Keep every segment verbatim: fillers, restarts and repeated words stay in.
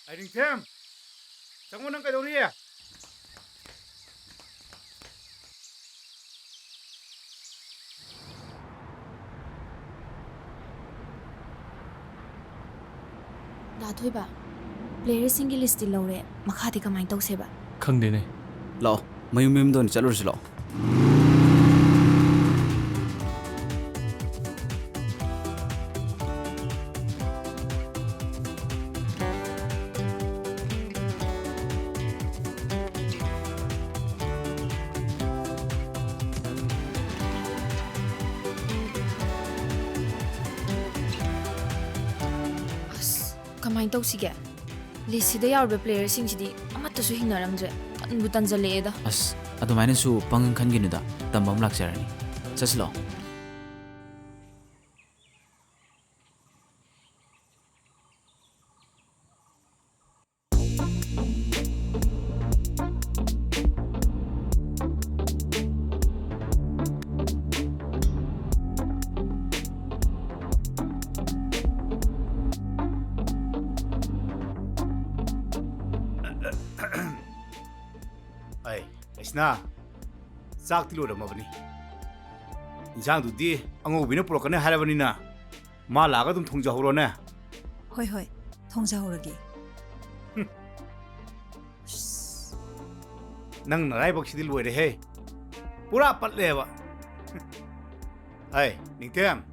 ꯑꯩ ꯅꯤꯡꯊꯦꯝ, ꯆꯪꯉꯣ, ꯅꯪ ꯀꯩꯗꯧꯔꯤ? ꯗꯥ ꯊꯣꯏꯕ, ꯄ꯭ꯂꯦꯌꯔꯁꯤꯡꯒꯤ ꯂꯤꯁꯇꯤ ꯂꯧꯔꯦ, ꯃꯈꯥꯗꯤ ꯀꯃꯥꯏꯅ ꯇꯧꯁꯦꯕ? ꯈꯪꯗꯦꯅꯦ꯫ ꯂꯥꯛꯑꯣ, ꯃꯌꯨꯝ ꯃꯌꯨꯝꯗ ꯑꯣꯏꯅ ꯆꯠꯂꯨꯔꯁꯤ ꯂꯥꯛꯑꯣ꯫ ꯑꯁ, ꯀꯃꯥꯏꯅ ꯇꯧꯁꯤꯒꯦ? ꯂꯤꯁꯁꯤꯗ ꯌꯥꯎꯔꯤꯕ ꯄ꯭ꯂꯦꯌꯔꯁꯤꯡꯁꯤꯗꯤ ꯑꯃꯠꯇꯁꯨ ꯍꯤꯡꯅꯔꯝꯗ꯭ꯔꯦ꯫ ꯇꯟꯕꯨ ꯇꯟꯖꯜꯂꯛꯑꯦꯗ꯫ ꯑꯁ, ꯑꯗꯨꯃꯥꯏꯅꯁꯨ ꯄꯪꯈꯟ ꯈꯟꯒꯤꯅꯨꯗ, ꯇꯝꯕ ꯑꯃ ꯂꯥꯛꯆꯔꯅꯤ꯫ ꯆꯠꯁꯤꯂꯣ꯫ ꯑꯩ, ꯀ꯭ꯔꯤꯁꯅ, ꯆꯥꯛꯇꯤ ꯂꯣꯏꯔꯝꯃꯕꯅꯤ꯫ ꯏꯟꯁꯥꯡꯗꯨꯗꯤ ꯑꯉꯧꯕꯤꯅ ꯄꯨꯔꯛꯀꯅꯤ ꯍꯥꯏꯔꯕꯅꯤꯅ, ꯃꯥ ꯂꯥꯛꯑꯒ ꯑꯗꯨꯝ ꯊꯣꯡꯖꯍꯧꯔꯣꯅꯦ꯫ ꯍꯣꯏ, ꯍꯣꯏ, ꯊꯣꯡꯖꯍꯧꯔꯒꯦ꯫ ꯍꯨꯝ꯫ ꯑꯁ, ꯅꯪ ꯅꯔꯥꯏꯕꯛꯁꯤꯗꯤ ꯂꯣꯏꯔꯦꯍꯦ, ꯄꯨꯔꯥ ꯄꯠꯂꯦꯕ꯫ ꯑꯩ, ꯅꯤꯡꯊꯦꯝ,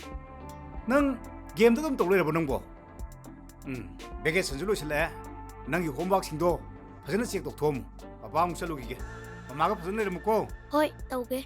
ꯅꯪ ꯒꯦꯝꯗ ꯑꯗꯨꯝ ꯇꯧ ꯂꯩꯔꯕꯣ ꯅꯪꯕꯣ? ꯎꯝ, ꯚꯦꯀꯦꯁꯟꯁꯨ ꯂꯣꯏꯁꯤꯜꯂꯛꯑꯦ꯫ ꯅꯪꯒꯤ ꯍꯣꯝꯋꯥꯔꯛꯁꯤꯡꯗꯣ ꯐꯖꯅ ꯆꯦꯛ ꯇꯧꯊꯣꯛꯑꯝꯃꯨ꯫ ꯄꯄꯥ ꯑꯃꯨꯛ ꯆꯠꯂꯨꯈꯤꯒꯦ꯫ ꯃꯃꯥꯒ ꯐꯖꯅ ꯂꯩꯔꯝꯃꯨꯀꯣ꯫ ꯍꯣꯏ, ꯇꯧꯒꯦ꯫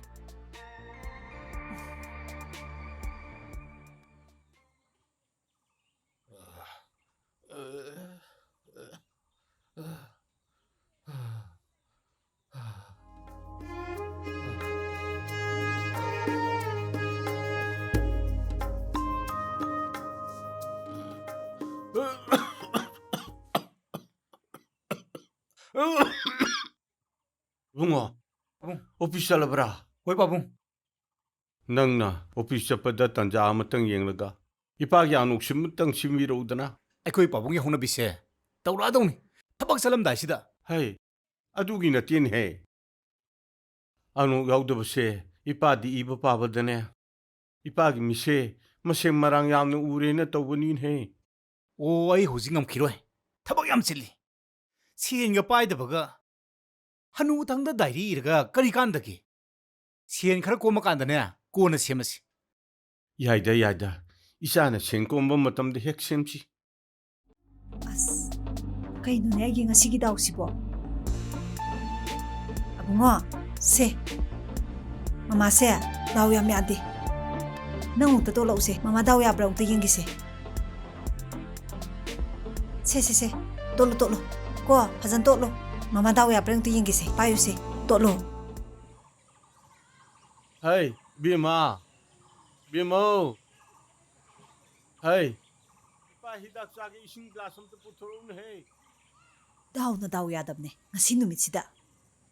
ꯏꯕꯨꯡꯉꯣ, ꯄꯥꯕꯨꯡ꯫ ꯑꯣꯐꯤꯁ ꯆꯠꯂꯕ꯭ꯔꯥ? ꯍꯣꯏ, ꯄꯥꯕꯨꯡ꯫ ꯅꯪꯅ ꯑꯣꯐꯤꯁ ꯆꯠꯄꯗ ꯇꯟꯖꯥ ꯑꯃꯇꯪ ꯌꯦꯡꯂꯒ ꯏꯄꯥꯒꯤ ꯑꯅꯣꯛꯁꯤꯃꯇꯪ ꯁꯤꯟꯕꯤꯔꯛꯎꯗꯅ꯫ ꯑꯩꯈꯣꯏ ꯄꯥꯕꯨꯡꯒꯤ ꯍꯧꯅꯕꯤꯁꯦ ꯇꯧꯔꯛꯑꯗꯧꯅꯤ꯫ ꯊꯕꯛ ꯆꯠꯂꯝꯗꯥꯏꯁꯤꯗ꯫ ꯍꯩ, ꯑꯗꯨꯒꯤ ꯅꯠꯇꯦꯅꯦꯍꯦ꯫ ꯑꯅꯣꯛ ꯌꯥꯎꯗꯕꯁꯦ ꯏꯄꯥꯗꯤ ꯏꯕ ꯄꯥꯕꯗꯅꯦ, ꯏꯄꯥꯒꯤ ꯃꯤꯠꯁꯦ ꯃꯁꯦꯡ ꯃꯔꯥꯡ ꯌꯥꯝꯅ ꯎꯔꯦꯅ ꯇꯧꯕꯅꯤꯅꯦꯍꯦ꯫ ꯑꯣ, ꯑꯩ ꯍꯧꯖꯤꯛ ꯉꯝꯈꯤꯔꯣꯏ꯫ ꯊꯕꯛ ꯌꯥꯝ ꯆꯤꯜꯂꯤ꯫ ꯁꯦꯟꯒ ꯄꯥꯏꯗꯕꯒ꯫ ꯍꯅꯨꯊꯪꯗ ꯗꯥꯏꯔꯤ ꯏꯔꯒ ꯀꯔꯤ ꯀꯥꯟꯗꯒꯦ? ꯁꯦꯟ ꯈꯔ ꯀꯣꯝꯃꯀꯥꯟꯗꯅꯦ, ꯀꯣꯟꯅ ꯁꯦꯝꯃꯁꯤ꯫ ꯌꯥꯏꯗ, ꯌꯥꯏꯗ꯫ ꯏꯆꯥꯅ ꯁꯦꯟ ꯀꯣꯝꯕ ꯃꯇꯝꯗ ꯍꯦꯛ ꯁꯦꯝꯁꯤ꯫ ꯑꯁ, ꯀꯩꯅꯣꯅꯦ ꯑꯩꯒꯤ ꯉꯁꯤꯒꯤ ꯗꯥꯎꯁꯤꯕꯣ? ꯑꯕꯨꯡꯉꯣ, ꯁꯦ꯫ ꯃꯃꯥꯁꯦ ꯗꯥꯎ ꯌꯥꯝ ꯌꯥꯗꯦ꯫ ꯅꯪ ꯑꯃꯨꯛꯇ ꯇꯣꯠꯂꯛꯎꯁꯦ꯫ ꯃꯃꯥ ꯗꯥꯎ ꯌꯥꯕ꯭ꯔꯥ ꯑꯃꯨꯛꯇ ꯌꯦꯡꯒꯦꯁꯦ꯫ ꯁꯦ, ꯁꯦ, ꯁꯦ꯫ ꯇꯣꯠꯂꯣ, ꯇꯣꯠꯂꯣ꯫ ꯀꯣ, ꯐꯖꯅ ꯇꯣꯠꯂꯣ꯫ ꯃꯃꯥ ꯗꯥꯎ ꯌꯥꯕ꯭ꯔꯥ ꯑꯃꯨꯛꯇ ꯌꯦꯡꯒꯦꯁꯦ꯫ ꯄꯥꯏꯌꯨꯁꯦ꯫ ꯇꯣꯠꯂꯣ꯫ ꯍꯩ, ꯕꯦꯝꯃ꯫ ꯕꯦꯝꯃꯧ꯫ ꯍꯩ꯫ ꯏꯄꯥ ꯍꯤꯗꯥꯛ ꯆꯥꯒꯦ, ꯏꯁꯤꯡ ꯒ꯭ꯂꯥꯁ ꯑꯝꯇ ꯄꯨꯊꯣꯔꯛꯎꯅꯦꯍꯦ꯫ ꯗꯥꯎꯅ ꯗꯥꯎ ꯌꯥꯗꯕꯅꯦ ꯉꯁꯤ ꯅꯨꯃꯤꯠꯁꯤꯗ꯫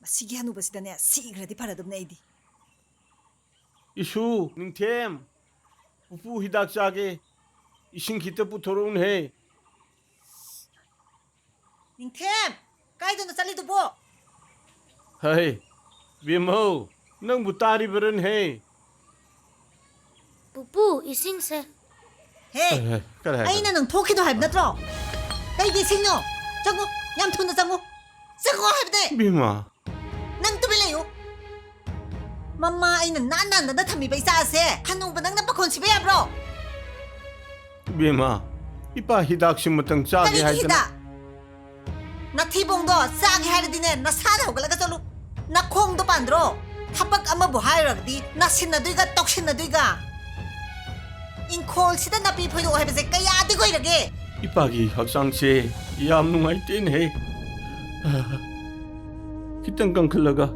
ꯃꯁꯤꯒꯤ ꯍꯅꯨꯕꯁꯤꯗꯅꯦ ꯁꯤꯈ꯭ꯔꯗꯤ ꯐꯔꯗꯕꯅꯦ ꯑꯩꯗꯤ꯫ ꯏꯁꯨ, ꯅꯤꯡꯊꯦꯝ, ꯄꯨꯄꯨ ꯍꯤꯗꯥꯛ ꯆꯥꯒꯦ, ꯏꯁꯤꯡ ꯈꯤꯇ ꯄꯨꯊꯣꯔꯛꯎꯅꯦꯍꯦ꯫ ꯅꯤꯡꯊꯦꯝ, ꯀꯥꯏꯗꯅꯣ ꯆꯠꯂꯤꯗꯨꯕꯣ? ꯍꯩ, ꯕꯦꯝꯃꯧ, ꯅꯪꯕꯨ ꯇꯥꯔꯤꯕꯔꯅꯦꯍꯦ? ꯄꯨꯄꯨ, ꯏꯁꯤꯡꯁꯦ꯫ ꯍꯦ, ꯍꯩ, ꯍꯩ, ꯀꯔꯤ ꯍꯥꯏꯕ? ꯑꯩꯅ ꯅꯪ ꯊꯣꯛꯈꯤꯅꯣ ꯍꯥꯏꯕ ꯅꯠꯇ꯭ꯔꯣ? ꯀꯩꯒꯤ ꯏꯁꯤꯡꯅꯣ? ꯆꯪꯉꯣ, ꯌꯥꯝ ꯊꯨꯅ ꯆꯪꯉꯣ꯫ ꯆꯪꯉꯣ ꯍꯥꯏꯕꯅꯦ꯫ ꯕꯦꯝꯃ꯫ ꯅꯪ ꯇꯨꯃꯤꯟ ꯂꯩꯌꯨ꯫ ꯃꯃꯥ ꯑꯩꯅ ꯅꯥꯟ ꯅꯥꯟꯗꯅ ꯊꯝꯃꯤꯕ ꯏꯆꯥ ꯑꯁꯦ ꯍꯅꯨꯕ ꯅꯪꯅ ꯄꯥꯈꯣꯟ ꯁꯤꯕ ꯌꯥꯕ꯭ꯔꯣ? ꯕꯦꯝꯃ, ꯏꯄꯥ ꯍꯤꯗꯥꯛꯁꯤꯃꯇꯪ ꯆꯥꯒꯦ ꯀꯔꯤꯒꯤ ꯍꯥꯏꯗꯅ꯫ ꯍꯤꯗꯥꯛ? ꯅꯊꯤꯕꯣꯡꯗꯣ ꯆꯥꯒꯦ ꯍꯥꯏꯔꯗꯤꯅꯦ, ꯅꯁꯥꯅ ꯍꯧꯒꯠꯂꯒ ꯆꯠꯂꯨ꯫ ꯅꯈꯣꯡꯗꯣ ꯄꯥꯟꯗ꯭ꯔꯣ? ꯊꯕꯛ ꯑꯃꯕꯨ ꯍꯥꯏꯔꯨꯔꯒꯗꯤ ꯅꯥꯁꯤꯟꯅꯗꯣꯏꯒ ꯇꯧꯁꯤꯟꯅꯗꯣꯏꯒ꯫ ꯏꯪꯈꯣꯜꯁꯤꯗ ꯅꯥꯄꯤ ꯐꯣꯏꯗꯣꯛꯑꯣ ꯍꯥꯏꯕꯁꯦ ꯀꯌꯥꯗꯤ ꯀꯨꯏꯔꯒꯦ? ꯏꯄꯥꯒꯤ ꯍꯛꯆꯥꯡꯁꯦ ꯌꯥꯝ ꯅꯨꯡꯉꯥꯏꯇꯦꯅꯦꯍꯦ꯫ ꯈꯤꯇꯪ ꯀꯟꯈꯠꯂꯒ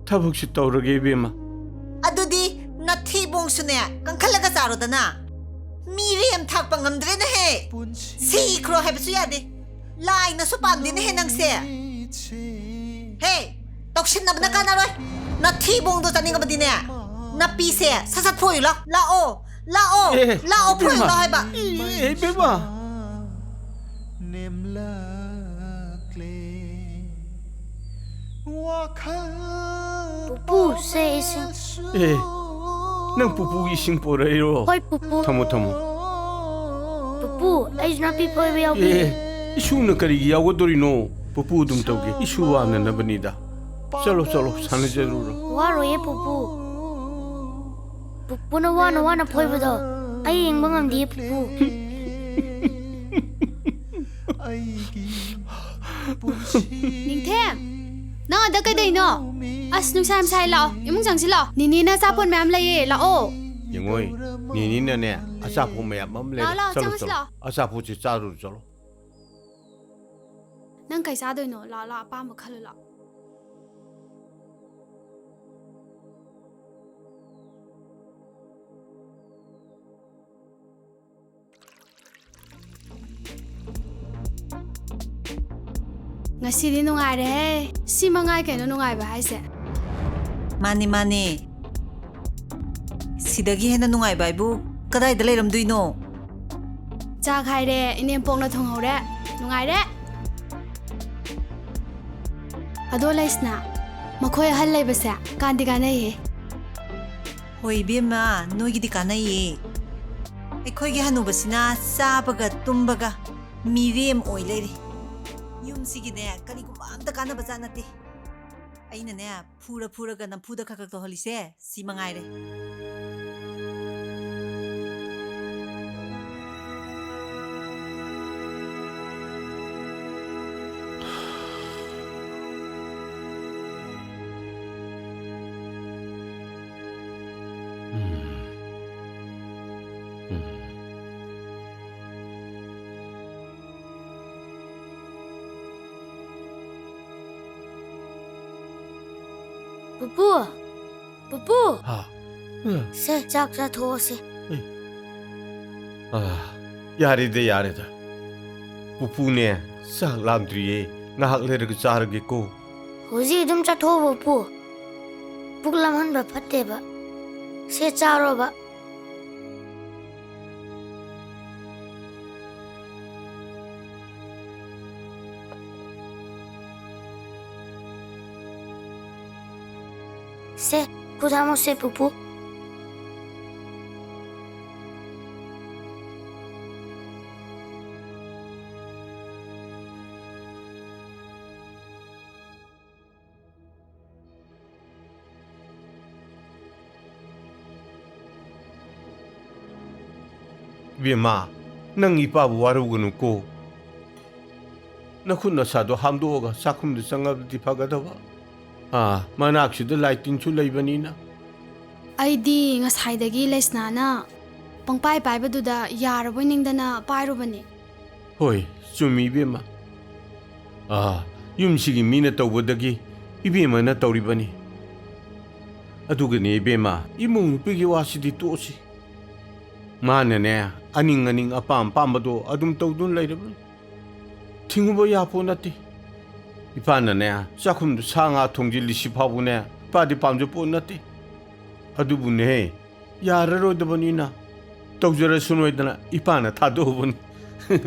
ꯊꯕꯛꯁꯤ ꯇꯧꯔꯒꯦ, ꯏꯕꯦꯝꯃ꯫ ꯑꯗꯨꯗꯤ ꯅꯊꯤꯕꯣꯡꯁꯨꯅꯦ, ꯀꯟꯈꯠꯂꯒ ꯆꯥꯔꯣꯗꯅ꯫ ꯃꯤꯔꯦꯝ ꯊꯥꯛꯄ ꯉꯝꯗ꯭ꯔꯦꯅꯦꯍꯦ꯫ ꯁꯤꯈ꯭ꯔꯣ ꯍꯥꯏꯕꯁꯨ ꯌꯥꯗꯦ꯫ ꯂꯥꯏꯅꯁꯨ ꯄꯥꯝꯗꯦꯅꯦꯍꯦ ꯅꯪꯁꯦ꯫ ꯍꯦ, ꯇꯧꯁꯤꯟꯅꯕꯅ ꯀꯥꯟꯅꯔꯣꯏ꯫ ꯅꯊꯤꯕꯣꯡꯗꯣ ꯆꯥꯅꯤꯡꯉꯕꯗꯤꯅꯦ, ꯅꯥꯄꯤꯁꯦ ꯁꯠ ꯁꯠ ꯐꯣꯏꯌꯨ ꯂꯥꯎ꯫ ꯂꯥꯛꯑꯣ, ꯂꯥꯛꯑꯣ, ꯑꯦ, ꯂꯥꯛꯑꯣ, ꯐꯣꯏꯌꯨ ꯏꯕꯦꯝꯃ꯫ ꯂꯥꯎ ꯍꯥꯏꯕ꯫ ꯑꯦ, ꯏꯕꯦꯝꯃ꯫ ꯄꯨꯄꯨ, ꯁꯦ ꯏꯁꯤꯡ꯫ ꯑꯦ, ꯅꯪ ꯄꯨꯄꯨꯒꯤ ꯏꯁꯤꯡ ꯄꯨꯔꯛꯏꯔꯣ? ꯍꯣꯏ, ꯄꯨꯄꯨ꯫ ꯊꯝꯃꯣ, ꯊꯝꯃꯣ꯫ ꯄꯨꯄꯨ, ꯑꯩꯁꯨ ꯅꯥꯄꯤ ꯐꯣꯏꯕ ꯌꯥꯎꯕꯤꯒꯦ꯫ ꯑꯦ, ꯏꯁꯨꯅ ꯀꯔꯤꯒꯤ ꯌꯥꯎꯒꯗꯣꯔꯤꯅꯣ? ꯄꯨꯄꯨ ꯑꯗꯨꯝ ꯇꯧꯒꯦ꯫ ꯏꯁꯨ ꯋꯥꯅꯅꯕꯅꯤꯗ꯫ ꯆꯠꯂꯣ, ꯆꯠꯂꯣ, ꯁꯥꯟꯅꯖꯔꯨꯔꯣ꯫ ꯋꯥꯔꯣꯏꯌꯦ, ꯄꯨꯄꯨ꯫ ꯄꯨꯄꯨꯅ ꯋꯥꯅ ꯋꯥꯅ ꯐꯣꯏꯕꯗꯣ ꯑꯩ ꯌꯦꯡꯕ ꯉꯝꯗꯤꯌꯦ, ꯄꯨꯄꯨ꯫ ꯅꯤꯡꯊꯦꯝ, ꯅꯪ ꯑꯗ ꯀꯩꯗꯧꯅꯣ? ꯑꯁ, ꯅꯨꯡꯁꯥ ꯌꯥꯝ ꯁꯥꯏ, ꯂꯥꯛꯑꯣ, ꯏꯃꯨꯡ ꯆꯪꯁꯤ ꯂꯥꯛꯑꯣ꯫ ꯅꯤꯅꯦꯅ ꯑꯆꯥꯄꯣꯠ ꯃꯌꯥꯝ ꯂꯩꯌꯦ, ꯂꯥꯛꯑꯣ꯫ ꯌꯦꯡꯉꯣꯏ, ꯅꯤꯅꯦꯅꯅꯦ, ꯑꯆꯥꯄꯣꯠ ꯃꯌꯥꯝ ꯑꯃ ꯂꯩꯔꯦ꯫ ꯂꯥꯛꯑꯣ, ꯂꯥꯛꯑꯣ, ꯆꯠꯂꯣ, ꯆꯪꯉꯁꯤ ꯆꯠꯂꯣ꯫ ꯂꯥꯛꯑꯣ꯫ ꯑꯆꯥꯄꯣꯠꯁꯦ ꯆꯥꯔꯨꯔꯣ, ꯆꯠꯂꯣ꯫ ꯅꯪ ꯀꯩ ꯆꯥꯗꯣꯏꯅꯣ? ꯂꯥꯛꯑꯣ, ꯂꯥꯛꯑꯣ, ꯑꯄꯥꯝꯕ ꯈꯜꯂꯣ, ꯂꯥꯛꯑꯣ꯫ ꯉꯁꯤꯗꯤ ꯅꯨꯡꯉꯥꯏꯔꯦꯍꯦ꯫ ꯁꯤ ꯃꯉꯥꯏ ꯀꯩꯅꯣ ꯅꯨꯡꯉꯥꯏꯕ ꯍꯥꯏꯁꯦ꯫ ꯃꯥꯅꯤ, ꯃꯥꯅꯤ꯫ ꯁꯤꯗꯒꯤ ꯍꯦꯟꯅ ꯅꯨꯡꯉꯥꯏꯕ ꯍꯥꯏꯕꯨ ꯀꯗꯥꯏꯗ ꯂꯩꯔꯝꯗꯣꯏꯅꯣ? ꯆꯥꯛ ꯍꯥꯏꯔꯦ, ꯏꯅꯦꯝꯄꯣꯛꯅ ꯊꯣꯡꯍꯧꯔꯦ꯫ ꯅꯨꯡꯉꯥꯏꯔꯦ꯫ ꯑꯗꯣ ꯂꯩꯁꯅꯥ, ꯃꯈꯣꯏ ꯑꯍꯜ ꯂꯩꯕꯁꯦ ꯀꯥꯟꯗꯤ ꯀꯥꯟꯅꯩꯍꯦ꯫ ꯍꯣꯏ ꯏꯕꯦꯝꯃ, ꯅꯣꯏꯒꯤꯗꯤ ꯀꯥꯟꯅꯩꯌꯦ꯫ ꯑꯩꯈꯣꯏꯒꯤ ꯍꯅꯨꯕꯁꯤꯅ ꯆꯥꯕꯒ ꯇꯨꯝꯕꯒ ꯃꯤꯔꯦꯝ ꯑꯣꯏ ꯂꯩꯔꯦ꯫ ꯌꯨꯝꯁꯤꯒꯤꯅꯦ, ꯀꯔꯤꯒꯨꯝꯕ ꯑꯝꯇ ꯀꯥꯟꯅꯕ ꯖꯥꯠ ꯅꯠꯇꯦ꯫ ꯑꯩꯅꯅꯦ, ꯐꯨꯔ ꯐꯨꯔꯒ ꯅꯝꯐꯨꯗ ꯈꯛ ꯈꯛ ꯇꯧꯍꯜꯂꯤꯁꯦ ꯁꯤ ꯃꯉꯥꯏꯔꯦ꯫ ꯄꯨꯄꯨ, ꯄꯨꯄꯨ꯫ ꯍꯥ? ꯁꯦ, ꯆꯥꯛ ꯆꯥꯊꯣꯛꯑꯁꯦ꯫ ꯑꯦ꯫ ꯑꯥ, ꯌꯥꯔꯦꯗ, ꯌꯥꯔꯦꯗ꯫ ꯄꯨꯄꯨꯅꯦ, ꯆꯥꯛ ꯂꯥꯝꯗ꯭ꯔꯤꯌꯦ꯫ ꯉꯥꯏꯍꯥꯛ ꯂꯩꯔꯒ ꯆꯥꯔꯒꯦꯀꯣ꯫ ꯍꯧꯖꯤꯛ ꯑꯗꯨꯝ ꯆꯥꯊꯣꯛꯑꯣ, ꯄꯨꯄꯨ꯫ ꯄꯨꯛ ꯂꯥꯝꯍꯟꯕ ꯐꯠꯇꯦꯕ꯫ ꯁꯦ, ꯆꯥꯔꯣꯕ꯫ ꯁꯦ, ꯈꯨꯠ ꯍꯥꯝꯃꯨꯁꯦ, ꯄꯨꯄꯨ꯫ ꯏꯕꯦꯝꯃ, ꯅꯪ ꯏꯄꯥꯕꯨ ꯋꯥꯔꯧꯒꯅꯨꯀꯣ꯫ ꯅꯈꯨꯠ ꯅꯁꯥꯗꯣ ꯍꯥꯝꯗꯣꯛꯑꯒ ꯆꯥꯛꯈꯨꯝꯗ ꯆꯪꯉꯕꯗꯤ ꯐꯒꯗꯕ꯫ ꯑꯥ, ꯃꯅꯥꯛꯁꯤꯗ ꯂꯥꯏ ꯇꯤꯟꯁꯨ ꯂꯩꯕꯅꯤꯅ꯫ ꯑꯩꯗꯤ ꯉꯁꯥꯏꯗꯒꯤ ꯂꯩꯁꯅꯥꯅ ꯄꯪꯄꯥꯏ ꯄꯥꯏꯕꯗꯨꯗ ꯌꯥꯔꯕꯣꯏ ꯅꯤꯡꯗꯅ ꯄꯥꯏꯔꯨꯕꯅꯦ꯫ ꯍꯣꯏ, ꯆꯨꯝꯃꯤ ꯏꯕꯦꯝꯃ꯫ ꯑꯥ, ꯌꯨꯝꯁꯤꯒꯤ ꯃꯤꯅ ꯇꯧꯕꯗꯒꯤ ꯏꯕꯦꯝꯃꯅ ꯇꯧꯔꯤꯕꯅꯤ꯫ ꯑꯗꯨꯒꯅꯦ ꯏꯕꯦꯝꯃ, ꯏꯃꯧ ꯅꯨꯄꯤꯒꯤ ꯋꯥꯁꯤꯗꯤ ꯇꯣꯛꯑꯁꯤ꯫ ꯃꯥꯅꯅꯦ, ꯑꯅꯤꯡ ꯑꯅꯤꯡ ꯑꯄꯥꯝ ꯑꯄꯥꯝꯕꯗꯣ ꯑꯗꯨꯝ ꯇꯧꯗꯨꯅ ꯂꯩꯔꯕꯅꯤ꯫ ꯊꯤꯡꯉꯨꯕ ꯌꯥꯄꯣꯠ ꯅꯠꯇꯦ꯫ ꯏꯄꯥꯅꯅꯦ, ꯆꯥꯛꯈꯨꯝꯗ ꯁꯥ ꯉꯥ ꯊꯣꯡꯖꯤꯜꯂꯤꯁꯤ ꯐꯥꯎꯕꯅꯦ, ꯏꯄꯥꯗꯤ ꯄꯥꯝꯖ ꯄꯣꯠ ꯅꯠꯇꯦ꯫ ꯑꯗꯨꯕꯨꯅꯦ, ꯌꯥꯔꯔꯣꯏꯗꯕꯅꯤꯅ ꯇꯧꯖꯔꯁꯅꯨ ꯍꯥꯏꯗꯅ ꯏꯄꯥꯅ ꯊꯥꯗꯣꯛꯎꯕꯅꯤ꯫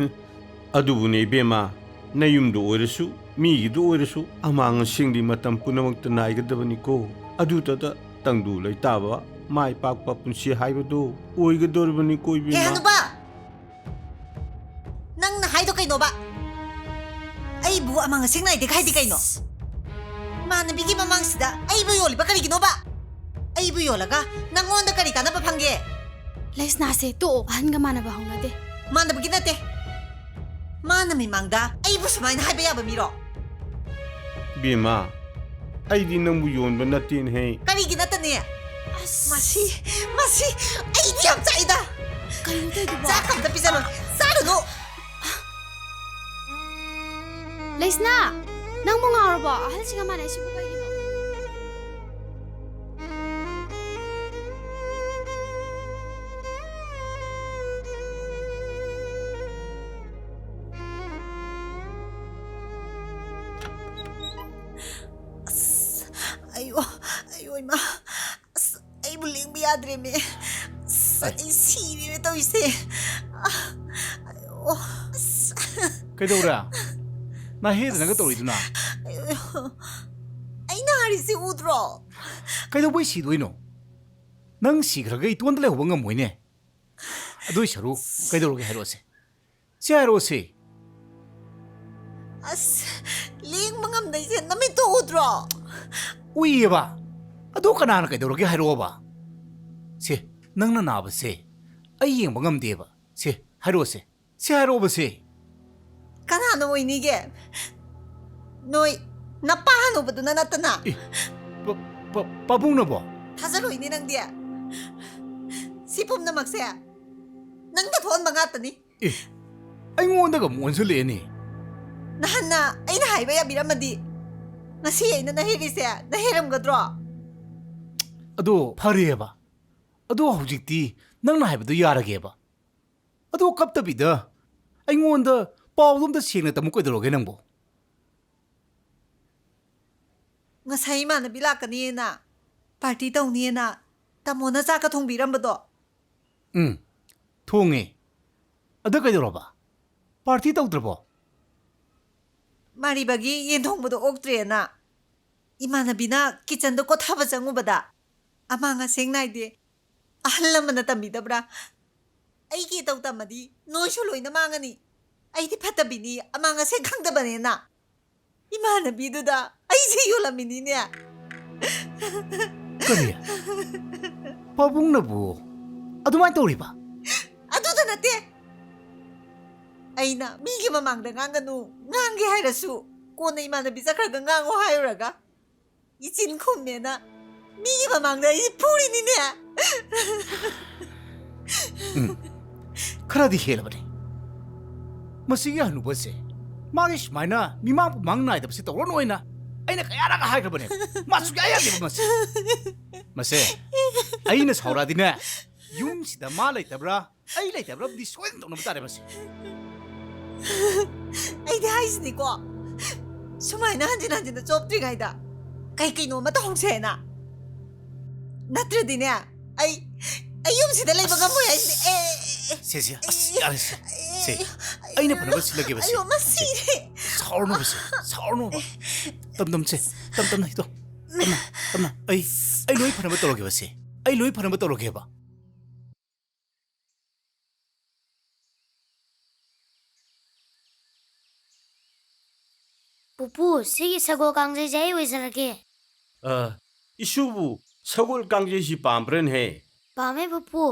ꯑꯗꯨꯕꯨꯅꯦ ꯏꯕꯦꯝꯃ, ꯅꯌꯨꯝꯗ ꯑꯣꯏꯔꯁꯨ, ꯃꯤꯒꯤꯗ ꯑꯣꯏꯔꯁꯨ, ꯑꯃꯥꯡ ꯑꯁꯦꯡꯗꯤ ꯃꯇꯝ ꯄꯨꯝꯅꯃꯛꯇ ꯅꯥꯏꯒꯗꯕꯅꯤꯀꯣ꯫ ꯑꯗꯨꯇꯗ ꯇꯪꯗꯨ ꯂꯩꯇꯥꯕ, ꯃꯥꯏ ꯄꯥꯛꯄ ꯄꯨꯟꯁꯤ ꯍꯥꯏꯕꯗꯨ ꯑꯣꯏꯒꯗꯧꯔꯤꯕꯅꯤꯀꯣ, ꯏꯕꯦꯝꯃ꯫ ꯍꯦ, ꯍꯅꯨꯕ! ꯅꯪꯅ ꯍꯥꯏꯗꯣ ꯀꯩꯅꯣꯕ? ꯑꯩꯕꯨ ꯑꯃꯥꯡ ꯑꯁꯦꯡ ꯅꯥꯏꯗꯦ ꯍꯥꯏꯗꯤ ꯀꯩꯅꯣ? ꯏꯃꯥꯟꯅꯕꯤꯒꯤ ꯃꯃꯥꯡꯁꯤꯗ ꯑꯩꯕꯨ ꯌꯣꯜꯂꯤꯕ ꯀꯔꯤꯒꯤꯅꯣꯕ? ꯑꯩꯕꯨ ꯌꯣꯜꯂꯒ ꯅꯪꯉꯣꯟꯗ ꯀꯔꯤ ꯀꯥꯟꯅꯕ ꯐꯪꯒꯦ? ꯂꯩꯁꯅꯥꯁꯦ ꯇꯣꯛꯑꯣ, ꯑꯍꯟꯒ ꯃꯥꯟꯅꯕ ꯍꯧꯅꯗꯦ꯫ ꯃꯥꯟꯅꯕꯒꯤ ꯅꯠꯇꯦ꯫ ꯃꯥꯅ ꯃꯤꯃꯥꯡꯗ ꯑꯩꯕꯨ ꯁꯨꯃꯥꯏꯅ ꯍꯥꯏꯕ ꯌꯥꯕ ꯃꯤꯔꯣ? ꯕꯦꯝꯃ, ꯑꯩꯗꯤ ꯅꯪꯕꯨ ꯌꯣꯟꯕ ꯅꯠꯇꯦꯅꯦꯍꯦ꯫ ꯀꯔꯤꯒꯤ ꯅꯠꯇꯅꯤ? ꯑꯁ꯫ ꯃꯁꯤ, ꯃꯁꯤ, ꯑꯩꯗꯤ ꯌꯥꯝ ꯆꯥꯛꯏꯗ꯫ ꯀꯩꯅꯣ ꯇꯧꯏꯗꯨꯕꯣ? ꯆꯥꯛ ꯑꯝꯇ ꯄꯤꯖꯔꯣ꯫ ꯆꯥꯔꯨꯅꯨ꯫ ꯂꯩꯁꯅꯥ, ꯅꯪꯕꯨ ꯉꯥꯎꯔꯕꯣ? ꯑꯍꯜꯁꯤꯒ ꯃꯥꯟꯅꯩꯁꯤꯕꯨ ꯀꯩꯒꯤꯅꯣ? ꯑꯁ, ꯑꯌꯣ, ꯑꯌꯣ, ꯏꯃꯥ꯫ ꯑꯁ, ꯑꯩꯕꯨ ꯂꯦꯡꯕ ꯌꯥꯗ꯭ꯔꯦꯃꯦ꯫ ꯑꯁ, ꯑꯩ ꯁꯤꯔꯦꯃꯦ ꯇꯧꯔꯤꯁꯦ꯫ ꯑ, ꯑꯌꯣ, ꯑꯁ꯫ ꯀꯩꯗꯧꯔꯦ? ꯅꯍꯦꯗꯅꯒ ꯇꯧꯔꯤꯗꯨꯅ? ꯑꯌꯣ, ꯑꯩ ꯅꯥꯔꯤ ꯁꯤ ꯎꯗ꯭ꯔꯣ? ꯀꯩꯗꯧꯕꯩ ꯁꯤꯗꯣꯏꯅꯣ? ꯅꯪ ꯁꯤꯈ꯭ꯔꯒ ꯏꯇꯣꯟꯗ ꯂꯩꯍꯧꯕ ꯉꯝꯃꯣꯏꯅꯦ꯫ ꯑꯗꯨꯏ ꯁꯔꯨꯛ ꯀꯩꯗꯧꯔꯒꯦ ꯍꯥꯏꯔꯛꯑꯣꯁꯦ꯫ ꯁꯤ ꯍꯥꯏꯔꯛꯑꯣꯁꯦ꯫ ꯑꯁ, ꯂꯦꯡꯕ ꯉꯝꯗꯩꯁꯦ ꯅꯃꯤꯠꯇꯣ ꯎꯗ꯭ꯔꯣ? ꯎꯏꯌꯦꯕ꯫ ꯑꯗꯣ ꯀꯅꯥꯅ ꯀꯩꯗꯧꯔꯒꯦ ꯍꯥꯏꯔꯛꯑꯣꯕ? ꯁꯦ, ꯅꯪꯅ ꯅꯥꯕꯁꯦ ꯑꯩ ꯌꯦꯡꯕ ꯉꯝꯗꯦꯕ꯫ ꯁꯦ, ꯍꯥꯏꯔꯛꯑꯣꯁꯦ꯫ ꯁꯦ, ꯍꯥꯏꯔꯛꯑꯣꯕ ꯁꯦ꯫ ꯀꯅꯥꯅ ꯑꯣꯏꯅꯤꯒꯦ? ꯅꯣꯏ ꯅꯄꯥ ꯍꯅꯨꯕꯗꯨꯅ ꯅꯠꯇꯅ? ꯑꯦ, ꯄ-, ꯄ-, ꯄꯥꯕꯨꯡꯅꯕꯣ? ꯊꯥꯖꯔꯣꯏꯅꯦ ꯅꯪꯗꯤ꯫ ꯁꯤ ꯄꯨꯝꯅꯃꯛꯁꯦ ꯅꯪꯅ ꯊꯣꯛꯍꯟꯕ ꯉꯥꯛꯇꯅꯤ꯫ ꯑꯦ, ꯑꯩꯉꯣꯟꯗꯒ ꯑꯃꯨꯛ ꯑꯣꯟꯁꯤꯜꯂꯛꯑꯦꯅꯦ꯫ ꯅꯍꯥꯟꯅ ꯑꯩꯅ ꯍꯥꯏꯕ ꯌꯥꯕꯤꯔꯝꯃꯗꯤ ꯉꯁꯤ ꯑꯩꯅ ꯅꯍꯦꯔꯤꯁꯦ ꯅꯍꯦꯔꯝꯒꯗ꯭ꯔꯣ? ꯑꯗꯣ ꯐꯔꯦꯕ꯫ ꯑꯗꯣ ꯍꯧꯖꯤꯛꯇꯤ ꯅꯪꯅ ꯍꯥꯏꯕꯗꯣ ꯌꯥꯔꯒꯦꯕ꯫ ꯑꯗꯣ ꯀꯞꯇꯕꯤꯗ ꯑꯩꯉꯣꯟꯗ ꯄꯥꯎꯗꯣ ꯑꯝꯇ ꯁꯦꯡꯅ ꯇꯝꯃꯨ ꯀꯩꯗꯧꯔꯒꯦ ꯅꯪꯕꯣ? ꯉꯁꯥꯏ ꯏꯃꯥꯟꯅꯕꯤ ꯂꯥꯛꯀꯅꯤꯅ, ꯄꯥꯔꯇꯤ ꯇꯧꯅꯤꯅ ꯇꯥꯃꯣꯅ ꯆꯥꯛꯀ ꯊꯣꯡꯕꯤꯔꯝꯕꯗꯣ꯫ ꯎꯝ, ꯊꯣꯡꯉꯦ꯫ ꯑꯗꯨ ꯀꯩꯗꯧꯔꯕ? ꯄꯥꯔꯇꯤ ꯇꯧꯗ꯭ꯔꯕꯣ? ꯃꯥꯔꯤꯕꯒꯤ ꯌꯦꯟ ꯊꯣꯡꯕꯗꯣ ꯑꯣꯛꯇ꯭ꯔꯦꯅ ꯏꯃꯥꯟꯅꯕꯤꯅ ꯀꯤꯆꯟꯗ ꯀꯣꯊꯕ ꯆꯪꯉꯨꯕꯗ ꯑꯃꯥꯡ ꯑꯁꯦꯡ ꯅꯥꯏꯗꯦ꯫ ꯑꯍꯜ ꯂꯃꯟꯅ ꯇꯝꯕꯤꯗꯕ꯭ꯔꯥ? ꯑꯩꯒꯤ ꯏꯇꯧ ꯇꯝꯃꯗꯤ ꯅꯣꯏꯁꯨ ꯂꯣꯏꯅ ꯃꯥꯡꯉꯅꯤ꯫ ꯑꯩꯗꯤ ꯐꯠꯇꯕꯤꯅꯤ, ꯑꯃꯥꯡ ꯑꯁꯦꯡ ꯈꯪꯗꯕꯅꯦꯅ ꯏꯃꯥꯟꯅꯕꯤꯗꯨꯗ ꯑꯩꯁꯦ ꯌꯣꯜꯂꯝꯃꯤꯅꯤꯅꯦ꯫ ꯀꯔꯤ? ꯄꯥꯕꯨꯡꯅꯕꯨ ꯑꯗꯨꯃꯥꯏꯅ ꯇꯧꯔꯤꯕ? ꯑꯗꯨꯗ ꯅꯠꯇꯦ, ꯑꯩꯅ ꯃꯤꯒꯤ ꯃꯃꯥꯡꯗ ꯉꯥꯡꯒꯅꯨ, ꯉꯥꯡꯒꯦ ꯍꯥꯏꯔꯁꯨ ꯀꯣꯟꯅ ꯏꯃꯥꯟꯅꯕꯤ ꯆꯠꯈ꯭ꯔꯒ ꯉꯥꯡꯉꯣ ꯍꯥꯏꯔꯨꯔꯒ ꯏꯆꯤꯟ ꯈꯨꯝꯃꯦꯅ ꯃꯤꯒꯤ ꯃꯃꯥꯡꯗ ꯑꯩꯁꯦ ꯐꯨꯔꯤꯅꯤꯅꯦ꯫ ꯎꯝ, ꯈꯔꯗꯤ ꯍꯦꯜꯂꯕꯅꯤ꯫ ꯃꯁꯤꯒꯤ ꯍꯅꯨꯕꯁꯦ ꯃꯥꯒꯤ ꯁꯨꯃꯥꯏꯅ ꯃꯤꯃꯥꯡ ꯄꯨꯃꯥꯡ ꯅꯥꯏꯗꯕꯁꯦ ꯇꯧꯔꯅꯨ ꯍꯥꯏꯅ ꯑꯩꯅ ꯀꯌꯥꯔꯛ ꯍꯥꯏꯈ꯭ꯔꯕꯅꯦ꯫ ꯃꯥ ꯁꯨꯛꯌꯥ ꯌꯥꯗꯦꯕ ꯃꯁꯦ꯫ ꯃꯁꯦ, ꯑꯩꯅ ꯁꯥꯎꯔꯛꯑꯗꯤꯅꯦ, ꯌꯨꯝꯁꯤꯗ ꯃꯥ ꯂꯩꯇꯕ꯭ꯔꯥ ꯑꯩ ꯂꯩꯇꯕ꯭ꯔꯥꯕꯨꯗꯤ ꯁꯣꯏꯗꯅ ꯇꯧꯅꯕ ꯇꯥꯔꯦ ꯃꯁꯦ꯫ ꯑꯩꯗꯤ ꯍꯥꯏꯁꯤꯅꯤꯀꯣ, ꯁꯨꯃꯥꯏꯅ ꯍꯟꯖꯤꯟ ꯍꯟꯖꯤꯟꯅ ꯆꯣꯞꯇ꯭ꯔꯤꯉꯩꯗ ꯀꯩ ꯀꯩꯅꯣ ꯑꯃ ꯇꯧꯍꯧꯁꯦꯅ꯫ ꯅꯠꯇ꯭ꯔꯗꯤꯅꯦ, ꯑꯩ ꯑꯩ ꯌꯨꯝꯁꯤꯗ ꯂꯩꯕ ꯉꯝꯃꯣꯏ ꯍꯥꯏꯁꯤꯅꯤ꯫ ꯑꯦ, ꯑꯦ, ꯑꯦ, ꯁꯦ, ꯁꯦ, ꯑꯁ, ꯌꯥꯔꯦ ꯁꯦ꯫ ꯁꯦ, ꯑꯩꯅ ꯐꯅꯕ ꯁꯤꯜꯂꯒꯦꯕ ꯁꯦ꯫ ꯑꯌꯣ, ꯃꯁꯤꯔꯦ꯫ ꯁꯥꯎꯔꯅꯨꯕ ꯁꯦ, ꯁꯥꯎꯔꯅꯨꯕ꯫ ꯇꯝ ꯇꯝ ꯁꯦ, ꯇꯝ ꯇꯝꯅ ꯍꯤꯗꯣ꯫ ꯇꯞꯅ, ꯇꯞꯅ꯫ ꯑꯩ, ꯑꯩ ꯂꯣꯏ ꯐꯅꯕ ꯇꯧꯔꯒꯦꯕ ꯁꯦ꯫ ꯑꯩ ꯂꯣꯏ ꯐꯅꯕ ꯇꯧꯔꯒꯦꯕ꯫ ꯄꯨꯄꯨ, ꯁꯤꯒꯤ ꯁꯒꯣꯜ ꯀꯥꯡꯖꯩꯁꯦ ꯑꯩ ꯑꯣꯏꯖꯔꯒꯦ꯫ ꯑ, ꯏꯁꯨꯕꯨ ꯁꯒꯣꯜ ꯀꯥꯡꯖꯩꯁꯤ ꯄꯥꯝꯕ꯭ꯔꯅꯦꯍꯦ? ꯄꯥꯝꯃꯦ ꯄꯨꯄꯨ꯫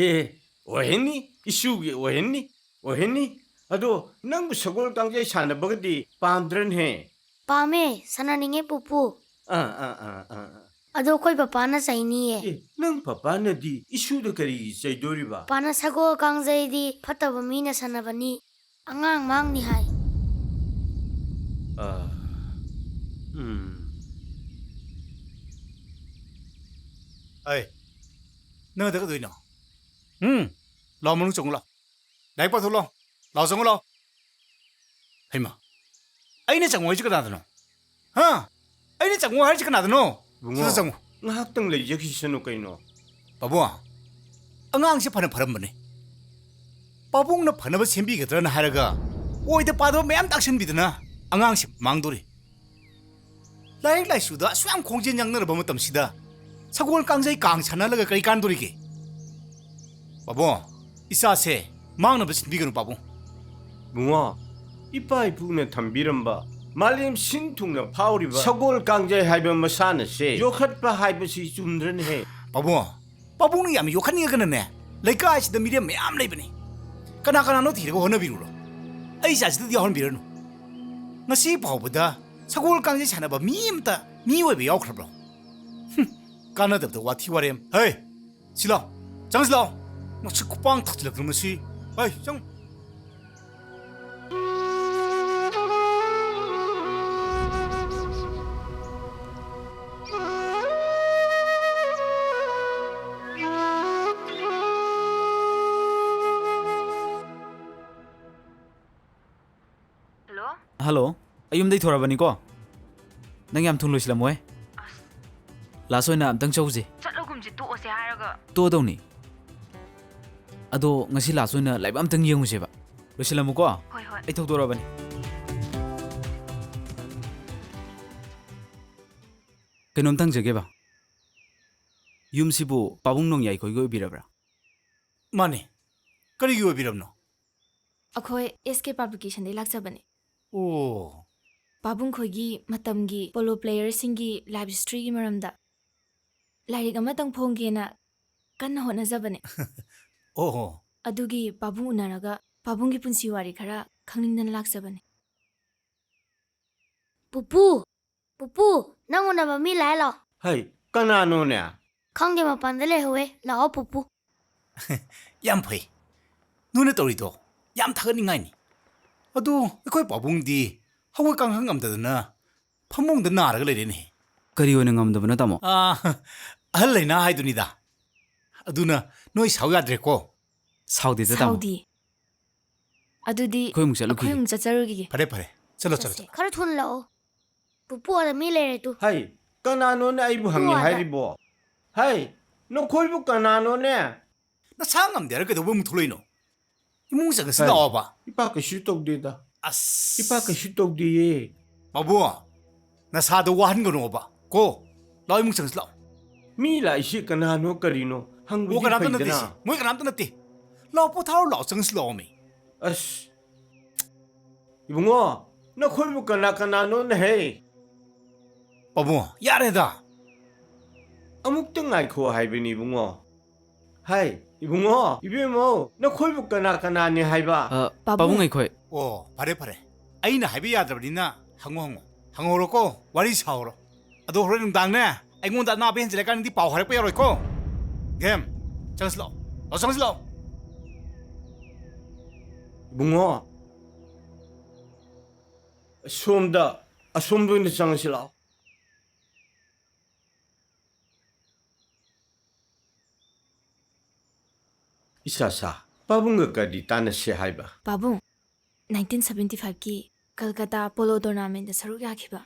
ꯑꯦ, ꯑꯣꯏꯍꯟꯅꯤ, ꯏꯁꯨꯒꯤ ꯑꯣꯏꯍꯟꯅꯤ, ꯑꯣꯏꯍꯟꯅꯤ꯫ ꯑꯗꯣ ꯅꯪꯕꯨ ꯁꯒꯣꯜ ꯀꯥꯡꯖꯩ ꯁꯥꯟꯅꯕꯒꯗꯤ ꯄꯥꯝꯗ꯭ꯔꯅꯦꯍꯦ? ꯄꯥꯝꯃꯦ, ꯁꯥꯟꯅꯅꯤꯡꯉꯦ ꯄꯨꯄꯨ꯫ ꯑꯥ, ꯑꯥ, ꯑꯥ, ꯑꯥ, ꯑꯥ꯫ ꯑꯗꯣ ꯑꯩꯈꯣꯏ ꯄꯄꯥꯅ ꯆꯩꯅꯤꯌꯦ꯫ ꯑꯦ, ꯅꯪ ꯄꯄꯥꯅꯗꯤ ꯏꯁꯨꯗ ꯀꯔꯤꯒꯤ ꯆꯩꯗꯣꯔꯤꯕ? ꯄꯄꯥꯅ ꯁꯒꯣꯜ ꯀꯥꯡꯖꯩꯗꯤ ꯐꯠꯇꯕ ꯃꯤꯅ ꯁꯥꯟꯅꯕꯅꯤ, ꯑꯉꯥꯡ ꯃꯥꯡꯅꯤ ꯍꯥꯏ꯫ ꯑꯥ, ꯎꯝ꯫ ꯑꯩ, ꯅꯪ ꯑꯗ ꯀꯩꯗꯧꯔꯤꯅꯣ? ꯎꯝ, ꯂꯥꯎ, ꯃꯅꯨꯡ ꯆꯪꯉꯨ ꯂꯥꯎ꯫ ꯂꯥꯏꯔꯤꯛ ꯄꯥꯊꯣꯛ ꯂꯥꯎ꯫ ꯂꯥꯎ, ꯆꯪꯉꯨ ꯂꯥꯎ꯫ ꯍꯩꯃꯥ, ꯑꯩꯅ ꯆꯪꯉꯨ ꯍꯥꯏꯁꯤ ꯀꯅꯥꯗꯅꯣ? ꯍꯥ? ꯑꯩꯅ ꯆꯪꯉꯨ ꯍꯥꯏꯔꯤꯁꯤ ꯀꯅꯥꯗꯅꯣ? ꯏꯕꯨꯡꯉꯣ, ꯁꯤꯗ ꯆꯪꯉꯨ꯫ ꯉꯥꯏꯍꯥꯛꯇꯪ ꯂꯩꯖꯈꯤꯁꯅꯨ ꯀꯩꯅꯣ꯫ ꯄꯥꯕꯨꯡ, ꯑꯉꯥꯡꯁꯦ ꯐꯅ ꯐꯔꯝꯕꯅꯦ꯫ ꯄꯥꯕꯨꯡꯅ ꯐꯅꯕ ꯁꯦꯝꯕꯤꯒꯗ꯭ꯔꯅ ꯍꯥꯏꯔꯒ ꯑꯣꯏꯗ ꯄꯥꯗꯕ ꯃꯌꯥꯝ ꯇꯥꯛꯁꯟꯕꯤꯗꯅ ꯑꯉꯥꯡꯁꯦ ꯃꯥꯡꯗꯣꯔꯤ꯫ ꯂꯥꯏꯔꯤꯛ ꯂꯥꯏꯁꯨꯗ ꯑꯁꯨꯛ ꯌꯥꯝ ꯈꯣꯡꯖꯦꯜ ꯌꯥꯡꯅꯔꯕ ꯃꯇꯝꯁꯤꯗ ꯁꯒꯣꯜ ꯀꯥꯡꯖꯩ ꯀꯥꯡ ꯁꯥꯟꯅꯍꯜꯂꯒ ꯀꯔꯤ ꯀꯥꯟꯗꯣꯔꯤꯒꯦ? ꯄꯥꯕꯨꯡ, ꯏꯆꯥꯁꯦ ꯃꯥꯡꯅꯕ ꯁꯤꯟꯕꯤꯒꯅꯨ ꯄꯥꯕꯨꯡ꯫ ꯕꯨꯡꯉꯣ, ꯏꯄꯥ ꯏꯄꯨꯅ ꯊꯝꯕꯤꯔꯝꯕ ꯃꯥꯂꯦꯝ ꯁꯤꯟ ꯊꯨꯡꯅ ꯐꯥꯎꯔꯤꯕ ꯁꯒꯣꯜ ꯀꯥꯡꯖꯩ ꯍꯥꯏꯕ ꯃꯁꯥꯟꯅꯁꯦ ꯌꯣꯛꯈꯠꯄ ꯍꯥꯏꯕꯁꯤ ꯆꯨꯝꯗ꯭ꯔꯅꯦꯍꯦ? ꯄꯥꯕꯨꯡ, ꯄꯥꯕꯨꯡꯅ ꯌꯥꯝ ꯌꯣꯛꯈꯠꯅꯤꯡꯉꯒꯅꯅꯦ, ꯂꯩꯀꯥꯏꯁꯤꯗ ꯃꯤꯔꯦꯝ ꯃꯌꯥꯝ ꯂꯩꯕꯅꯤ, ꯀꯅꯥ ꯀꯅꯥꯅꯣ ꯊꯤꯔꯒ ꯍꯣꯠꯅꯕꯤꯔꯨꯔꯣ꯫ ꯑꯩ ꯏꯆꯥꯁꯤꯗꯗꯤ ꯌꯥꯎꯍꯟꯕꯤꯔꯅꯨ꯫ ꯉꯁꯤ ꯐꯥꯎꯕꯗ ꯁꯒꯣꯜ ꯀꯥꯡꯖꯩ ꯁꯥꯟꯅꯕ ꯃꯤ ꯑꯃꯇ ꯃꯤ ꯑꯣꯏꯕ ꯌꯥꯎꯈ꯭ꯔꯕ꯭ꯔꯣ? ꯍꯨꯝ, ꯀꯥꯟꯅꯗꯕꯗ ꯋꯥꯊꯤ ꯋꯥꯔꯦꯝ꯫ ꯍꯦ, ꯁꯤ ꯂꯥꯎ, ꯆꯪꯁꯤ ꯂꯥꯎ꯫ ꯃꯁꯤ ꯈꯨꯄꯥꯡ ꯊꯛꯆꯤꯜꯂꯛꯇꯅ ꯃꯁꯤ꯫ ꯍꯩ, ꯆꯪ꯫ ꯍꯜꯂꯣ? ꯍꯜꯂꯣ, ꯑꯩ ꯌꯨꯝꯗꯩ ꯊꯣꯔꯕꯅꯤꯀꯣ꯫ ꯅꯪ ꯌꯥꯝ ꯊꯨꯅ ꯂꯣꯏꯁꯤꯜꯂꯝꯃꯣꯍꯦ꯫ ꯑꯁ꯫ ꯂꯥꯁ ꯑꯣꯏꯅ ꯑꯝꯇꯪ ꯆꯧꯁꯦ꯫ ꯆꯠꯂꯒꯨꯝꯁꯦ ꯇꯣꯛꯑꯁꯦ ꯍꯥꯏꯔꯒ꯫ ꯇꯣꯛꯑꯗꯧꯅꯤ꯫ ꯑꯗꯣ ꯉꯁꯤ ꯂꯥꯁ ꯑꯣꯏꯅ ꯂꯥꯏꯕꯛ ꯑꯝꯇꯪ ꯌꯦꯡꯉꯨꯁꯦꯕ꯫ ꯂꯣꯏꯁꯤꯜꯂꯝꯃꯨꯀꯣ꯫ ꯍꯣꯏ, ꯍꯣꯏ꯫ ꯑꯩ ꯊꯧꯗꯣꯔꯛꯑꯕꯅꯤ꯫ ꯀꯩꯅꯣꯝꯇ ꯍꯪꯖꯒꯦꯕ, ꯌꯨꯝꯁꯤꯕꯨ ꯄꯥꯕꯨꯡ ꯅꯣꯡꯌꯥꯏꯈꯣꯏꯒꯤ ꯑꯣꯏꯕꯤꯔꯕ꯭ꯔꯥ? ꯃꯥꯅꯦ, ꯀꯔꯤꯒꯤ ꯑꯣꯏꯕꯤꯔꯕꯅꯣ? ꯑꯩꯈꯣꯏ ꯑꯦꯁ ꯀꯦ ꯄꯥꯕ꯭ꯂꯤꯀꯦꯁꯟꯗꯒꯤ ꯂꯥꯛꯆꯕꯅꯦ꯫ ꯑꯣ꯫ ꯄꯥꯕꯨꯡ ꯈꯣꯏꯒꯤ ꯃꯇꯝꯒꯤ ꯄꯣꯂꯣ ꯄ꯭ꯂꯦꯌꯔꯁꯤꯡꯒꯤ ꯂꯥꯏꯐ ꯍꯤꯁꯇ꯭ꯔꯤꯒꯤ ꯃꯔꯝꯗ ꯂꯥꯏꯔꯤꯛ ꯑꯃꯇꯪ ꯐꯣꯡꯒꯦꯅ ꯀꯟꯅ ꯍꯣꯠꯅꯖꯕꯅꯦ꯫ ꯑꯣ꯫ ꯑꯗꯨꯒꯤ ꯄꯥꯕꯨꯡ ꯎꯅꯔꯒ ꯄꯥꯕꯨꯡꯒꯤ ꯄꯨꯟꯁꯤ ꯋꯥꯔꯤ ꯈꯔ ꯈꯪꯅꯤꯡꯗꯅ ꯂꯥꯛꯆꯕꯅꯦ꯫ ꯄꯨꯄꯨ, ꯄꯨꯄꯨ, ꯅꯪ ꯎꯅꯕ ꯃꯤ ꯂꯥꯛꯑꯦ, ꯂꯥꯛꯑꯣ꯫ ꯍꯩ, ꯀꯅꯥꯅꯣꯅꯦ? ꯈꯪꯗꯦ, ꯃꯄꯥꯟꯗ ꯂꯩꯍꯧꯋꯦ, ꯂꯥꯛꯑꯣ ꯄꯨꯄꯨ꯫ ꯌꯥꯝ ꯐꯩ, ꯅꯣꯏꯅ ꯇꯧꯔꯤꯗꯣ ꯌꯥꯝ ꯊꯥꯒꯠꯅꯤꯡꯉꯥꯏꯅꯤ꯫ ꯑꯗꯣ ꯑꯩꯈꯣꯏ ꯄꯥꯕꯨꯡꯗꯤ ꯍꯧꯒꯠ ꯀꯥꯡꯈꯠ ꯉꯝꯗꯗꯅ ꯐꯃꯨꯡꯗ ꯅꯥꯔꯒ ꯂꯩꯔꯦꯅꯦ꯫ ꯀꯔꯤ ꯑꯣꯏꯅ ꯉꯝꯗꯕꯅꯣ, ꯇꯥꯃꯣ? ꯑꯥ, ꯑꯍꯜ ꯂꯩꯅꯥ ꯍꯥꯏꯗꯨꯅꯤꯗ꯫ ꯑꯗꯨꯅ ꯅꯣꯏ ꯁꯥꯎ ꯌꯥꯗ꯭ꯔꯦꯀꯣ꯫ ꯁꯥꯎꯗꯦꯗ, ꯇꯥꯃꯣ꯫ ꯁꯥꯎꯗꯤ꯫ ꯑꯗꯨꯗꯤ ꯑꯩꯈꯣꯏ ꯑꯃꯨꯛ ꯆꯠꯂꯨꯈꯤꯒꯦ꯫ ꯑꯩꯈꯣꯏ ꯑꯃꯨꯛ ꯆꯠꯆꯔꯨꯈꯤꯒꯦ꯫ ꯐꯔꯦ, ꯐꯔꯦ, ꯆꯠꯂꯣ, ꯆꯠꯂꯣ, ꯆꯠꯁꯦ꯫ ꯆꯠꯂꯣ꯫ ꯈꯔ ꯊꯨꯅ ꯂꯥꯛꯑꯣ꯫ ꯄꯨꯄꯨ, ꯑꯥꯗ ꯃꯤ ꯂꯩꯔꯦ ꯇꯨ꯫ ꯍꯩ, ꯀꯅꯥꯅꯣꯅꯦ ꯑꯩꯕꯨ ꯍꯪꯉꯤ ꯄꯨꯋꯥꯗ꯫ ꯍꯥꯏꯔꯤꯕꯣ? ꯍꯩ, ꯅꯈꯣꯏꯕꯨ ꯀꯅꯥꯅꯣꯅꯦ? ꯅꯁꯥ ꯉꯝꯗꯦ ꯍꯥꯏꯔ ꯀꯩꯗꯧꯕ ꯑꯃꯨꯛ ꯊꯣꯛꯂꯛꯏꯅꯣ? ꯏꯃꯨꯡ ꯆꯪꯉꯁꯤ ꯍꯩ, ꯂꯥꯛꯑꯣꯕ꯫ ꯏꯄꯥ ꯀꯩꯁꯨ ꯇꯧꯗꯦꯗ꯫ ꯑꯁ꯫ ꯏꯄꯥ ꯀꯩꯁꯨ ꯇꯧꯗꯦꯌꯦ꯫ ꯄꯥꯕꯨꯡ, ꯅꯁꯥꯗꯣ ꯋꯥꯍꯟꯒꯅꯣꯕ ꯀꯣ꯫ ꯂꯥꯛꯑꯣ, ꯏꯃꯨꯡ ꯆꯪꯉꯁꯤ ꯂꯥꯛꯑꯣ꯫ ꯃꯤ ꯂꯥꯛꯏꯁꯤ ꯀꯅꯥꯅꯣ ꯀꯔꯤꯅꯣ ꯑꯣ, ꯍꯪꯕꯗꯤ ꯀꯅꯥꯝꯇ ꯅꯠꯇꯦ ꯐꯩꯗꯅ꯫ ꯁꯤ ꯃꯣꯏ ꯀꯅꯥꯝꯇ ꯅꯠꯇꯦ꯫ ꯂꯥꯛꯑꯣ, ꯄꯣꯊꯥꯔꯣ ꯂꯥꯛꯑꯣ, ꯆꯪꯉꯁꯤ ꯂꯥꯛꯑꯣ ꯃꯤ꯫ ꯑꯁ, ꯏꯕꯨꯡꯉꯣ, ꯅꯈꯣꯏꯕꯨ ꯀꯅꯥ ꯀꯅꯥꯅꯣꯅꯦ ꯍꯦ? ꯄꯥꯕꯨꯡ, ꯌꯥꯔꯦꯗ꯫ ꯑꯃꯨꯛꯇ ꯉꯥꯏꯈꯣ ꯍꯥꯏꯕꯅꯤ ꯏꯕꯨꯡꯉꯣ꯫ ꯍꯥꯏ, ꯏꯕꯨꯡꯉꯣ, ꯏꯕꯦꯝꯃꯧ, ꯅꯈꯣꯏꯕꯨ ꯀꯅꯥ ꯀꯅꯥꯅꯤ ꯍꯥꯏꯕ? ꯑ, ꯄꯥꯕꯨꯡ꯫ ꯄꯥꯕꯨꯡ ꯑꯩꯈꯣꯏ꯫ ꯑꯣ, ꯐꯔꯦ, ꯐꯔꯦ꯫ ꯑꯩꯅ ꯍꯥꯏꯕ ꯌꯥꯗ꯭ꯔꯕꯅꯤꯅ ꯍꯪꯉꯣ, ꯍꯪꯉꯣ꯫ ꯍꯪꯍꯧꯔꯣꯀꯣ, ꯋꯥꯔꯤ ꯁꯥꯍꯧꯔꯣ꯫ ꯑꯗꯣ ꯍꯣꯔꯦꯟ ꯅꯨꯡꯗꯥꯡꯅꯦ, ꯑꯩꯉꯣꯟꯗ ꯑꯅꯥꯕ ꯍꯦꯟꯖꯤꯜꯂꯀꯥꯟꯗꯗꯤ ꯄꯥꯎ ꯍꯥꯏꯔꯛꯄ ꯌꯥꯔꯣꯏꯀꯣ꯫ ꯒꯦꯝ, ꯆꯪꯉꯁꯤ ꯂꯥꯛꯑꯣ꯫ ꯂꯥꯛꯑꯣ, ꯆꯪꯉꯁꯤ ꯂꯥꯛꯑꯣ꯫ ꯏꯕꯨꯡꯉꯣ, ꯁꯣꯝꯗ, ꯑꯁꯣꯝꯗ ꯑꯣꯏꯅ ꯆꯪꯉꯁꯤ ꯂꯥꯛꯑꯣ꯫ ꯏꯁꯥ ꯁꯥ, ꯄꯥꯕꯨꯡꯒ ꯀꯔꯤ ꯇꯥꯟꯅꯁꯦ ꯍꯥꯏꯕ? ꯄꯥꯕꯨꯡ, ꯅꯥꯏꯟꯇꯤꯟ ꯁꯚꯦꯟꯇꯤ ꯐꯥꯏꯚꯀꯤ ꯀꯜꯀꯇꯥ ꯄꯣꯂꯣ ꯇꯣꯔꯅꯥꯃꯦꯟꯗ ꯁꯔꯨꯛ ꯌꯥꯈꯤꯕ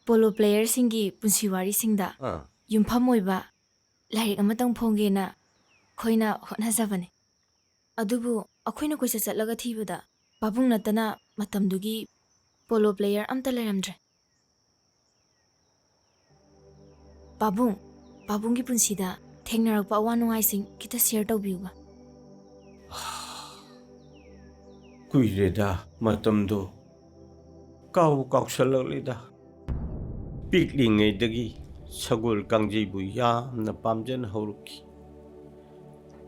ꯄꯣꯂꯣ ꯄ꯭ꯂꯦꯌꯔꯁꯤꯡꯒꯤ ꯄꯨꯟꯁꯤ ꯋꯥꯔꯤꯁꯤꯡꯗ ꯑꯥ꯫ ꯌꯨꯝꯐꯝ ꯑꯣꯏꯕ ꯂꯥꯏꯔꯤꯛ ꯑꯃꯇꯪ ꯐꯣꯡꯒꯦꯅ ꯑꯩꯈꯣꯏꯅ ꯍꯣꯠꯅꯖꯕꯅꯦ꯫ ꯑꯗꯨꯕꯨ ꯑꯩꯈꯣꯏꯅ ꯀꯣꯏꯆꯠ ꯆꯠꯂꯒ ꯊꯤꯕꯗ ꯄꯥꯕꯨꯡ ꯅꯠꯇꯅ ꯃꯇꯝꯗꯨꯒꯤ ꯄꯣꯂꯣ ꯄ꯭ꯂꯦꯌꯔ ꯑꯝꯇ ꯂꯩꯔꯝꯗ꯭ꯔꯦ꯫ ꯄꯥꯕꯨꯡ, ꯄꯥꯕꯨꯡꯒꯤ ꯄꯨꯟꯁꯤꯗ ꯊꯦꯡꯅꯔꯛꯄ ꯑꯋꯥ ꯅꯨꯡꯉꯥꯏꯁꯤꯡ ꯈꯤꯇ ꯁꯤꯌꯔ ꯇꯧꯕꯤꯌꯨꯕ꯫ ꯀꯨꯏꯔꯦꯗ ꯃꯇꯝꯗꯣ꯫ ꯀꯥꯎꯕꯨ ꯀꯥꯎꯁꯜꯂꯛꯂꯦꯗ꯫ ꯄꯤꯛꯂꯤꯉꯩꯗꯒꯤ ꯁꯒꯣꯜ ꯀꯥꯡꯖꯩꯕꯨ ꯌꯥꯝꯅ ꯄꯥꯝꯖꯅ ꯍꯧꯔꯛꯈꯤ꯫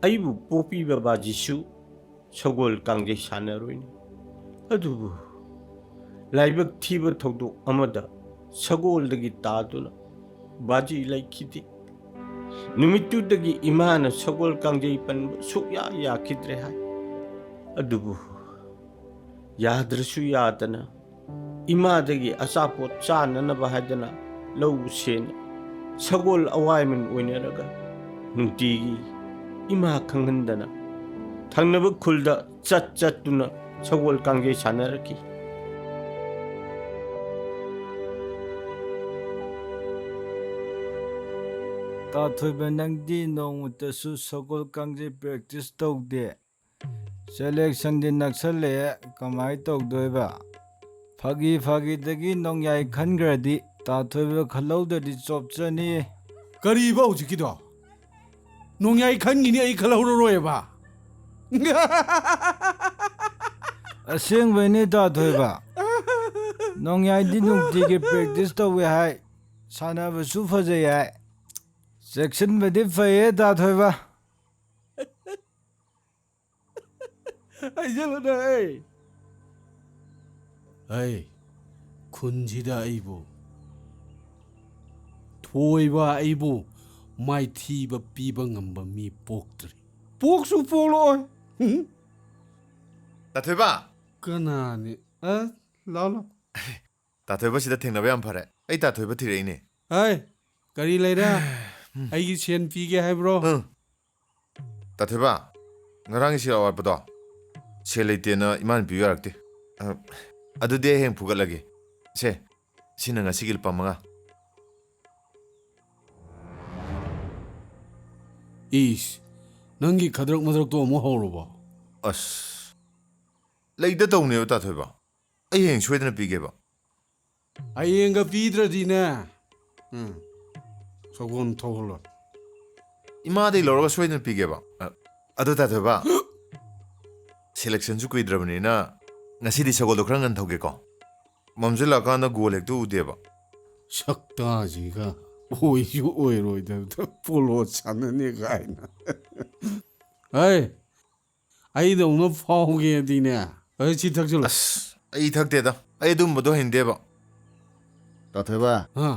ꯑꯩꯕꯨ ꯄꯣꯛꯄꯤꯕ ꯕꯥꯖꯤꯁꯨ ꯁꯒꯣꯜ ꯀꯥꯡꯖꯩ ꯁꯥꯟꯅꯔꯣꯏꯅꯤ꯫ ꯑꯗꯨꯕꯨ ꯂꯥꯏꯕꯛ ꯊꯤꯕ ꯊꯧꯗꯣꯛ ꯑꯃꯗ ꯁꯒꯣꯜꯗꯒꯤ ꯇꯥꯗꯨꯅ ꯕꯥꯖꯤ ꯂꯩꯈꯤꯗꯦ꯫ ꯅꯨꯃꯤꯠꯇꯨꯗꯒꯤ ꯏꯃꯥꯅ ꯁꯒꯣꯜ ꯀꯥꯡꯖꯩ ꯄꯟꯕ ꯁꯨꯛꯌꯥ ꯌꯥꯈꯤꯗ꯭ꯔꯦ ꯍꯥꯏ꯫ ꯑꯗꯨꯕꯨ ꯌꯥꯗ꯭ꯔꯁꯨ ꯌꯥꯗꯅ ꯏꯃꯥꯗꯒꯤ ꯑꯆꯥꯄꯣꯠ ꯆꯥꯅꯅꯕ ꯍꯥꯏꯗꯅ ꯂꯧ ꯁꯦꯟ ꯁꯒꯣꯜ ꯑꯋꯥꯏꯃꯟ ꯑꯣꯏꯅꯔꯒ ꯅꯨꯡꯇꯤꯒꯤ ꯏꯃꯥ ꯈꯪꯍꯟꯗꯅ ꯊꯪꯅꯕ ꯈꯨꯜꯗ ꯆꯠ ꯆꯠꯇꯨꯅ ꯁꯒꯣꯜ ꯀꯥꯡꯖꯩ ꯁꯥꯟꯅꯔꯛꯈꯤ꯫ ꯇꯥꯊꯣꯏꯕ, ꯅꯪꯗꯤ ꯅꯣꯡꯃꯇꯁꯨ ꯁꯒꯣꯜ ꯀꯥꯡꯖꯩ ꯄ꯭ꯔꯦꯛꯇꯤꯁ ꯇꯧꯗꯦ꯫ ꯁꯦꯂꯦꯛꯁꯟꯗꯤ ꯅꯛꯁꯜꯂꯛꯑꯦ, ꯀꯃꯥꯏ ꯇꯧꯗꯣꯏꯕ? ꯐꯥꯒꯤ ꯐꯥꯒꯤꯗꯒꯤ ꯅꯣꯡꯌꯥꯏ ꯈꯟꯈ꯭ꯔꯗꯤ ꯇꯥꯊꯣꯏꯕ ꯈꯜꯍꯧꯗ꯭ꯔꯗꯤ ꯆꯣꯞꯆꯅꯤ꯫ ꯀꯔꯤꯕ ꯍꯧꯖꯤꯛꯀꯤꯗꯣ? ꯅꯣꯡꯌꯥꯏ ꯈꯟꯈꯤꯅꯤ ꯑꯩ ꯈꯜꯍꯧꯔꯔꯣꯏꯕ? ꯑꯁꯦꯡꯕꯩꯅꯦ ꯇꯥꯊꯣꯏꯕ꯫ ꯅꯣꯡꯌꯥꯏꯗꯤ ꯅꯨꯡꯇꯤꯒꯤ ꯄ꯭ꯔꯦꯛꯇꯤꯁ ꯇꯧꯋꯦ ꯍꯥꯏ, ꯁꯥꯟꯅꯕꯁꯨ ꯐꯖꯩ ꯍꯥꯏ꯫ ꯆꯦꯛꯁꯤꯟꯕꯗꯤ ꯐꯩꯌꯦ ꯇꯥꯊꯣꯏꯕ꯫ ꯍꯥꯏꯖꯜꯂꯨꯅꯦ꯫ ꯑꯩ ꯈꯨꯟꯁꯤꯗ ꯑꯩꯕꯨ ꯊꯣꯏꯕ ꯑꯩꯕꯨ ꯃꯥꯏꯊꯤꯕ ꯄꯤꯕ ꯉꯝꯕ ꯃꯤ ꯄꯣꯛꯇ꯭ꯔꯤ꯫ ꯄꯣꯛꯁꯨ ꯄꯣꯛꯂꯛꯑꯣꯏ꯫ ꯍꯨꯝ꯫ ꯇꯥꯊꯣꯏꯕ! ꯀꯅꯥꯅꯤ? ꯑ, ꯂꯥꯎ ꯂꯥꯎ꯫ ꯇꯥꯊꯣꯏꯕ ꯁꯤꯗ ꯊꯦꯡꯅꯕ ꯌꯥꯝ ꯐꯔꯦ꯫ ꯑꯩ ꯇꯥꯊꯣꯏꯕ ꯊꯤꯔꯛꯏꯅꯦ꯫ ꯍꯥꯏ, ꯀꯔꯤ ꯂꯩꯔꯦ? ꯑꯩꯒꯤ ꯁꯦꯟ ꯄꯤꯒꯦ ꯍꯥꯏꯕ꯭ꯔꯣ? ꯎꯝ꯫ ꯇꯥꯊꯣꯏꯕ, ꯉꯔꯥꯡꯒꯤ ꯁꯦꯜ ꯑꯋꯥꯠꯄꯗꯣ ꯁꯦꯜ ꯂꯩꯇꯦꯅ ꯏꯃꯥꯅ ꯄꯤꯌꯨ ꯌꯥꯔꯛꯇꯦ꯫ ꯑ, ꯑꯗꯨꯗꯤ ꯑꯩ ꯍꯌꯦꯡ ꯐꯨꯒꯠꯂꯒꯦ꯫ ꯁꯦ, ꯁꯤꯅ ꯉꯁꯤꯒꯤ ꯂꯨꯄꯥ ꯃꯉꯥ꯫ ꯏꯁ, ꯅꯪꯒꯤ ꯈꯗ꯭ꯔꯛ ꯃꯗ꯭ꯔꯛꯇꯣ ꯑꯃꯨꯛ ꯍꯧꯔꯕꯣ? ꯑꯁ, ꯂꯩꯗ ꯇꯧꯅꯦꯕ ꯇꯥꯊꯣꯏꯕ꯫ ꯑꯩ ꯍꯌꯦꯡ ꯁꯣꯏꯗꯅ ꯄꯤꯒꯦꯕ꯫ ꯍꯌꯦꯡꯒ ꯄꯤꯗ꯭ꯔꯗꯤꯅꯦ꯫ ꯎꯝ꯫ ꯁꯒꯣꯜ ꯊꯧꯍꯜꯂꯣ꯫ ꯏꯃꯥꯗꯩ ꯂꯧꯔꯒ ꯁꯣꯏꯗꯅ ꯄꯤꯒꯦꯕ꯫ ꯑ, ꯑꯗꯨ ꯇꯥꯊꯣꯏꯕ, ꯁꯦꯂꯦꯛꯁꯟꯁꯨ ꯀꯨꯏꯗ꯭ꯔꯕꯅꯤꯅ ꯉꯁꯤꯗꯤ ꯁꯒꯣꯜꯗꯣ ꯈꯔ ꯉꯟ ꯊꯧꯒꯦꯀꯣ꯫ ꯃꯝꯁꯤꯜꯂꯛꯑꯀꯥꯟꯗ ꯒꯣꯜ ꯍꯦꯛꯇ ꯎꯗꯦꯕ꯫ ꯁꯛꯇꯥꯁꯤꯒ ꯑꯣꯏꯁꯨ ꯑꯣꯏꯔꯣꯏꯗꯕꯗ ꯄꯣꯂꯣ ꯁꯥꯟꯅꯅꯤ ꯀꯥꯏꯅ꯫ ꯍꯩ, ꯑꯩꯗꯧꯅ ꯐꯥꯎꯒꯦꯗꯤꯅꯦ꯫ ꯑꯩ ꯁꯤ ꯊꯛꯆꯜꯂꯣ꯫ ꯑꯁ, ꯑꯩ ꯊꯛꯇꯦꯗ꯫ ꯑꯩ ꯑꯗꯨꯝꯕꯗꯣ ꯍꯩꯅꯗꯦꯕ꯫ ꯇꯥꯊꯣꯏꯕ꯫ ꯍꯥ?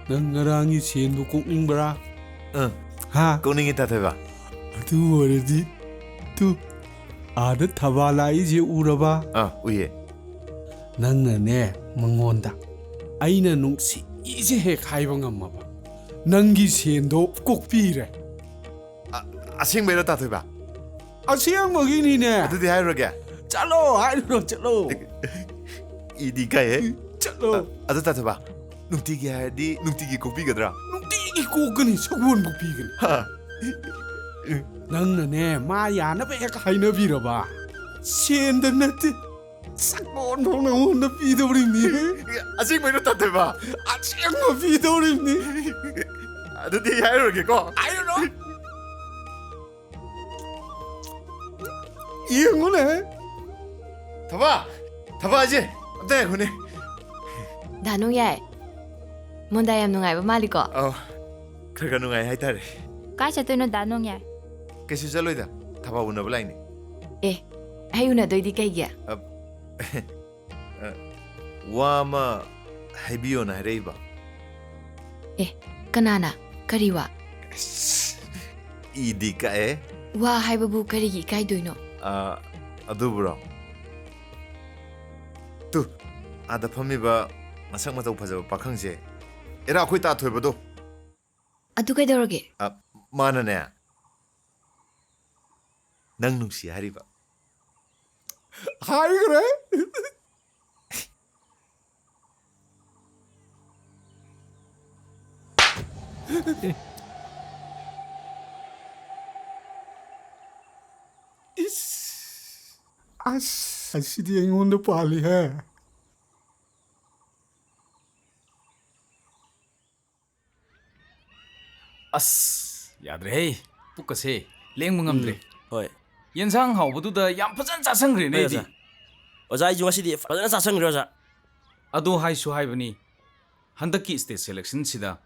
ꯅꯪ ꯉꯔꯥꯡꯒꯤ ꯁꯦꯟꯗꯨ ꯀꯣꯛꯅꯤꯡꯕ꯭ꯔꯥ? ꯑ, ꯍꯥ? ꯀꯣꯛꯅꯤꯡꯉꯤ, ꯇꯥꯊꯣꯏꯕ꯫ ꯑꯗꯨ ꯑꯣꯏꯔꯗꯤ ꯇꯨ, ꯑꯥꯗ ꯊꯕꯥ ꯂꯥꯛꯏꯁꯦ ꯎꯔꯕ? ꯑꯥ, ꯎꯏꯌꯦ꯫ ꯅꯪꯅꯅꯦ ꯃꯉꯣꯟꯗ ꯑꯩꯅ ꯅꯨꯡꯁꯤꯁꯦ ꯍꯦꯛ ꯍꯥꯏꯕ ꯉꯝꯃꯕ, ꯅꯪꯒꯤ ꯁꯦꯟꯗꯣ ꯀꯣꯛꯄꯤꯔꯦ꯫ ꯑ-, ꯑꯁꯦꯡꯕꯩꯔꯣ, ꯇꯥꯊꯣꯏꯕ? ꯑꯁꯦꯡꯕꯒꯤꯅꯤꯅꯦ꯫ ꯑꯗꯨꯗꯤ ꯍꯥꯏꯔꯨꯔꯒꯦ꯫ ꯆꯠꯂꯣ, ꯍꯥꯏꯔꯨꯔꯣ, ꯆꯠꯂꯣ꯫ ꯏꯗꯤ ꯀꯥꯏꯍꯦ꯫ ꯆꯠꯂꯣ꯫ ꯑ-, ꯑꯗꯨ ꯇꯥꯊꯣꯏꯕ, ꯅꯨꯡꯇꯤꯒꯤ ꯍꯥꯏꯔꯗꯤ ꯅꯨꯡꯇꯤꯒꯤ ꯀꯣꯛꯄꯤꯒꯗ꯭ꯔꯥ? ꯅꯨꯡꯇꯤꯒꯤ ꯀꯣꯛꯀꯅꯤ, ꯁꯒꯣꯜꯕꯨ ꯄꯤꯒꯅꯤ꯫ ꯍꯥ? ꯅꯪꯅꯅꯦ, ꯃꯥ ꯌꯥꯅꯕ ꯍꯦꯛ ꯍꯥꯏꯅꯕꯤꯔꯕ, ꯁꯦꯟꯗ ꯅꯠꯇꯦ, ꯁꯒꯣꯜꯐꯥꯎ ꯅꯉꯣꯟꯗ ꯄꯤꯗꯧꯔꯤꯕꯅꯤ꯫ ꯑꯁꯦꯡꯕꯩꯔꯣ, ꯇꯥꯊꯣꯏꯕ? ꯑꯁꯦꯡꯕ ꯄꯤꯗꯧꯔꯤꯕꯅꯤ꯫ ꯑꯗꯨꯗꯤ ꯑꯩ ꯍꯥꯏꯔꯨꯔꯒꯦꯀꯣ꯫ ꯍꯥꯏꯔꯨꯔꯣ꯫ ꯌꯦꯡꯉꯨꯅꯦ꯫ ꯊꯕꯥ! ꯊꯕꯥ ꯑꯩꯁꯦ ꯑꯝꯇ ꯉꯥꯏꯈꯣꯅꯦ꯫ ꯗꯥ ꯅꯣꯡꯌꯥꯏ, ꯃꯣꯟꯗꯥ ꯌꯥꯝ ꯅꯨꯡꯉꯥꯏꯕ ꯃꯥꯜꯂꯤꯀꯣ? ꯑꯧ, ꯈꯔ ꯈꯔ ꯅꯨꯡꯉꯥꯏ ꯍꯥꯏꯇꯥꯔꯦ꯫ ꯀꯥꯏ ꯆꯠꯇꯣꯏꯅꯣ, ꯗꯥ ꯅꯣꯡꯌꯥꯏ? ꯀꯩꯁꯨ ꯆꯠꯂꯣꯏꯗ, ꯊꯕꯥ ꯎꯅꯕ ꯂꯥꯛꯏꯅꯦ꯫ ꯑꯦ, ꯑꯩ ꯎꯅꯗꯣꯏꯗꯤ ꯀꯩꯒꯤ? ꯑ, ꯑ, ꯋꯥ ꯑꯃ ꯍꯥꯏꯕꯤꯌꯣꯅ ꯍꯥꯏꯔꯛꯏꯕ꯫ ꯑꯦ, ꯀꯅꯥꯅ? ꯀꯔꯤ ꯋꯥ? ꯑꯁ, ꯏꯗꯤ ꯀꯛꯑꯦ꯫ ꯋꯥ ꯍꯥꯏꯕꯕꯨ ꯀꯔꯤꯒꯤ ꯏꯀꯥꯏꯗꯣꯏꯅꯣ? ꯑ, ꯑꯗꯨꯕꯨꯔꯣ? ꯇꯨ, ꯑꯥꯗ ꯐꯝꯃꯤꯕ ꯃꯁꯛ ꯃꯇꯧ ꯐꯖꯕ ꯄꯥꯈꯪꯁꯦ, ꯑꯦꯔꯥ, ꯑꯩꯈꯣꯏ ꯇꯥꯊꯣꯏꯕꯗꯣ꯫ ꯑꯗꯨ ꯀꯩꯗꯧꯔꯒꯦ? ꯑ, ꯃꯥꯅꯅꯦ, ꯅꯪ ꯅꯨꯡꯁꯤ ꯍꯥꯏꯔꯤꯕ꯫ ꯍꯥꯏꯈ꯭ꯔꯦ꯫ ꯏꯁ꯫ ꯑꯁ, ꯑꯁꯤꯗꯤ ꯑꯩꯉꯣꯟꯗ ꯄꯥꯜꯂꯤꯍꯦ꯫ ꯑꯁ, ꯌꯥꯗ꯭ꯔꯦꯍꯦ꯫ ꯄꯨꯛꯀꯁꯦ ꯂꯦꯡꯕ ꯉꯝꯗ꯭ꯔꯦ꯫ ꯎꯝ, ꯍꯣꯏ꯫ ꯌꯦꯟꯁꯥꯡ ꯍꯥꯎꯕꯗꯨꯗ ꯌꯥꯝ ꯐꯖꯅ ꯆꯥꯁꯟꯈ꯭ꯔꯦꯅꯦ ꯍꯣꯏ, ꯑꯩꯗꯤ꯫ ꯑꯣꯖꯥ꯫ ꯑꯣꯖꯥ, ꯑꯩꯁꯨ ꯉꯁꯤꯗꯤ ꯐꯖꯅ ꯆꯥꯁꯟꯈ꯭ꯔꯦ, ꯑꯣꯖꯥ꯫ ꯑꯗꯣ ꯍꯥꯏꯁꯨ ꯍꯥꯏꯕꯅꯤ, ꯍꯟꯗꯛꯀꯤ state selectionꯁꯤꯗ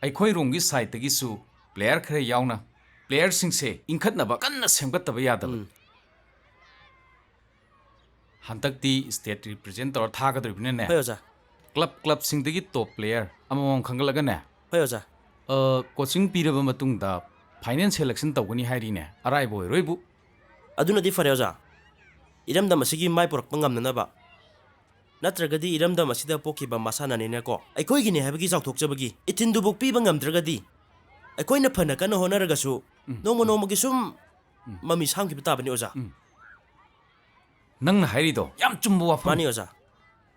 ꯑꯩꯈꯣꯏ ꯔꯣꯝꯒꯤ sideꯇꯒꯤꯁꯨ player ꯈꯔ ꯌꯥꯎꯅ playerꯁꯤꯡꯁꯦ ꯏꯟꯈꯠꯅꯕ ꯀꯟꯅ ꯁꯦꯝꯒꯠꯇꯕ ꯌꯥꯗꯕꯅꯤ꯫ ꯎꯝ꯫ ꯍꯟꯗꯛꯇꯤ state represent ꯇꯧꯔ ꯊꯥꯒꯗꯧꯔꯤꯕꯅꯤꯅꯅꯦ꯫ ꯍꯣꯏ, ꯑꯣꯖꯥ꯫ Club clubꯁꯤꯡꯗꯒꯤ top player ꯑꯃꯃꯝ ꯈꯟꯒꯠꯂꯒꯅꯦ꯫ ꯍꯣꯏ, ꯑꯣꯖꯥ꯫ ꯑ, coaching ꯄꯤꯔꯕ ꯃꯇꯨꯡꯗ final selection ꯇꯧꯒꯅꯤ ꯍꯥꯏꯔꯤꯅꯦ꯫ ꯑꯔꯥꯏꯕ ꯑꯣꯏꯔꯣꯏꯕꯨ꯫ ꯑꯗꯨꯅꯗꯤ ꯐꯔꯦ, ꯑꯣꯖꯥ꯫ ꯏꯔꯝꯗꯝ ꯑꯁꯤꯒꯤ ꯃꯥꯏ ꯄꯨꯔꯛꯄ ꯉꯝꯅꯅꯕ꯫ ꯅꯠꯇ꯭ꯔꯒꯗꯤ ꯏꯔꯝꯗꯝ ꯑꯁꯤꯗ ꯄꯣꯛꯈꯤꯕ ꯃꯁꯥꯟꯅꯅꯤꯅꯀꯣ, ꯑꯩꯈꯣꯏꯒꯤꯅꯦ ꯍꯥꯏꯕꯒꯤ ꯆꯥꯎꯊꯣꯛꯆꯕꯒꯤ ꯏꯊꯤꯟꯗꯨꯕꯨ ꯄꯤꯕ ꯉꯝꯗ꯭ꯔꯒꯗꯤ, ꯑꯩꯈꯣꯏꯅ ꯐꯅ ꯀꯟꯅ ꯍꯣꯠꯅꯔꯒꯁꯨ, ꯎꯝ, ꯅꯣꯡꯃ ꯎꯝ꯫ ꯅꯣꯡꯃꯒꯤ ꯁꯨꯝ ꯎꯝ꯫ ꯃꯃꯤ ꯁꯥꯝꯈꯤꯕ ꯇꯥꯕꯅꯤ, ꯑꯣꯖꯥ꯫ ꯎꯝ꯫ ꯅꯪꯅ ꯍꯥꯏꯔꯤꯗꯣ ꯌꯥꯝ ꯆꯨꯝꯕ ꯋꯥꯐꯝ꯫ ꯃꯥꯅꯤ, ꯑꯣꯖꯥ꯫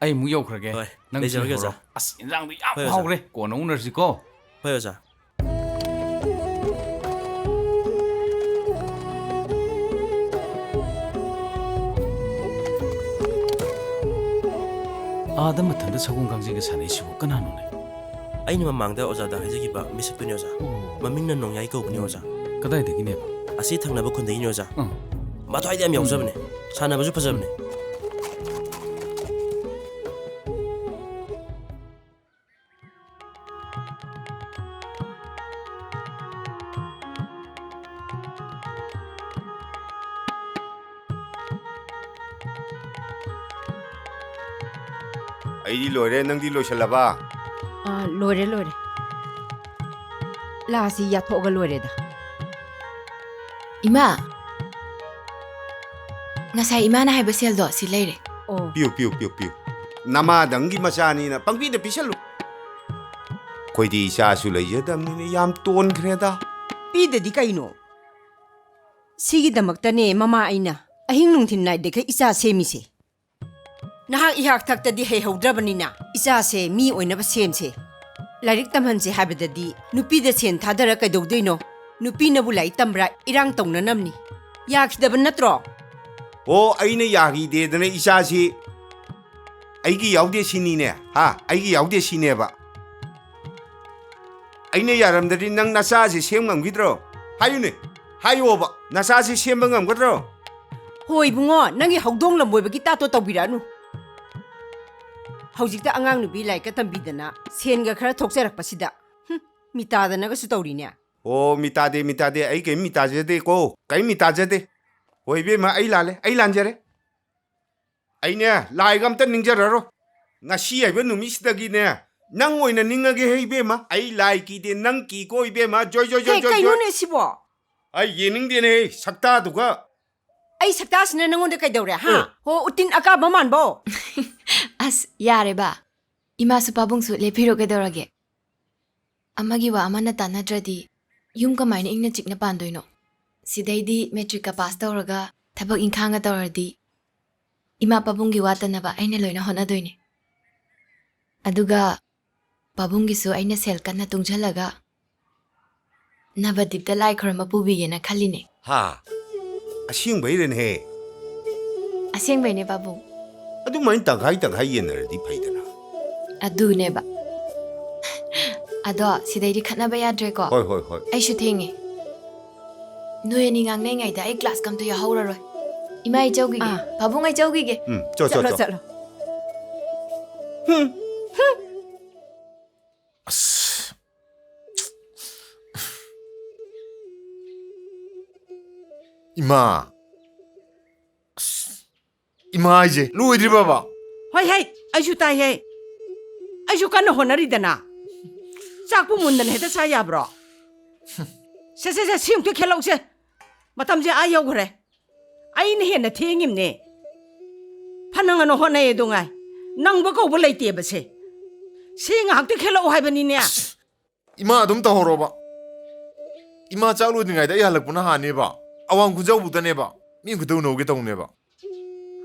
ꯑꯩ ꯑꯃꯨꯛ ꯌꯧꯈ꯭ꯔꯒꯦ꯫ ꯍꯣꯏ, ꯅꯪ ꯂꯩꯖꯔꯒꯦ, ꯁꯤꯡꯍꯧꯔꯣ꯫ ꯑꯣꯖꯥ꯫ ꯑꯁ, ꯏꯟꯖꯥꯡꯗꯣ ꯌꯥꯝ ꯍꯣꯏ, ꯑꯣꯖꯥ꯫ ꯍꯥꯎꯈ꯭ꯔꯦ꯫ ꯀꯣꯟꯅ ꯎꯅꯔꯁꯤꯀꯣ꯫ ꯍꯣꯏ, ꯑꯣꯖꯥ꯫ ꯑꯥꯗ ꯃꯊꯟꯇ ꯁꯒꯣꯜ ꯀꯥꯡꯖꯩꯒ ꯁꯥꯟꯅꯩꯁꯤꯕꯨ ꯀꯅꯥꯅꯣꯅꯦ? ꯑꯩꯅ ꯃꯃꯥꯡꯗ ꯑꯣꯖꯥꯗ ꯍꯥꯏꯖꯈꯤꯕ ꯃꯤꯁꯛꯇꯨꯅꯤ, ꯑꯣꯖꯥ꯫ ꯑꯣ꯫ ꯃꯃꯤꯡꯅ ꯅꯣꯡꯌꯥꯏ ꯀꯧꯕꯅꯤ, ꯑꯣꯖꯥ꯫ ꯀꯗꯥꯏꯗꯒꯤꯅꯦꯕ? ꯑꯁꯤ ꯊꯪꯅꯕ ꯈꯨꯟꯗꯒꯤꯅꯤ, ꯑꯣꯖꯥ꯫ ꯑꯥ꯫ ꯃꯊ꯭ꯋꯥꯏꯗ ꯌꯥꯝ ꯎꯝ꯫ ꯌꯥꯎꯖꯕꯅꯦ꯫ ꯁꯥꯟꯅꯕꯁꯨ ꯐꯖꯕꯅꯦ꯫ ꯑꯩꯗꯤ ꯂꯣꯏꯔꯦ, ꯅꯪꯗꯤ ꯂꯣꯏꯁꯜꯂꯕ? ꯑꯥ, ꯂꯣꯏꯔꯦ, ꯂꯣꯏꯔꯦ꯫ ꯂꯥꯁꯤ ꯌꯥꯊꯣꯛꯑꯒ ꯂꯣꯏꯔꯦꯗ꯫ ꯏꯃꯥ! ꯉꯁꯥꯏ ꯏꯃꯥꯅ ꯍꯥꯏꯕ ꯁꯦꯜꯗꯣ ꯁꯤ ꯂꯩꯔꯦ꯫ ꯑꯣ꯫ ꯄꯤꯌꯨ, ꯄꯤꯌꯨ, ꯄꯤꯌꯨ, ꯄꯤꯌꯨ꯫ ꯅꯃꯥꯗꯪꯒꯤ ꯃꯆꯥꯅꯤꯅ ꯄꯪꯄꯤꯗ ꯄꯤꯁꯜꯂꯨ꯫ ꯑꯩꯈꯣꯏꯗꯤ ꯏꯆꯥꯁꯨ ꯂꯩꯖꯗꯕꯅꯤꯅ ꯌꯥꯝ ꯇꯣꯟꯈ꯭ꯔꯦꯗ꯫ ꯄꯤꯗꯗꯤ ꯀꯩꯅꯣ? ꯁꯤꯒꯤꯗꯃꯛꯇꯅꯦ ꯃꯃꯥ ꯑꯩꯅ ꯑꯍꯤꯡ ꯅꯨꯡꯊꯤꯜ ꯅꯥꯏꯗꯈꯩ ꯏꯆꯥ ꯁꯦꯝꯃꯤꯁꯦ꯫ ꯅꯍꯥꯛ ꯏꯍꯥꯛ ꯊꯛꯇꯗꯤ ꯍꯩꯍꯧꯗ꯭ꯔꯕꯅꯤꯅ ꯏꯆꯥꯁꯦ ꯃꯤ ꯑꯣꯏꯅꯕ ꯁꯦꯝꯁꯦ꯫ ꯂꯥꯏꯔꯤꯛ ꯇꯝꯍꯟꯁꯦ ꯍꯥꯏꯕꯗꯗꯤ ꯅꯨꯄꯤꯗ ꯁꯦꯟ ꯊꯥꯗꯔ ꯀꯩꯗꯧꯗꯣꯏꯅꯣ? ꯅꯨꯄꯤꯅꯕꯨ ꯂꯥꯏꯔꯤꯛ ꯇꯝꯕ꯭ꯔꯥ ꯏꯔꯥꯡ ꯇꯧꯅꯅꯕꯅꯤ꯫ ꯌꯥꯈꯤꯗꯕ ꯅꯠꯇ꯭ꯔꯣ? ꯑꯣ, ꯑꯩꯅ ꯌꯥꯈꯤꯗꯦꯗꯅ ꯏꯆꯥꯁꯤ ꯑꯩꯒꯤ ꯌꯥꯎꯗꯦ ꯁꯤꯅꯤꯅꯦ? ꯍꯥ? ꯑꯩꯒꯤ ꯌꯥꯎꯗꯦ ꯁꯤꯅꯦꯕ? ꯑꯩꯅ ꯌꯥꯔꯝꯗ꯭ꯔꯗꯤ ꯅꯪ ꯅꯆꯥꯁꯤ ꯁꯦꯝ ꯉꯝꯈꯤꯗ꯭ꯔꯣ? ꯍꯥꯏꯌꯨꯅꯦ, ꯍꯥꯏꯌꯣꯕ, ꯅꯆꯥꯁꯤ ꯁꯦꯝꯕ ꯉꯝꯒꯗ꯭ꯔꯣ? ꯍꯣꯏ ꯏꯕꯨꯡꯉꯣ, ꯅꯪꯒꯤ ꯍꯧꯗꯣꯡ ꯂꯝꯕꯣꯏꯕꯒꯤ ꯇꯥꯇꯣ ꯇꯧꯕꯤꯔꯛꯑꯅꯨ꯫ ꯍꯧꯖꯤꯛꯇ ꯑꯉꯥꯡ ꯅꯨꯄꯤ ꯂꯥꯏꯔꯤꯛꯀ ꯇꯝꯕꯤꯗꯅ ꯁꯦꯟꯒ ꯈꯔ ꯊꯣꯛꯆꯔꯛꯄꯁꯤꯗ꯫ ꯍꯨꯝ, ꯃꯤꯇꯥꯗꯅꯒꯁꯨ ꯇꯧꯔꯤꯅꯦ꯫ ꯑꯣ, ꯃꯤꯇꯥꯗꯦ, ꯃꯤꯇꯥꯗꯦ, ꯑꯩ ꯀꯔꯤꯝ ꯃꯤꯇꯥꯖꯗꯦꯀꯣ, ꯀꯔꯤꯝ ꯃꯤꯇꯥꯖꯗꯦ꯫ ꯍꯣꯏ ꯏꯕꯦꯝꯃ, ꯑꯩ ꯂꯥꯜꯂꯦ, ꯑꯩ ꯂꯥꯟꯖꯔꯦ꯫ ꯑꯩꯅꯦ ꯂꯥꯏꯒ ꯑꯝꯇ ꯅꯤꯡꯖꯔꯔꯣꯏ꯫ ꯉꯁꯤ ꯍꯥꯏꯕ ꯅꯨꯃꯤꯠꯁꯤꯗꯒꯤꯅꯦ ꯅꯪ ꯑꯣꯏꯅ ꯅꯤꯡꯉꯒꯦ ꯍꯦ ꯏꯕꯦꯝꯃ꯫ ꯑꯩ ꯂꯥꯏ ꯀꯤꯗꯦ, ꯅꯪ ꯀꯤꯀꯣ ꯏꯕꯦꯝꯃ꯫ ꯖꯣꯏ, ꯖꯣꯏ, ꯖꯣꯏ, ꯀꯩ-, ꯖꯣꯏ, ꯖꯣꯏ꯫ ꯀꯩꯅꯣꯅꯦ ꯁꯤꯕꯣ? ꯑꯩ ꯌꯦꯡꯅꯤꯡꯗꯦꯅꯦ ꯍꯦ, ꯁꯛꯇꯥꯗꯨꯒ꯫ ꯑꯩ ꯁꯛꯇꯥꯁꯤꯅ ꯅꯪꯉꯣꯟꯗ ꯀꯩꯗꯧꯔꯦ, ꯍꯥ? ꯑꯦ꯫ ꯍꯣ, ꯎꯇꯤꯟ ꯑꯀꯥꯕ ꯃꯥꯟꯕꯣ? ꯑꯁ, ꯌꯥꯔꯦꯕ꯫ ꯏꯃꯥꯁꯨ ꯄꯥꯕꯨꯡꯁꯨ ꯂꯦꯞꯄꯤꯔꯣ ꯀꯩꯗꯧꯔꯒꯦ? ꯑꯃꯒꯤ ꯋꯥ ꯑꯃꯅ ꯇꯥꯟꯅꯗ꯭ꯔꯗꯤ ꯌꯨꯝ ꯀꯃꯥꯏꯅ ꯏꯪꯅ ꯆꯤꯛꯅ ꯄꯥꯟꯗꯣꯏꯅꯣ? ꯁꯤꯗꯩꯗꯤ ꯃꯦꯇ꯭ꯔꯤꯛꯀ ꯄꯥꯁ ꯇꯧꯔꯒ ꯊꯕꯛ ꯏꯪꯈꯥꯡꯒ ꯇꯧꯔꯗꯤ ꯏꯃꯥ ꯄꯥꯕꯨꯡꯒꯤ ꯋꯥꯠꯇꯅꯕ ꯑꯩꯅ ꯂꯣꯏꯅ ꯍꯣꯠꯅꯗꯣꯏꯅꯦ꯫ ꯑꯗꯨꯒ ꯄꯥꯕꯨꯡꯒꯤꯁꯨ ꯑꯩꯅ ꯁꯦꯜ ꯀꯟꯅ ꯇꯨꯡꯁꯤꯜꯂꯒ ꯅꯕꯗꯤꯞꯇ ꯂꯥꯏ ꯈꯨꯔꯨꯝꯕ ꯄꯨꯕꯤꯒꯦꯅ ꯈꯜꯂꯤꯅꯦ꯫ ꯍꯥ? ꯑꯁꯦꯡꯕꯩꯔꯅꯦꯍꯦ? ꯑꯁꯦꯡꯕꯩꯅꯦ ꯄꯥꯕꯨꯡ꯫ ꯑꯗꯨꯃꯥꯏꯅ ꯇꯪꯈꯥꯏ ꯇꯪꯈꯥꯏ ꯌꯦꯟꯅꯔꯗꯤ ꯐꯩꯗꯅ꯫ ꯑꯗꯨꯅꯦꯕ꯫ ꯑꯗꯣ ꯁꯤꯗꯩꯗꯤ ꯈꯠꯅꯕ ꯌꯥꯗ꯭ꯔꯦꯀꯣ? ꯍꯣꯏ, ꯍꯣꯏ, ꯍꯣꯏ꯫ ꯑꯩꯁꯨ ꯊꯦꯡꯉꯦ꯫ ꯅꯣꯏ ꯑꯅꯤ ꯉꯥꯡꯅꯩꯉꯩꯗ ꯑꯩ ꯀ꯭ꯂꯥꯁ ꯀꯝꯇ ꯌꯥꯎꯍꯧꯔꯔꯣꯏ꯫ ꯏꯃꯥ ꯑꯩ ꯆꯧꯈꯤꯒꯦ꯫ ꯑꯥ꯫ ꯄꯥꯕꯨꯡ ꯑꯩ ꯆꯧꯈꯤꯒꯦ꯫ ꯎꯝ, ꯆꯣ, ꯆꯣ, ꯆꯠꯂꯣ, ꯆꯣ꯫ ꯆꯠꯂꯣ꯫ ꯍꯨꯝ, ꯍꯨꯝ꯫ ꯑꯁ꯫ ꯏꯃꯥ꯫ ꯑꯁ꯫ ꯏꯃꯥ ꯍꯥꯏꯁꯦ ꯂꯣꯏꯗ꯭ꯔꯤꯕꯕ? ꯍꯣꯏ ꯍꯩ, ꯑꯩꯁꯨ ꯇꯥꯏ ꯍꯩ꯫ ꯑꯩꯁꯨ ꯀꯟꯅ ꯍꯣꯠꯅꯔꯤꯗꯅ꯫ ꯆꯥꯛꯄꯨ ꯃꯨꯟꯗꯅ ꯍꯦꯛꯇ ꯆꯥ ꯌꯥꯕ꯭ꯔꯣ? ꯁꯦ, ꯁꯦ, ꯁꯦ, ꯁꯤ ꯑꯃꯨꯛꯇ ꯈꯦꯠꯂꯧꯁꯦ꯫ ꯃꯇꯝꯁꯦ ꯑꯥ ꯌꯧꯈ꯭ꯔꯦ꯫ ꯑꯩꯅ ꯍꯦꯟꯅ ꯊꯦꯡꯉꯤꯝꯅꯦ꯫ ꯐꯅ ꯉꯟꯅ ꯍꯣꯠꯅꯩ ꯑꯗꯨ ꯉꯥꯏ꯫ ꯅꯪꯕ ꯀꯧꯕ ꯂꯩꯇꯦꯕ ꯁꯦ꯫ ꯁꯤ ꯉꯥꯏꯍꯥꯛꯇ ꯈꯦꯠꯂꯛꯑꯣ ꯍꯥꯏꯕꯅꯤꯅꯦ꯫ ꯑꯁ, ꯏꯃꯥ ꯑꯗꯨꯝ ꯇꯧꯍꯧꯔꯣꯕ꯫ ꯏꯃꯥ ꯆꯥꯛ ꯂꯣꯏꯗ꯭ꯔꯤꯉꯩꯗ ꯑꯩ ꯍꯜꯂꯛꯄꯅ ꯍꯥꯟꯅꯦꯕ꯫ ꯑꯋꯥꯡ ꯈꯨꯟꯖꯥꯎꯕꯨꯛꯇꯅꯦꯕ꯫ ꯃꯤ ꯈꯨꯗꯧ ꯎꯅꯧꯒꯦ ꯇꯧꯅꯦꯕ꯫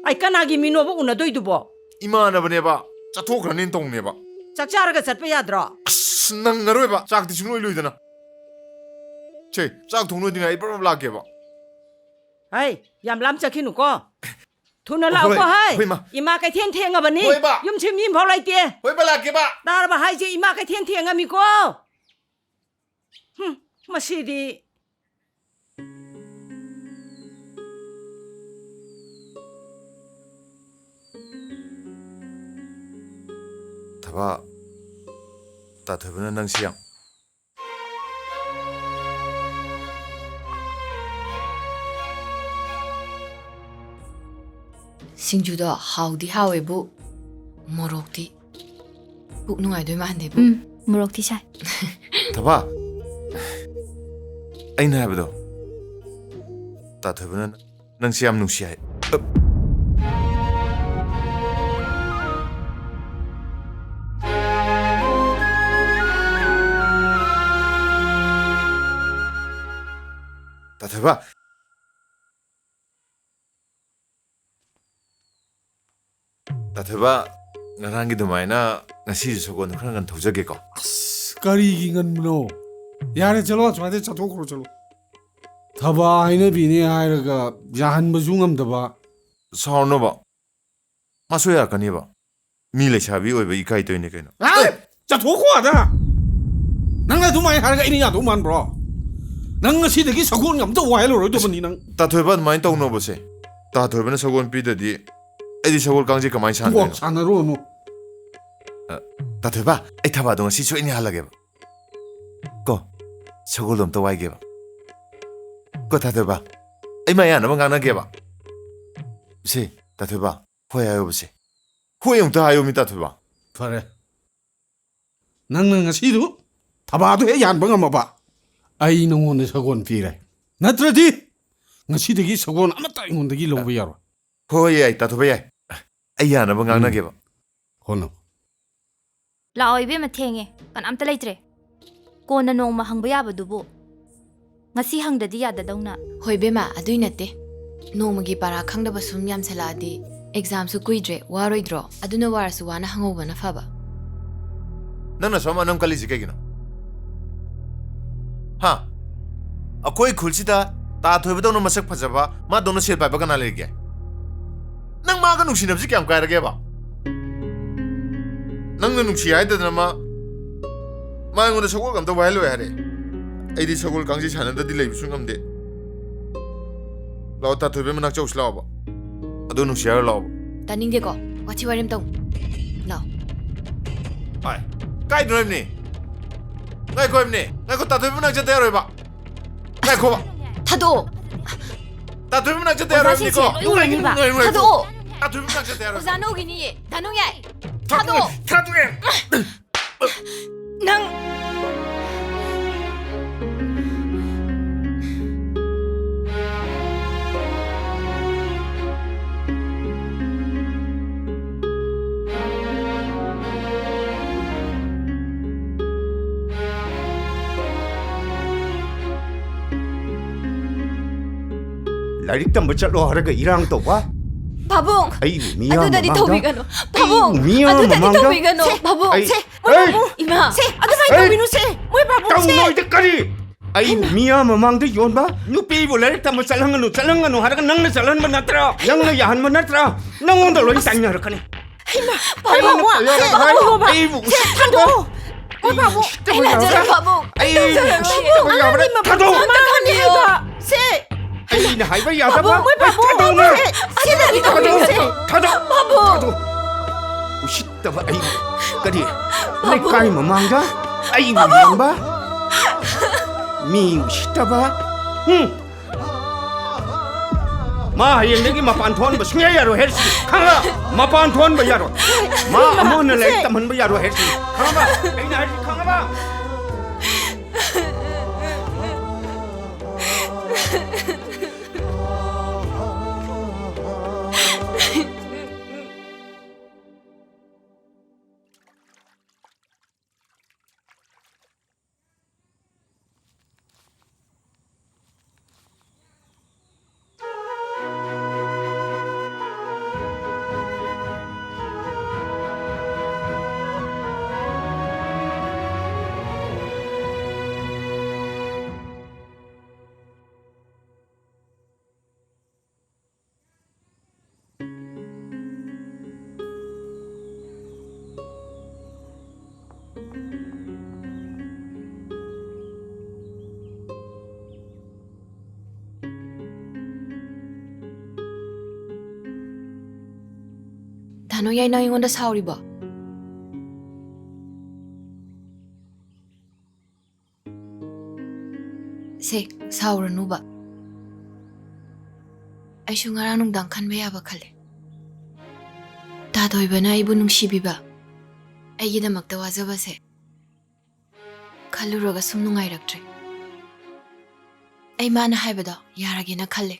ꯑꯩ ꯀꯅꯥꯒꯤ ꯃꯤꯅꯣꯕ ꯎꯅꯗꯣꯏꯗꯨꯕꯣ? ꯏꯃꯥꯟꯅꯕꯅꯦꯕ꯫ ꯆꯠꯊꯣꯛꯈ꯭ꯔꯅꯦꯅ ꯇꯧꯅꯦꯕ꯫ ꯆꯥꯛ ꯆꯥꯔꯒ ꯆꯠꯄ ꯌꯥꯗ꯭ꯔꯣ? ꯑꯁ, ꯅꯪꯉꯔꯣꯏꯕ꯫ ꯆꯥꯛꯇꯤ ꯁꯨꯡꯂꯣꯏ ꯂꯣꯏꯗꯅ꯫ ꯁꯦ, ꯆꯥꯛ ꯊꯣꯡ ꯂꯣꯏꯗ꯭ꯔꯤꯉꯩ ꯑꯩ ꯄ꯭ꯔꯞ ꯄ꯭ꯔꯞ ꯂꯥꯛꯀꯦꯕ꯫ ꯑꯩ, ꯌꯥꯝ ꯂꯥꯝ ꯆꯠꯈꯤꯅꯨꯀꯣ꯫ ꯊꯨꯅ ꯂꯥꯛꯎꯀꯣ꯫ ꯍꯣꯏ, ꯍꯥꯏ꯫ ꯍꯣꯏ, ꯏꯃꯥ꯫ ꯏꯃꯥ ꯀꯩꯊꯦꯜ ꯊꯦꯡꯉꯕꯅꯤ꯫ ꯍꯣꯏ, ꯏꯃꯥ꯫ ꯌꯨꯝꯁꯤ ꯃꯤ ꯑꯝꯐꯥꯎ ꯂꯩꯇꯦ꯫ ꯍꯣꯏ, ꯏꯃꯥ, ꯂꯥꯛꯀꯦꯕ꯫ ꯇꯥꯔꯕ ꯍꯥꯏꯁꯦ? ꯏꯃꯥ ꯀꯩꯊꯦꯜ ꯊꯦꯡꯉꯝꯃꯤꯀꯣ꯫ ꯍꯨꯝ, ꯃꯁꯤꯗꯤ꯫ ꯊꯕꯥ, ꯇꯥꯊꯣꯏꯕꯅ ꯅꯪꯁꯤ ꯌꯥꯝ ꯁꯤꯡꯖꯨꯗꯣ ꯍꯥꯎꯗꯤ ꯍꯥꯎꯋꯦꯕꯨ, ꯃꯣꯔꯣꯛꯇꯤ ꯄꯨꯛ ꯅꯨꯡꯉꯥꯏꯗꯣꯏ ꯃꯥꯟꯗꯦꯕꯨ꯫ ꯎꯝ, ꯃꯣꯔꯣꯛꯇꯤ ꯁꯥꯏ꯫ ꯊꯕꯥ, ꯑꯩꯅ ꯍꯥꯏꯕꯗꯣ, ꯇꯥꯊꯣꯏꯕꯅ ꯅꯪꯁꯦ ꯌꯥꯝ ꯅꯨꯡꯁꯤ ꯍꯥꯏ꯫ ꯇꯥꯊꯣꯏꯕ, ꯇꯥꯊꯣꯏꯕ, ꯉꯔꯥꯡꯒꯤ ꯑꯗꯨꯃꯥꯏꯅ ꯉꯁꯤꯁꯨ ꯁꯒꯣꯜꯗꯣ ꯈꯔ ꯉꯟꯅ ꯊꯧꯖꯒꯦꯀꯣ꯫ ꯑꯁ, ꯀꯔꯤꯒꯤ ꯉꯟꯕꯅꯣ? ꯌꯥꯔꯦ, ꯆꯠꯂꯣ, ꯑꯁ꯭ꯋꯥꯏꯗ ꯆꯠꯊꯣꯛꯈ꯭ꯔꯣ, ꯆꯠꯂꯣ꯫ ꯊꯕꯥ ꯍꯥꯏꯅꯕꯤꯅꯦ ꯍꯥꯏꯔꯒ ꯌꯥꯍꯟꯕꯁꯨ ꯉꯝꯗꯕ꯫ ꯁꯥꯎꯔꯅꯣꯕ, ꯃꯥꯁꯨ ꯌꯥꯔꯛꯀꯅꯤꯕ꯫ ꯃꯤ ꯂꯩꯁꯥꯕꯤ ꯑꯣꯏꯕ ꯏꯀꯥꯏ ꯇꯧꯏꯅꯦ ꯀꯩꯅꯣ꯫ ꯑꯦ! ꯆꯠꯊꯣꯛꯈꯣ ꯑꯗ! ꯅꯪꯅ ꯑꯗꯨꯃꯥꯏꯅ ꯍꯥꯏꯔꯒ ꯑꯩꯅ ꯌꯥꯗꯧ ꯃꯥꯟꯕ꯭ꯔꯣ? ꯅꯪ ꯉꯁꯤꯗꯒꯤ ꯁꯒꯣꯜꯒ ꯑꯝꯇ ꯋꯥꯏꯍꯜꯂꯔꯣꯏꯗꯕꯅꯤ ꯅꯪ꯫ ꯇꯥꯊꯣꯏꯕ, ꯑꯗꯨꯃꯥꯏꯅ ꯇꯧꯅꯣꯕꯁꯦ꯫ ꯇꯥꯊꯣꯏꯕꯅ ꯁꯒꯣꯜ ꯄꯤꯗꯗꯤ ꯑꯩꯗꯤ ꯁꯒꯣꯜ ꯀꯥꯡꯖꯩ ꯀꯃꯥꯏꯅ ꯇꯣꯛꯑꯣ, ꯁꯥꯟꯗꯣꯏꯅꯣ? ꯁꯥꯟꯅꯔꯨꯔꯅꯨ꯫ ꯑ, ꯇꯥꯊꯣꯏꯕ, ꯑꯩ ꯊꯕꯥꯗꯣ ꯉꯁꯤ ꯁꯣꯏꯅ ꯌꯥꯍꯜꯂꯒꯦꯕ꯫ ꯀꯣ, ꯁꯒꯣꯜꯗꯣ ꯑꯝꯇ ꯋꯥꯏꯒꯦꯕ꯫ ꯀꯣ, ꯇꯥꯊꯣꯏꯕ, ꯑꯩ ꯃꯥ ꯌꯥꯅꯕ ꯉꯥꯡꯅꯒꯦꯕ꯫ ꯁꯦ, ꯇꯥꯊꯣꯏꯕ, ꯍꯣꯏ ꯍꯥꯏꯌꯣꯕꯁꯦ꯫ ꯍꯣꯏ ꯑꯃꯨꯛꯇ ꯍꯥꯏꯌꯣ ꯃꯤ, ꯇꯥꯊꯣꯏꯕ꯫ ꯐꯔꯦ꯫ ꯅꯪꯅ ꯉꯁꯤꯗꯨ ꯊꯕꯥꯗꯨ ꯍꯦꯛ ꯌꯥꯟꯕ ꯉꯝꯃꯕ, ꯑꯩ ꯅꯉꯣꯟꯗ ꯁꯒꯣꯜ ꯄꯤꯔꯦ꯫ ꯅꯠꯇ꯭ꯔꯗꯤ ꯉꯁꯤꯗꯒꯤ ꯁꯒꯣꯜ ꯑꯃꯠꯇ ꯑꯩꯉꯣꯟꯗꯒꯤ ꯂꯧꯕ ꯌꯥꯔꯣꯏ꯫ ꯍꯣꯏ, ꯍꯣꯏ, ꯌꯥꯏ, ꯇꯥꯊꯣꯏꯕ, ꯌꯥꯏ꯫ ꯑꯩ ꯌꯥꯅꯕ ꯎꯝ꯫ ꯉꯥꯡꯅꯒꯦꯕ꯫ ꯍꯣꯠꯅꯧ꯫ ꯂꯥꯛꯑꯣ ꯏꯕꯦꯝꯃ, ꯊꯦꯡꯉꯦ, ꯀꯅꯥꯝꯇ ꯂꯩꯇ꯭ꯔꯦ꯫ ꯀꯣꯟꯅ ꯅꯣꯡꯃ ꯍꯪꯕ ꯌꯥꯕꯗꯨꯕꯨ꯫ ꯉꯁꯤ ꯍꯪꯗ꯭ꯔꯗꯤ ꯌꯥꯗꯗꯧꯅ꯫ ꯍꯣꯏ ꯕꯦꯝꯃ, ꯑꯗꯨꯏ ꯅꯠꯇꯦ꯫ ꯅꯣꯡꯃꯒꯤ ꯄꯥꯔꯥ ꯈꯪꯗꯕ ꯁꯨꯝ ꯌꯥꯝꯁꯜꯂꯛꯑꯗꯤ ꯑꯦꯛꯖꯥꯝꯁꯨ ꯀꯨꯏꯗ꯭ꯔꯦ, ꯋꯥꯔꯣꯏꯗ꯭ꯔꯣ? ꯑꯗꯨꯅ ꯋꯥꯔꯁꯨ ꯋꯥꯅ ꯍꯪꯍꯧꯕꯅ ꯐꯕ꯫ ꯅꯪꯅ ꯁꯨꯝ ꯑꯅꯝ ꯀꯜꯂꯤꯁꯤ ꯀꯩꯒꯤꯅꯣ? ꯍꯥ? ꯑꯩꯈꯣꯏ ꯈꯨꯜꯁꯤꯗ ꯇꯥ ꯊꯣꯏꯕꯗꯧꯅ ꯃꯁꯛ ꯐꯖꯕ, ꯃꯥꯗꯧꯅ ꯁꯦꯜ ꯄꯥꯏꯕ ꯀꯅꯥ ꯂꯩꯔꯤꯒꯦ? ꯅꯪ ꯃꯥꯒ ꯅꯨꯡꯁꯤꯅꯕꯁꯤ ꯀꯌꯥꯝ ꯀꯥꯏꯔꯒꯦꯕ? ꯅꯪꯅ ꯅꯨꯡꯁꯤ ꯍꯥꯏꯗꯗꯅ ꯃꯥ, ꯃꯥ ꯑꯩꯉꯣꯟꯗ ꯁꯒꯣꯜꯒ ꯑꯝꯇ ꯋꯥꯏꯍꯜꯂꯣꯏ ꯍꯥꯏꯔꯦ꯫ ꯑꯩꯗꯤ ꯁꯒꯣꯜ ꯀꯥꯡꯖꯩ ꯁꯥꯟꯅꯗꯗꯤ ꯂꯩꯕꯁꯨ ꯉꯝꯗꯦ꯫ ꯂꯥꯛꯑꯣ, ꯇꯥ ꯊꯣꯏꯕꯤ ꯃꯅꯥꯛ ꯆꯧꯁꯤ ꯂꯥꯛꯑꯣꯕ꯫ ꯑꯗꯨ ꯅꯨꯡꯁꯤ ꯍꯥꯏꯔ ꯂꯥꯛꯑꯣꯕ꯫ ꯇꯥꯅꯤꯡꯗꯦꯀꯣ, ꯋꯥꯊꯤ ꯋꯥꯔꯦꯝ ꯇꯧ꯫ ꯂꯥꯛꯑꯣ꯫ ꯍꯥꯏ, ꯀꯥꯏꯗꯅꯣ ꯍꯥꯏꯕꯅꯤ? ꯉꯥꯏꯈꯣ ꯍꯥꯏꯕꯅꯤ꯫ ꯉꯥꯏꯈꯣ, ꯇꯥ ꯊꯣꯏꯕꯤ ꯃꯅꯥꯛ ꯆꯠꯇ ꯌꯥꯔꯣꯏꯕ꯫ ꯉꯥꯏꯈꯣꯕ꯫ ꯊꯥꯗꯣꯛꯑꯣ꯫ ꯇꯥ ꯊꯣꯏꯕꯤ ꯃꯅꯥꯛ ꯆꯠꯇ ꯌꯥꯔꯣꯏ ꯍꯥꯏꯕꯅꯤꯀꯣ꯫ ꯑꯣꯖꯥꯁꯤꯡꯁꯦ ꯂꯣꯏ ꯎꯔꯅꯤꯕ꯫ ꯉꯥꯏꯈꯣ, ꯉꯥꯏꯈꯣ, ꯉꯥꯏꯈꯣ꯫ ꯊꯥꯗꯣꯛꯑꯣ꯫ ꯇꯥ ꯊꯣꯏꯕꯤ ꯃꯅꯥꯛ ꯆꯠꯇ ꯌꯥꯔꯣꯏ꯫ ꯑꯣꯖꯥ ꯅꯧꯒꯤꯅꯤꯌꯦ꯫ ꯗꯥ ꯅꯣꯡꯌꯥꯏ꯫ ꯊꯥꯗꯣꯛꯑꯣ꯫ ꯊꯥꯗꯣꯛꯑꯦ꯫ ꯅꯪ꯫ ꯂꯥꯏꯔꯤꯛ ꯇꯝꯕ ꯆꯠꯂꯣ ꯍꯥꯏꯔꯒ ꯏꯔꯥꯡ ꯇꯧꯕ? ꯄꯥꯕꯨꯡ! ꯑꯩꯕꯨ ꯃꯤꯌꯥꯝ ꯑꯗꯨꯗꯗꯤ ꯃꯃꯥꯡꯗ, ꯇꯧꯕꯤꯒꯅꯨ꯫ ꯄꯥꯕꯨꯡ! ꯑꯩꯕꯨ ꯃꯤꯌꯥꯝ ꯑꯗꯨꯗꯗꯤ ꯃꯃꯥꯡꯗ ꯇꯧꯕꯤꯒꯅꯨ꯫ ꯁꯦ, ꯄꯥꯕꯨꯡ! ꯑꯩ, ꯁꯦ, ꯃꯣꯏ ꯑꯩ ꯄꯥꯕꯨꯡ! ꯏꯃꯥ! ꯁꯦ, ꯑꯗꯨꯃꯥꯏꯅ ꯑꯩ ꯇꯧꯕꯤꯅꯨ, ꯁꯦ! ꯃꯣꯏ ꯄꯥꯕꯨꯡ! ꯁꯦ! ꯇꯧꯅꯣꯏꯗ ꯀꯔꯤ? ꯑꯩꯕꯨ ꯍꯩꯃꯥ! ꯃꯤꯌꯥꯝ ꯃꯃꯥꯡꯗ ꯌꯣꯟꯕ? ꯅꯨꯄꯤꯕꯨ ꯂꯥꯏꯔꯤꯛ ꯇꯝꯕ ꯆꯠꯍꯟꯒꯅꯨ, ꯆꯠꯍꯟꯒꯅꯨ ꯍꯥꯏꯔꯒ ꯅꯪꯅ ꯆꯠꯍꯟꯕ ꯅꯠꯇ꯭ꯔꯥ? ꯅꯪꯅ ꯌꯥꯍꯟꯕ ꯅꯠꯇ꯭ꯔꯥ? ꯅꯪꯉꯣꯟꯗ ꯂꯣꯏ ꯇꯥꯏꯅꯔꯛꯀꯅꯤ꯫ ꯍꯩꯃꯥ! ꯑꯩꯅ ꯄꯥꯕꯨꯡ! ꯄꯥꯕꯨꯡ! ꯁꯦ, ꯄꯥꯕꯨꯡ! ꯑꯩꯕꯨ ꯁꯦ, ꯊꯥꯗꯣꯛꯑꯣ! ꯑꯩꯕꯨ ꯄꯥꯕꯨꯡ! ꯎꯁꯤꯠꯇꯕ ꯑꯩ ꯌꯥꯕ꯭ꯔꯥ? ꯂꯥꯟꯖꯔꯦ, ꯄꯥꯕꯨꯡ! ꯑꯩ ꯇꯧꯖꯔꯔꯣꯏ꯫ ꯎꯁꯤꯠꯇꯕ ꯌꯥꯕ꯭ꯔꯥ? ꯑꯉꯥꯡꯒꯤ ꯃꯄꯨ ꯊꯥꯗꯣꯛꯑꯣ! ꯑꯃꯠꯇ ꯈꯟꯕꯤꯌꯨ꯫ ꯍꯥꯏꯕ! ꯁꯦ! ꯑꯩꯅ ꯍꯥꯏꯕ ꯌꯥꯗꯕ? ꯄꯥꯕꯨꯡ! ꯃꯣꯏ ꯄꯥꯕꯨꯡ! ꯊꯥꯗꯣꯛꯑꯣ! ꯁꯦ! ꯁꯦ! ꯊꯥꯗꯣꯛꯑꯣ! ꯊꯥꯗꯣꯛꯑꯣ! ꯄꯥꯕꯨꯡ! ꯊꯥꯗꯣꯛꯑꯣ! ꯎꯁꯤꯠꯇꯕ ꯑꯩꯕꯨ! ꯀꯔꯤ? ꯄꯥꯕꯨꯡ! ꯂꯩꯀꯥꯏ ꯃꯃꯥꯡꯗ ꯑꯩꯕꯨ ꯄꯥꯕꯨꯡ! ꯌꯣꯟꯕ? ꯃꯤ ꯎꯁꯤꯠꯇꯕ! ꯍꯨꯝ! ꯃꯥ ꯍꯌꯦꯡꯗꯒꯤ ꯃꯄꯥꯟ ꯊꯣꯛꯍꯟꯕ ꯁꯨꯡꯌꯥ ꯌꯥꯔꯣꯏ ꯍꯥꯏꯔꯤꯁꯤꯅꯤ꯫ ꯈꯪꯉꯕ? ꯃꯄꯥꯟ ꯊꯣꯛꯍꯟꯕ ꯌꯥꯔꯣꯏ꯫ ꯃꯥ ꯑꯃꯨꯛ ꯍꯟꯅ ꯂꯥꯏꯔꯤꯛ ꯇꯝꯍꯟꯕ ꯌꯥꯔꯣꯏ ꯍꯥꯏꯔꯤꯁꯤꯅꯤ꯫ ꯈꯪꯉꯕ? ꯑꯩꯅ ꯍꯥꯏꯔꯤꯁꯤ ꯈꯪꯉꯕ? ꯙꯅꯣꯌꯥꯏ, ꯅꯪ ꯑꯩꯉꯣꯟꯗ ꯁꯥꯎꯔꯤꯕꯣ? ꯁꯦ, ꯁꯥꯎꯔꯅꯨꯕ꯫ ꯑꯩꯁꯨ ꯉꯔꯥꯡ ꯅꯨꯡꯗꯥꯡ ꯈꯟꯕ ꯌꯥꯕ ꯈꯜꯂꯦ꯫ ꯇꯥꯊꯣꯏꯕꯅ ꯑꯩꯕꯨ ꯅꯨꯡꯁꯤꯕꯤꯕ, ꯑꯩꯒꯤꯗꯃꯛꯇ ꯋꯥꯖꯕꯁꯦ ꯈꯜꯂꯨꯔꯒ ꯁꯨꯝ ꯅꯨꯡꯉꯥꯏꯔꯛꯇ꯭ꯔꯦ꯫ ꯑꯩ ꯃꯥꯅ ꯍꯥꯏꯕꯗꯣ ꯌꯥꯔꯒꯦꯅ ꯈꯜꯂꯦ꯫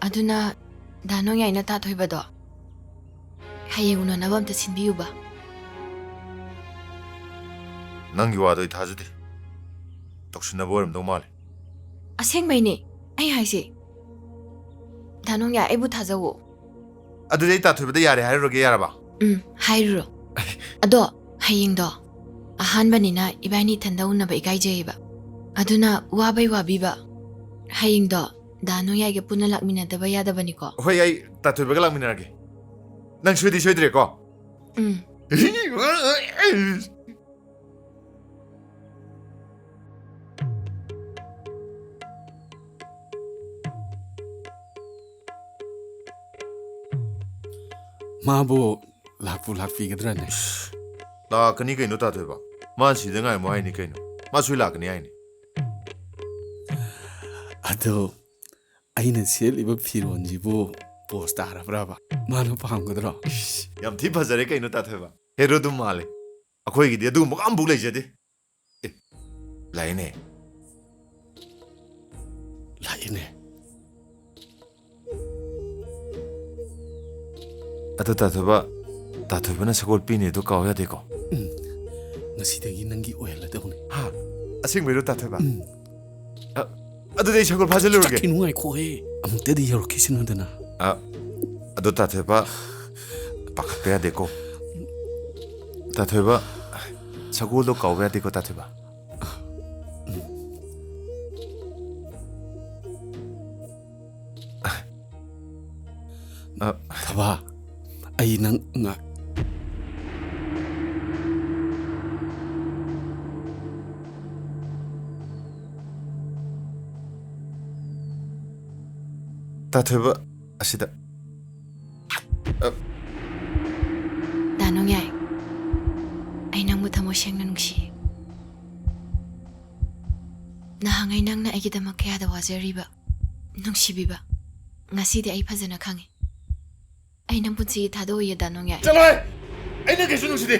ꯑꯗꯨꯅ ꯗꯥ ꯅꯣꯡꯌꯥꯏꯅ ꯇꯥꯊꯣꯏꯕꯗꯣ ꯍꯌꯦꯡ ꯎꯅꯅꯕ ꯑꯝꯇ ꯁꯤꯟꯕꯤꯌꯨꯕ꯫ ꯅꯪꯒꯤ ꯋꯥꯗꯣ ꯑꯩ ꯊꯥꯖꯗꯦ꯫ ꯇꯧꯁꯤꯟꯅꯕ ꯑꯣꯏꯔꯝꯗꯧ ꯃꯥꯜꯂꯦ꯫ ꯑꯁꯦꯡꯕꯩꯅꯦ ꯑꯩ ꯍꯥꯏꯁꯦ꯫ ꯗꯥ ꯅꯣꯡꯌꯥꯏ, ꯑꯩꯕꯨ ꯊꯥꯖꯧꯋꯣ꯫ ꯑꯗꯨꯗꯤ ꯑꯩ ꯇꯥꯊꯣꯏꯕꯗ ꯌꯥꯔꯦ ꯍꯥꯏꯔꯨꯔꯒꯦ, ꯌꯥꯔꯕ? ꯎꯝ, ꯍꯥꯏꯔꯨꯔꯣ꯫ ꯑꯗꯣ ꯍꯌꯦꯡꯗꯣ ꯑꯍꯥꯟꯕꯅꯤꯅ ꯏꯕꯥꯅꯤ ꯏꯊꯟꯗ ꯎꯅꯕ ꯏꯀꯥꯏꯖꯩꯌꯦꯕ꯫ ꯑꯗꯨꯅ ꯋꯥꯕꯩ ꯋꯥꯕꯤꯕ꯫ ꯍꯌꯦꯡꯗꯣ ꯗꯥ ꯅꯣꯡꯌꯥꯏꯒ ꯄꯨꯟꯅ ꯂꯥꯛꯃꯤꯟꯅꯗꯕ ꯌꯥꯗꯕꯅꯤꯀꯣ꯫ ꯍꯣꯏ, ꯑꯩ ꯇꯥꯊꯣꯏꯕꯒ ꯂꯥꯛꯃꯤꯟꯅꯔꯒꯦ꯫ ꯅꯪ ꯁꯣꯏꯗꯤ ꯁꯣꯏꯗ꯭ꯔꯦꯀꯣ? ꯎꯝ꯫ ꯃꯥꯕꯨ ꯂꯥꯛꯄꯨ ꯂꯥꯛꯄꯤꯒꯗ꯭ꯔꯅꯦ? ꯂꯥꯛꯀꯅꯤ ꯀꯩꯅꯣ, ꯇꯥꯊꯣꯏꯕ꯫ ꯃꯥꯅ ꯁꯤꯗ ꯉꯥꯏꯔꯝꯃꯣ ꯍꯥꯏꯅꯤ ꯀꯩꯅꯣ꯫ ꯃꯥ ꯁꯣꯏ ꯂꯥꯛꯀꯅꯤ ꯍꯥꯏꯅꯤ꯫ ꯑꯗꯣ ꯑꯩꯅ ꯁꯦꯠꯂꯤꯕ ꯐꯤꯔꯣꯟꯁꯤꯕꯨ ꯄꯣꯁ ꯇꯥꯔꯕ꯭ꯔꯕ? ꯃꯥꯅ ꯄꯥꯝꯒꯗ꯭ꯔꯣ? ꯏꯁ, ꯌꯥꯝ ꯊꯤ ꯐꯖꯔꯦ ꯀꯩꯅꯣ, ꯇꯥꯊꯣꯏꯕ꯫ ꯍꯦꯔꯣ ꯑꯗꯨꯝ ꯃꯥꯜꯂꯦ꯫ ꯑꯩꯈꯣꯏꯒꯤꯗꯤ ꯑꯗꯨꯒꯨꯝꯕꯒ ꯑꯝꯐꯥꯎ ꯂꯩꯖꯗꯦ꯫ ꯑꯦ, ꯂꯥꯛꯏꯅꯦ꯫ ꯂꯥꯛꯏꯅꯦ꯫ ꯑꯗꯣ ꯇꯥꯊꯣꯏꯕ, ꯇꯥꯊꯣꯏꯕꯅ ꯁꯒꯣꯜ ꯄꯤꯅꯦꯗꯣ ꯀꯥꯎ ꯌꯥꯗꯦꯀꯣ? ꯎꯝ, ꯉꯁꯤꯗꯒꯤ ꯅꯪꯒꯤ ꯑꯣꯏꯍꯜꯂꯗꯧꯅꯤ꯫ ꯍꯥ? ꯑꯁꯦꯡꯕꯩꯔꯣ, ꯇꯥꯊꯣꯏꯕ? ꯎꯝ꯫ ꯑ, ꯑꯗꯨꯗꯤ ꯑꯩ ꯁꯒꯣꯜ ꯐꯥꯖꯤꯜꯂꯨꯔꯒꯦ꯫ ꯆꯠꯈꯤꯅꯨ, ꯉꯥꯏꯈꯣꯍꯦ꯫ ꯑꯃꯨꯛꯇꯗꯤ ꯌꯧꯔꯛꯈꯤꯁꯅꯨꯗꯅ꯫ ꯑ, ꯑꯗꯣ ꯇꯥꯊꯣꯏꯕ, ꯄꯥꯈꯠꯄ ꯌꯥꯗꯦꯀꯣ꯫ ꯇꯥꯊꯣꯏꯕ, ꯁꯒꯣꯜꯗꯣ ꯀꯥꯎꯕ ꯌꯥꯗꯦꯀꯣ, ꯇꯥꯊꯣꯏꯕ꯫ ꯑ, ꯊꯕꯥ, ꯑꯩ ꯅꯪ ꯉꯥꯏ- ꯇꯥꯊꯣꯏꯕ, ꯑꯁꯤꯗ꯫ ꯑ, ꯗꯥ ꯅꯣꯡꯌꯥꯏ, ꯑꯩ ꯅꯪꯕꯨ ꯊꯃꯣꯏ ꯁꯦꯡꯅ ꯅꯨꯡꯁꯤ꯫ ꯅꯍꯥꯟꯉꯩ ꯅꯪꯅ ꯑꯩꯒꯤꯗꯃꯛ ꯀꯌꯥꯗ ꯋꯥꯖꯔꯤꯕ, ꯅꯨꯡꯁꯤꯕꯤꯕ, ꯉꯁꯤꯗꯤ ꯑꯩ ꯐꯖꯅ ꯈꯪꯉꯤ꯫ ꯑꯩ ꯅꯪ ꯄꯨꯟꯁꯤꯒꯤ ꯊꯥꯗꯣꯛꯑꯣꯏꯌꯦ, ꯗꯥ ꯅꯣꯡꯌꯥꯏ꯫ ꯆꯠꯂꯣꯍꯦ! ꯑꯩ ꯅꯪ ꯀꯩꯁꯨ ꯅꯨꯡꯁꯤꯗꯦ꯫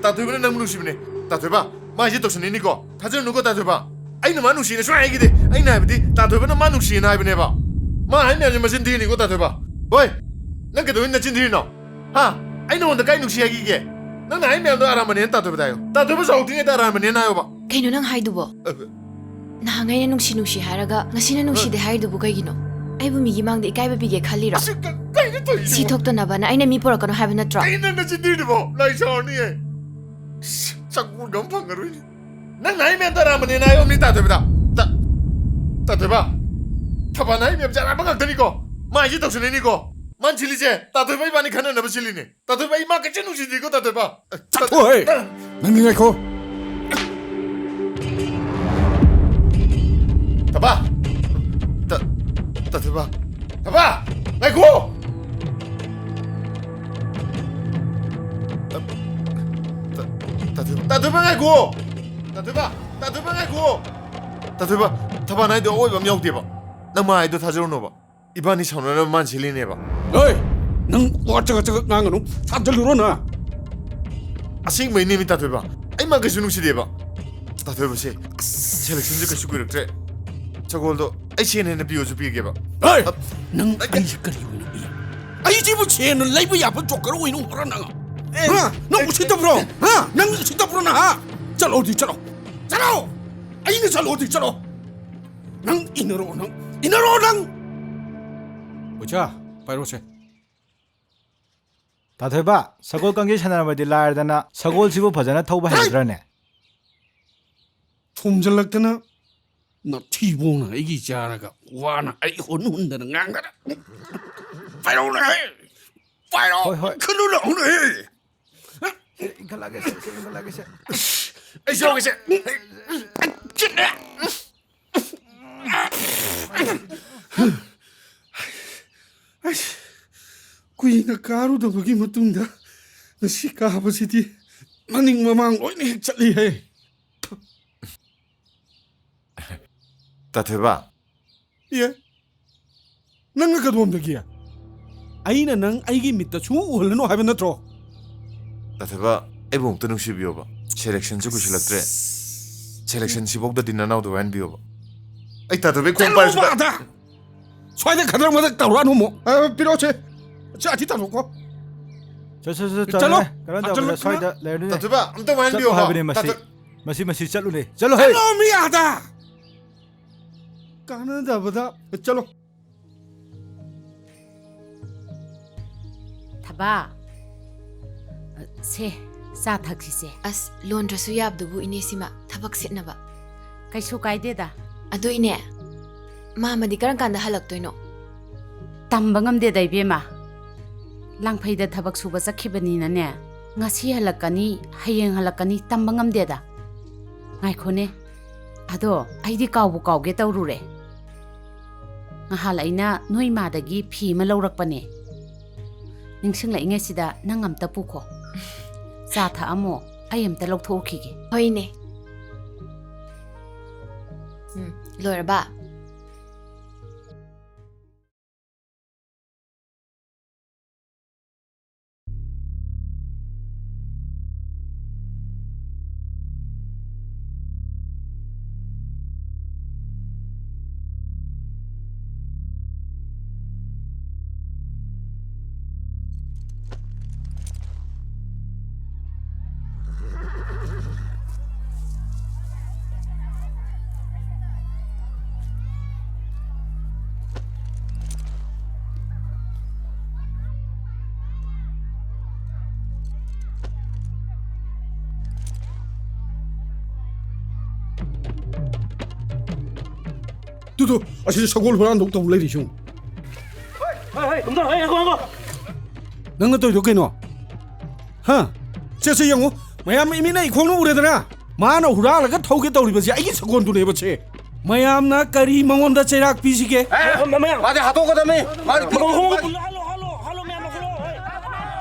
ꯇꯥꯊꯣꯏꯕꯅ ꯅꯪꯕꯨ ꯅꯨꯡꯁꯤꯕꯅꯦ꯫ ꯇꯥꯊꯣꯏꯕ, ꯃꯥ ꯍꯥꯏꯁꯦ ꯇꯧꯁꯟꯅꯩꯅꯤꯀꯣ꯫ ꯊꯥꯖꯔꯨꯅꯨꯀꯣ, ꯇꯥꯊꯣꯏꯕ꯫ ꯑꯩꯅ ꯃꯥ ꯅꯨꯡꯁꯤꯅ ꯁꯨꯡꯍꯥꯏ ꯍꯥꯏꯈꯤꯗꯦ꯫ ꯑꯩꯅ ꯍꯥꯏꯕꯗꯤ ꯇꯥꯊꯣꯏꯕꯅ ꯃꯥ ꯅꯨꯡꯁꯤꯅ ꯍꯥꯏꯕꯅꯦꯕ꯫ ꯃꯥ ꯍꯥꯏ ꯃꯌꯥꯝꯁꯦ ꯃꯆꯤꯟ ꯊꯤꯔꯤꯅꯤꯀꯣ, ꯇꯥꯊꯣꯏꯕ꯫ ꯍꯣꯏ, ꯅꯪ ꯀꯩꯗꯧꯕꯩ ꯅꯆꯤꯟ ꯊꯤꯔꯤꯅꯣ? ꯍꯥ? ꯑꯩ ꯅꯉꯣꯟꯗ ꯀꯥꯏ ꯅꯨꯡꯁꯤ ꯍꯥꯏꯈꯤꯒꯦ? ꯅꯪꯅ ꯍꯥꯏ ꯃꯌꯥꯝꯗꯣ ꯑꯔꯥꯟꯕꯅꯦꯅ ꯇꯥꯊꯣꯏꯕꯗ ꯍꯥꯏꯌꯣ꯫ ꯇꯥꯊꯣꯏꯕ ꯁꯥꯎꯗ꯭ꯔꯤꯉꯩꯗ ꯑꯔꯥꯟꯕꯅꯦꯅ ꯍꯥꯏꯌꯣꯕ꯫ ꯀꯩꯅꯣ ꯅꯪ ꯍꯥꯏꯗꯨꯕꯣ? ꯑ, ꯅꯍꯥꯟꯉꯩꯅ ꯅꯨꯡꯁꯤ ꯅꯨꯡꯁꯤ ꯍꯥꯏꯔꯒ ꯉꯁꯤꯅ ꯅꯨꯡꯁꯤꯗꯦ ꯍꯥꯏꯔꯤꯗꯨꯕꯨ ꯀꯩꯒꯤꯅꯣ? ꯑꯩꯕꯨ ꯃꯤꯒꯤ ꯃꯥꯡꯗ ꯏꯀꯥꯏꯕ ꯄꯤꯒꯦ ꯈꯜꯂꯤꯔꯣ? ꯑꯁꯤ ꯀ-, ꯀꯩꯅꯣ ꯇꯧꯔꯤꯁꯤꯕꯣ? ꯁꯤ ꯊꯣꯛꯇꯅꯕꯅ ꯑꯩꯅ ꯃꯤ ꯄꯨꯔꯛꯀꯅꯣ ꯍꯥꯏꯕ ꯅꯠꯇ꯭ꯔꯣ? ꯀꯩꯅꯣ ꯅꯪ ꯅꯆꯤꯟ ꯊꯤꯔꯤꯗꯨꯕꯣ? ꯂꯥꯏ ꯁꯥꯎꯔꯅꯤꯌꯦ꯫ ꯁ-, ꯆꯪꯒꯣꯜꯒ ꯑꯃ ꯐꯪꯉꯔꯣꯏꯅꯦ꯫ ꯅꯪꯅ ꯍꯥꯏ ꯃꯌꯥꯝꯗꯣ ꯑꯔꯥꯟꯕꯅꯦꯅ ꯍꯥꯏꯌꯣ ꯃꯤ ꯇꯥꯊꯣꯏꯕꯗ꯫ ꯇ-, ꯇꯥꯊꯣꯏꯕ, ꯊꯕꯥꯅ ꯍꯥꯏ ꯃꯌꯥꯝꯁꯦ ꯑꯔꯥꯟꯕ ꯉꯥꯛꯇꯅꯤꯀꯣ꯫ ꯃꯥ ꯍꯥꯏꯁꯦ ꯇꯧꯁꯟꯅꯩꯅꯤꯀꯣ꯫ ꯃꯥꯅ ꯁꯤꯜꯂꯤꯁꯦ ꯇꯥꯊꯣꯏꯕ ꯏꯕꯥꯅꯤ ꯈꯟꯅꯅꯕ ꯁꯤꯜꯂꯤꯅꯦ꯫ ꯇꯥꯊꯣꯏꯕ, ꯑꯩ ꯃꯥ ꯀꯩꯁꯨ ꯅꯨꯡꯁꯤꯗꯦꯀꯣ, ꯇꯥꯊꯣꯏꯕ꯫ ꯆꯠꯈꯣꯍꯦ! ꯅꯪꯗꯤ ꯉꯥꯏꯈꯣ꯫ ꯊꯕꯥ! ꯇ-, ꯇꯥꯊꯣꯏꯕ꯫ ꯊꯕꯥ! ꯉꯥꯏꯈꯣ! ꯇ-, ꯇ-, ꯇꯥꯊꯣꯏꯕ, ꯇꯥꯊꯣꯏꯕ ꯉꯥꯏꯈꯣ! ꯇꯥꯊꯣꯏꯕ! ꯇꯥꯊꯣꯏꯕ ꯉꯥꯏꯈꯣ! ꯇꯥꯊꯣꯏꯕ, ꯊꯕꯥ ꯅꯥꯏꯗꯣ ꯑꯋꯣꯏꯕ ꯑꯃ ꯌꯥꯎꯗꯦꯕ꯫ ꯅꯪ ꯃꯥ ꯍꯥꯏꯗꯣ ꯊꯥꯖꯔꯨꯅꯣꯕ꯫ ꯏꯕꯥꯅꯤ ꯁꯥꯎꯅꯅꯕ ꯃꯥꯅ ꯁꯤꯜꯂꯤꯅꯦꯕ꯫ ꯍꯣꯏ! ꯅꯪ ꯋꯥ ꯆꯒꯠ ꯆꯒꯠ ꯉꯥꯡꯒꯅꯨ꯫ ꯁꯥꯖꯜꯂꯨꯔꯣ ꯅꯪ꯫ ꯑꯁꯦꯡꯕꯩꯅꯦ ꯃꯤ ꯇꯥꯊꯣꯏꯕ꯫ ꯑꯩ ꯃꯥ ꯀꯩꯁꯨ ꯅꯨꯡꯁꯤꯗꯦꯕ꯫ ꯇꯥꯊꯣꯏꯕꯁꯦ, ꯑꯁ, ꯁꯦꯂꯦꯛꯁꯟꯁꯦ ꯀꯩꯁꯨ ꯀꯨꯏꯔꯛꯇ꯭ꯔꯦ꯫ ꯁꯒꯣꯜꯗꯣ ꯑꯩ ꯁꯦꯟ ꯍꯦꯟꯅ ꯄꯤꯌꯣꯁꯨ ꯄꯤꯒꯦꯕ꯫ ꯍꯣꯏ! ꯑ, ꯅꯪ ꯑꯩ ꯑꯩꯁꯦ ꯀꯔꯤ ꯑꯣꯏꯅ ꯎꯏ? ꯑꯩꯁꯤꯕꯨ ꯁꯦꯟꯅ ꯂꯩꯕ ꯌꯥꯕ ꯖꯣꯀꯔ ꯑꯣꯏꯅ ꯎꯕ꯭ꯔꯥ ꯅꯪ? ꯑꯦ, ꯍꯥ? ꯅꯪ ꯑꯦ, ꯎꯁꯤꯠꯇꯕ꯭ꯔꯣ? ꯍꯥ? ꯅꯪ ꯎꯁꯤꯠꯇꯕ꯭ꯔꯣ ꯅꯪ, ꯍꯥ? ꯆꯠꯂꯣꯗꯤ ꯆꯠꯂꯣ꯫ ꯆꯠꯂꯣ! ꯑꯩꯅ ꯆꯠꯂꯣꯗꯤ ꯆꯠꯂꯣ꯫ ꯅꯪ ꯏꯟꯅꯔꯣ, ꯅꯪ ꯏꯟꯅꯔꯣ, ꯅꯪ꯫ ꯑꯣꯖꯥ, ꯄꯥꯏꯔꯣꯁꯦ꯫ ꯇꯥꯊꯣꯏꯕ, ꯁꯒꯣꯜ ꯀꯥꯡꯖꯩ ꯁꯥꯟꯅꯔꯕꯗꯤ ꯂꯥꯏꯔꯗꯅ, ꯁꯒꯣꯜꯁꯤꯕꯨ ꯐꯖꯅ ꯊꯧꯕ ꯍꯩꯒꯗ꯭ꯔꯅꯦ? ꯊꯣꯝꯖꯤꯜꯂꯛꯇꯅ ꯅꯊꯤꯕꯣꯡꯅ ꯑꯩꯒꯤ ꯆꯥꯔꯒ ꯋꯥꯅ ꯑꯩ ꯍꯨꯟ ꯍꯨꯟꯗꯅ ꯉꯥꯡꯗꯅ꯫ ꯄꯥꯏꯔꯛꯎꯅꯦ! ꯄꯥꯏꯔꯛꯑꯣ! ꯍꯣꯏ, ꯍꯣꯏ꯫ ꯈꯨꯜꯂꯨ ꯂꯥꯛꯎꯅꯦ! ꯁꯦ, ꯏꯟꯈꯠꯂꯛꯑꯒꯦ, ꯁꯦ, ꯁꯦ, ꯏꯟꯈꯠꯂꯛꯑꯒꯦ, ꯁꯦ꯫ ꯑꯩꯁꯨ ꯌꯥꯎꯒꯦꯁꯦ꯫ ꯆꯤꯠꯂꯦ꯫ ꯆꯤꯠꯂꯦ꯫ ꯀꯨꯏꯅ ꯀꯥꯔꯨꯗꯕꯒꯤ ꯃꯇꯨꯡꯗ ꯉꯁꯤ ꯀꯥꯕꯁꯤꯗꯤ ꯃꯅꯤꯡ ꯃꯃꯥꯡ ꯂꯣꯏꯅ ꯍꯦꯛ ꯆꯠꯂꯤꯍꯦ꯫ ꯇꯥꯊꯣꯏꯕ꯫ ꯑꯦ? ꯅꯪꯅ ꯀꯗꯣꯝꯗꯒꯤ? ꯑꯩꯅ ꯅꯪ ꯑꯩꯒꯤ ꯃꯤꯠꯇ ꯁꯨꯡꯎ ꯎꯍꯜꯂꯅꯨ ꯍꯥꯏꯕ ꯅꯠꯇ꯭ꯔꯣ? ꯇꯥꯊꯣꯏꯕ, ꯑꯩꯕꯨ ꯑꯃꯨꯛꯇ ꯅꯨꯡꯁꯤꯕꯤꯌꯣꯕ꯫ ꯁꯦꯂꯦꯛꯁꯟꯁꯨ ꯀꯨꯏꯁꯤꯜꯂꯛꯇ꯭ꯔꯦ꯫ ꯁꯦꯂꯦꯛꯁꯟꯁꯤꯐꯥꯎꯗꯗꯤ ꯅꯅꯥꯎꯗ ꯋꯥꯍꯟꯕꯤꯌꯣꯕ꯫ ꯑꯩ ꯇꯥꯊꯣꯏꯕꯒꯤ ꯈꯣꯡ ꯆꯠꯂꯣꯕ ꯄꯥꯏꯔꯁꯨ ꯑꯥꯗ! ꯁ꯭ꯋꯥꯏꯗ ꯈꯗ꯭ꯔꯛ ꯃꯗ꯭ꯔꯛ ꯇꯧꯔꯛꯑꯅꯨ ꯑꯃꯨꯛ꯫ ꯑ, ꯄꯤꯔꯛꯑꯣꯁꯦ꯫ ꯁꯦ, ꯑꯁꯤ ꯇꯥꯊꯣꯛꯈꯣ꯫ ꯆꯠ, ꯆꯠ, ꯆꯠ, ꯆꯠꯂꯣ꯫ ꯆꯠꯂꯣꯅꯦ꯫ ꯀꯔꯟ ꯇꯧꯒꯅꯨ, ꯆꯠꯂꯣ꯫ ꯁ꯭ꯋꯥꯏꯗ ꯂꯩꯔꯅꯨꯅꯦ꯫ ꯇꯥꯊꯣꯏꯕ, ꯑꯝꯇ ꯋꯥꯍꯟꯕꯤꯌꯣ꯫ ꯆꯠꯂꯣ ꯍꯥꯏꯕꯅꯦ ꯃꯁꯤ꯫ ꯇꯥꯊꯣꯏ- ꯃꯁꯤ, ꯃꯁꯤ ꯆꯠꯂꯨꯅꯦ꯫ ꯆꯠꯂꯣ ꯍꯦ꯫ ꯆꯠꯂꯣ ꯃꯤ ꯑꯥꯗ! ꯀꯥꯟꯅꯗꯕꯗ꯫ ꯆꯠꯂꯣ꯫ ꯊꯕꯥ, ꯁꯦ, ꯆꯥ ꯊꯛꯁꯤꯁꯦ꯫ ꯑꯁ, ꯂꯣꯟꯗ꯭ꯔꯁꯨ ꯌꯥꯕꯗꯨꯕꯨ ꯏꯅꯦ ꯁꯤꯃ ꯊꯕꯛ ꯁꯤꯠꯅꯕ꯫ ꯀꯩꯁꯨ ꯀꯥꯏꯗꯦꯗ꯫ ꯑꯗꯨ ꯏꯅꯦ, ꯃꯥꯃꯗꯤ ꯀꯔꯝ ꯀꯥꯟꯗ ꯍꯜꯂꯛꯇꯣꯏꯅꯣ? ꯇꯝꯕ ꯉꯝꯗꯦꯗ ꯏꯕꯦꯝꯃ꯫ ꯂꯥꯡꯐꯩꯗ ꯊꯕꯛ ꯁꯨꯕ ꯆꯠꯈꯤꯕꯅꯤꯅꯅꯦ, ꯉꯁꯤ ꯍꯜꯂꯛꯀꯅꯤ, ꯍꯌꯦꯡ ꯍꯜꯂꯛꯀꯅꯤ ꯇꯝꯕ ꯉꯝꯗꯦꯗ꯫ ꯉꯥꯏꯈꯣꯅꯦ, ꯑꯗꯣ ꯑꯩꯗꯤ ꯀꯥꯎꯕꯨ ꯀꯥꯎꯒꯦ ꯇꯧꯔꯨꯔꯦ꯫ ꯉꯍꯥꯟ ꯑꯩꯅ ꯅꯣꯏ ꯏꯃꯥꯗꯒꯤ ꯐꯤ ꯑꯃ ꯂꯧꯔꯛꯄꯅꯦ꯫ ꯅꯤꯡꯁꯤꯡꯂꯛꯏꯉꯩꯁꯤꯗ ꯅꯪ ꯑꯝꯇ ꯄꯨꯈꯣ꯫ ꯆꯥ ꯊꯛꯑꯝꯃꯣ, ꯑꯩ ꯑꯝꯇ ꯂꯧꯊꯣꯛꯎꯈꯤꯒꯦ꯫ ꯍꯣꯏꯅꯦ꯫ ꯎꯝ, ꯂꯣꯏꯔꯕ? ꯇꯨ, ꯇꯨ, ꯑꯁꯤꯗ ꯁꯒꯣꯜ ꯍꯨꯔꯥꯟꯗꯧ ꯇꯧ ꯂꯩꯔꯤꯁꯤ ꯌꯦꯡꯉꯨ꯫ ꯍꯣꯏ, ꯍꯣꯏ, ꯀꯨꯝꯊꯔꯣ, ꯍꯣꯏ, ꯉꯥꯏꯈꯣ, ꯉꯥꯏꯈꯣ꯫ ꯅꯪꯅ ꯇꯧꯔꯤꯗꯣ ꯀꯩꯅꯣ? ꯍꯥ? ꯁꯦ, ꯁꯦ, ꯌꯦꯡꯉꯨ꯫ ꯃꯌꯥꯝ ꯏꯃꯤꯠꯅ ꯏꯈꯣꯡꯅ ꯎꯔꯦꯗꯅ? ꯃꯥꯅ ꯍꯨꯔꯥꯜꯂꯒ ꯊꯧꯒꯦ ꯇꯧꯔꯤꯕꯁꯦ ꯑꯩꯒꯤ ꯁꯒꯣꯜꯗꯨꯅꯦꯕ ꯁꯦ꯫ ꯃꯌꯥꯝꯅ ꯀꯔꯤ ꯃꯉꯣꯟꯗ ꯆꯩꯔꯥꯛ ꯄꯤꯁꯤꯒꯦ? ꯑꯦ, ꯃꯌꯥꯝ꯫ ꯃꯥꯗꯤ ꯍꯥꯠꯇꯣꯛꯀꯗꯕꯅꯤ꯫ ꯃꯥꯗꯤ ꯍꯜꯂꯣ, ꯍꯜꯂꯣ, ꯍꯜꯂꯣ, ꯍꯜꯂꯣ, ꯃꯌꯥꯝ꯫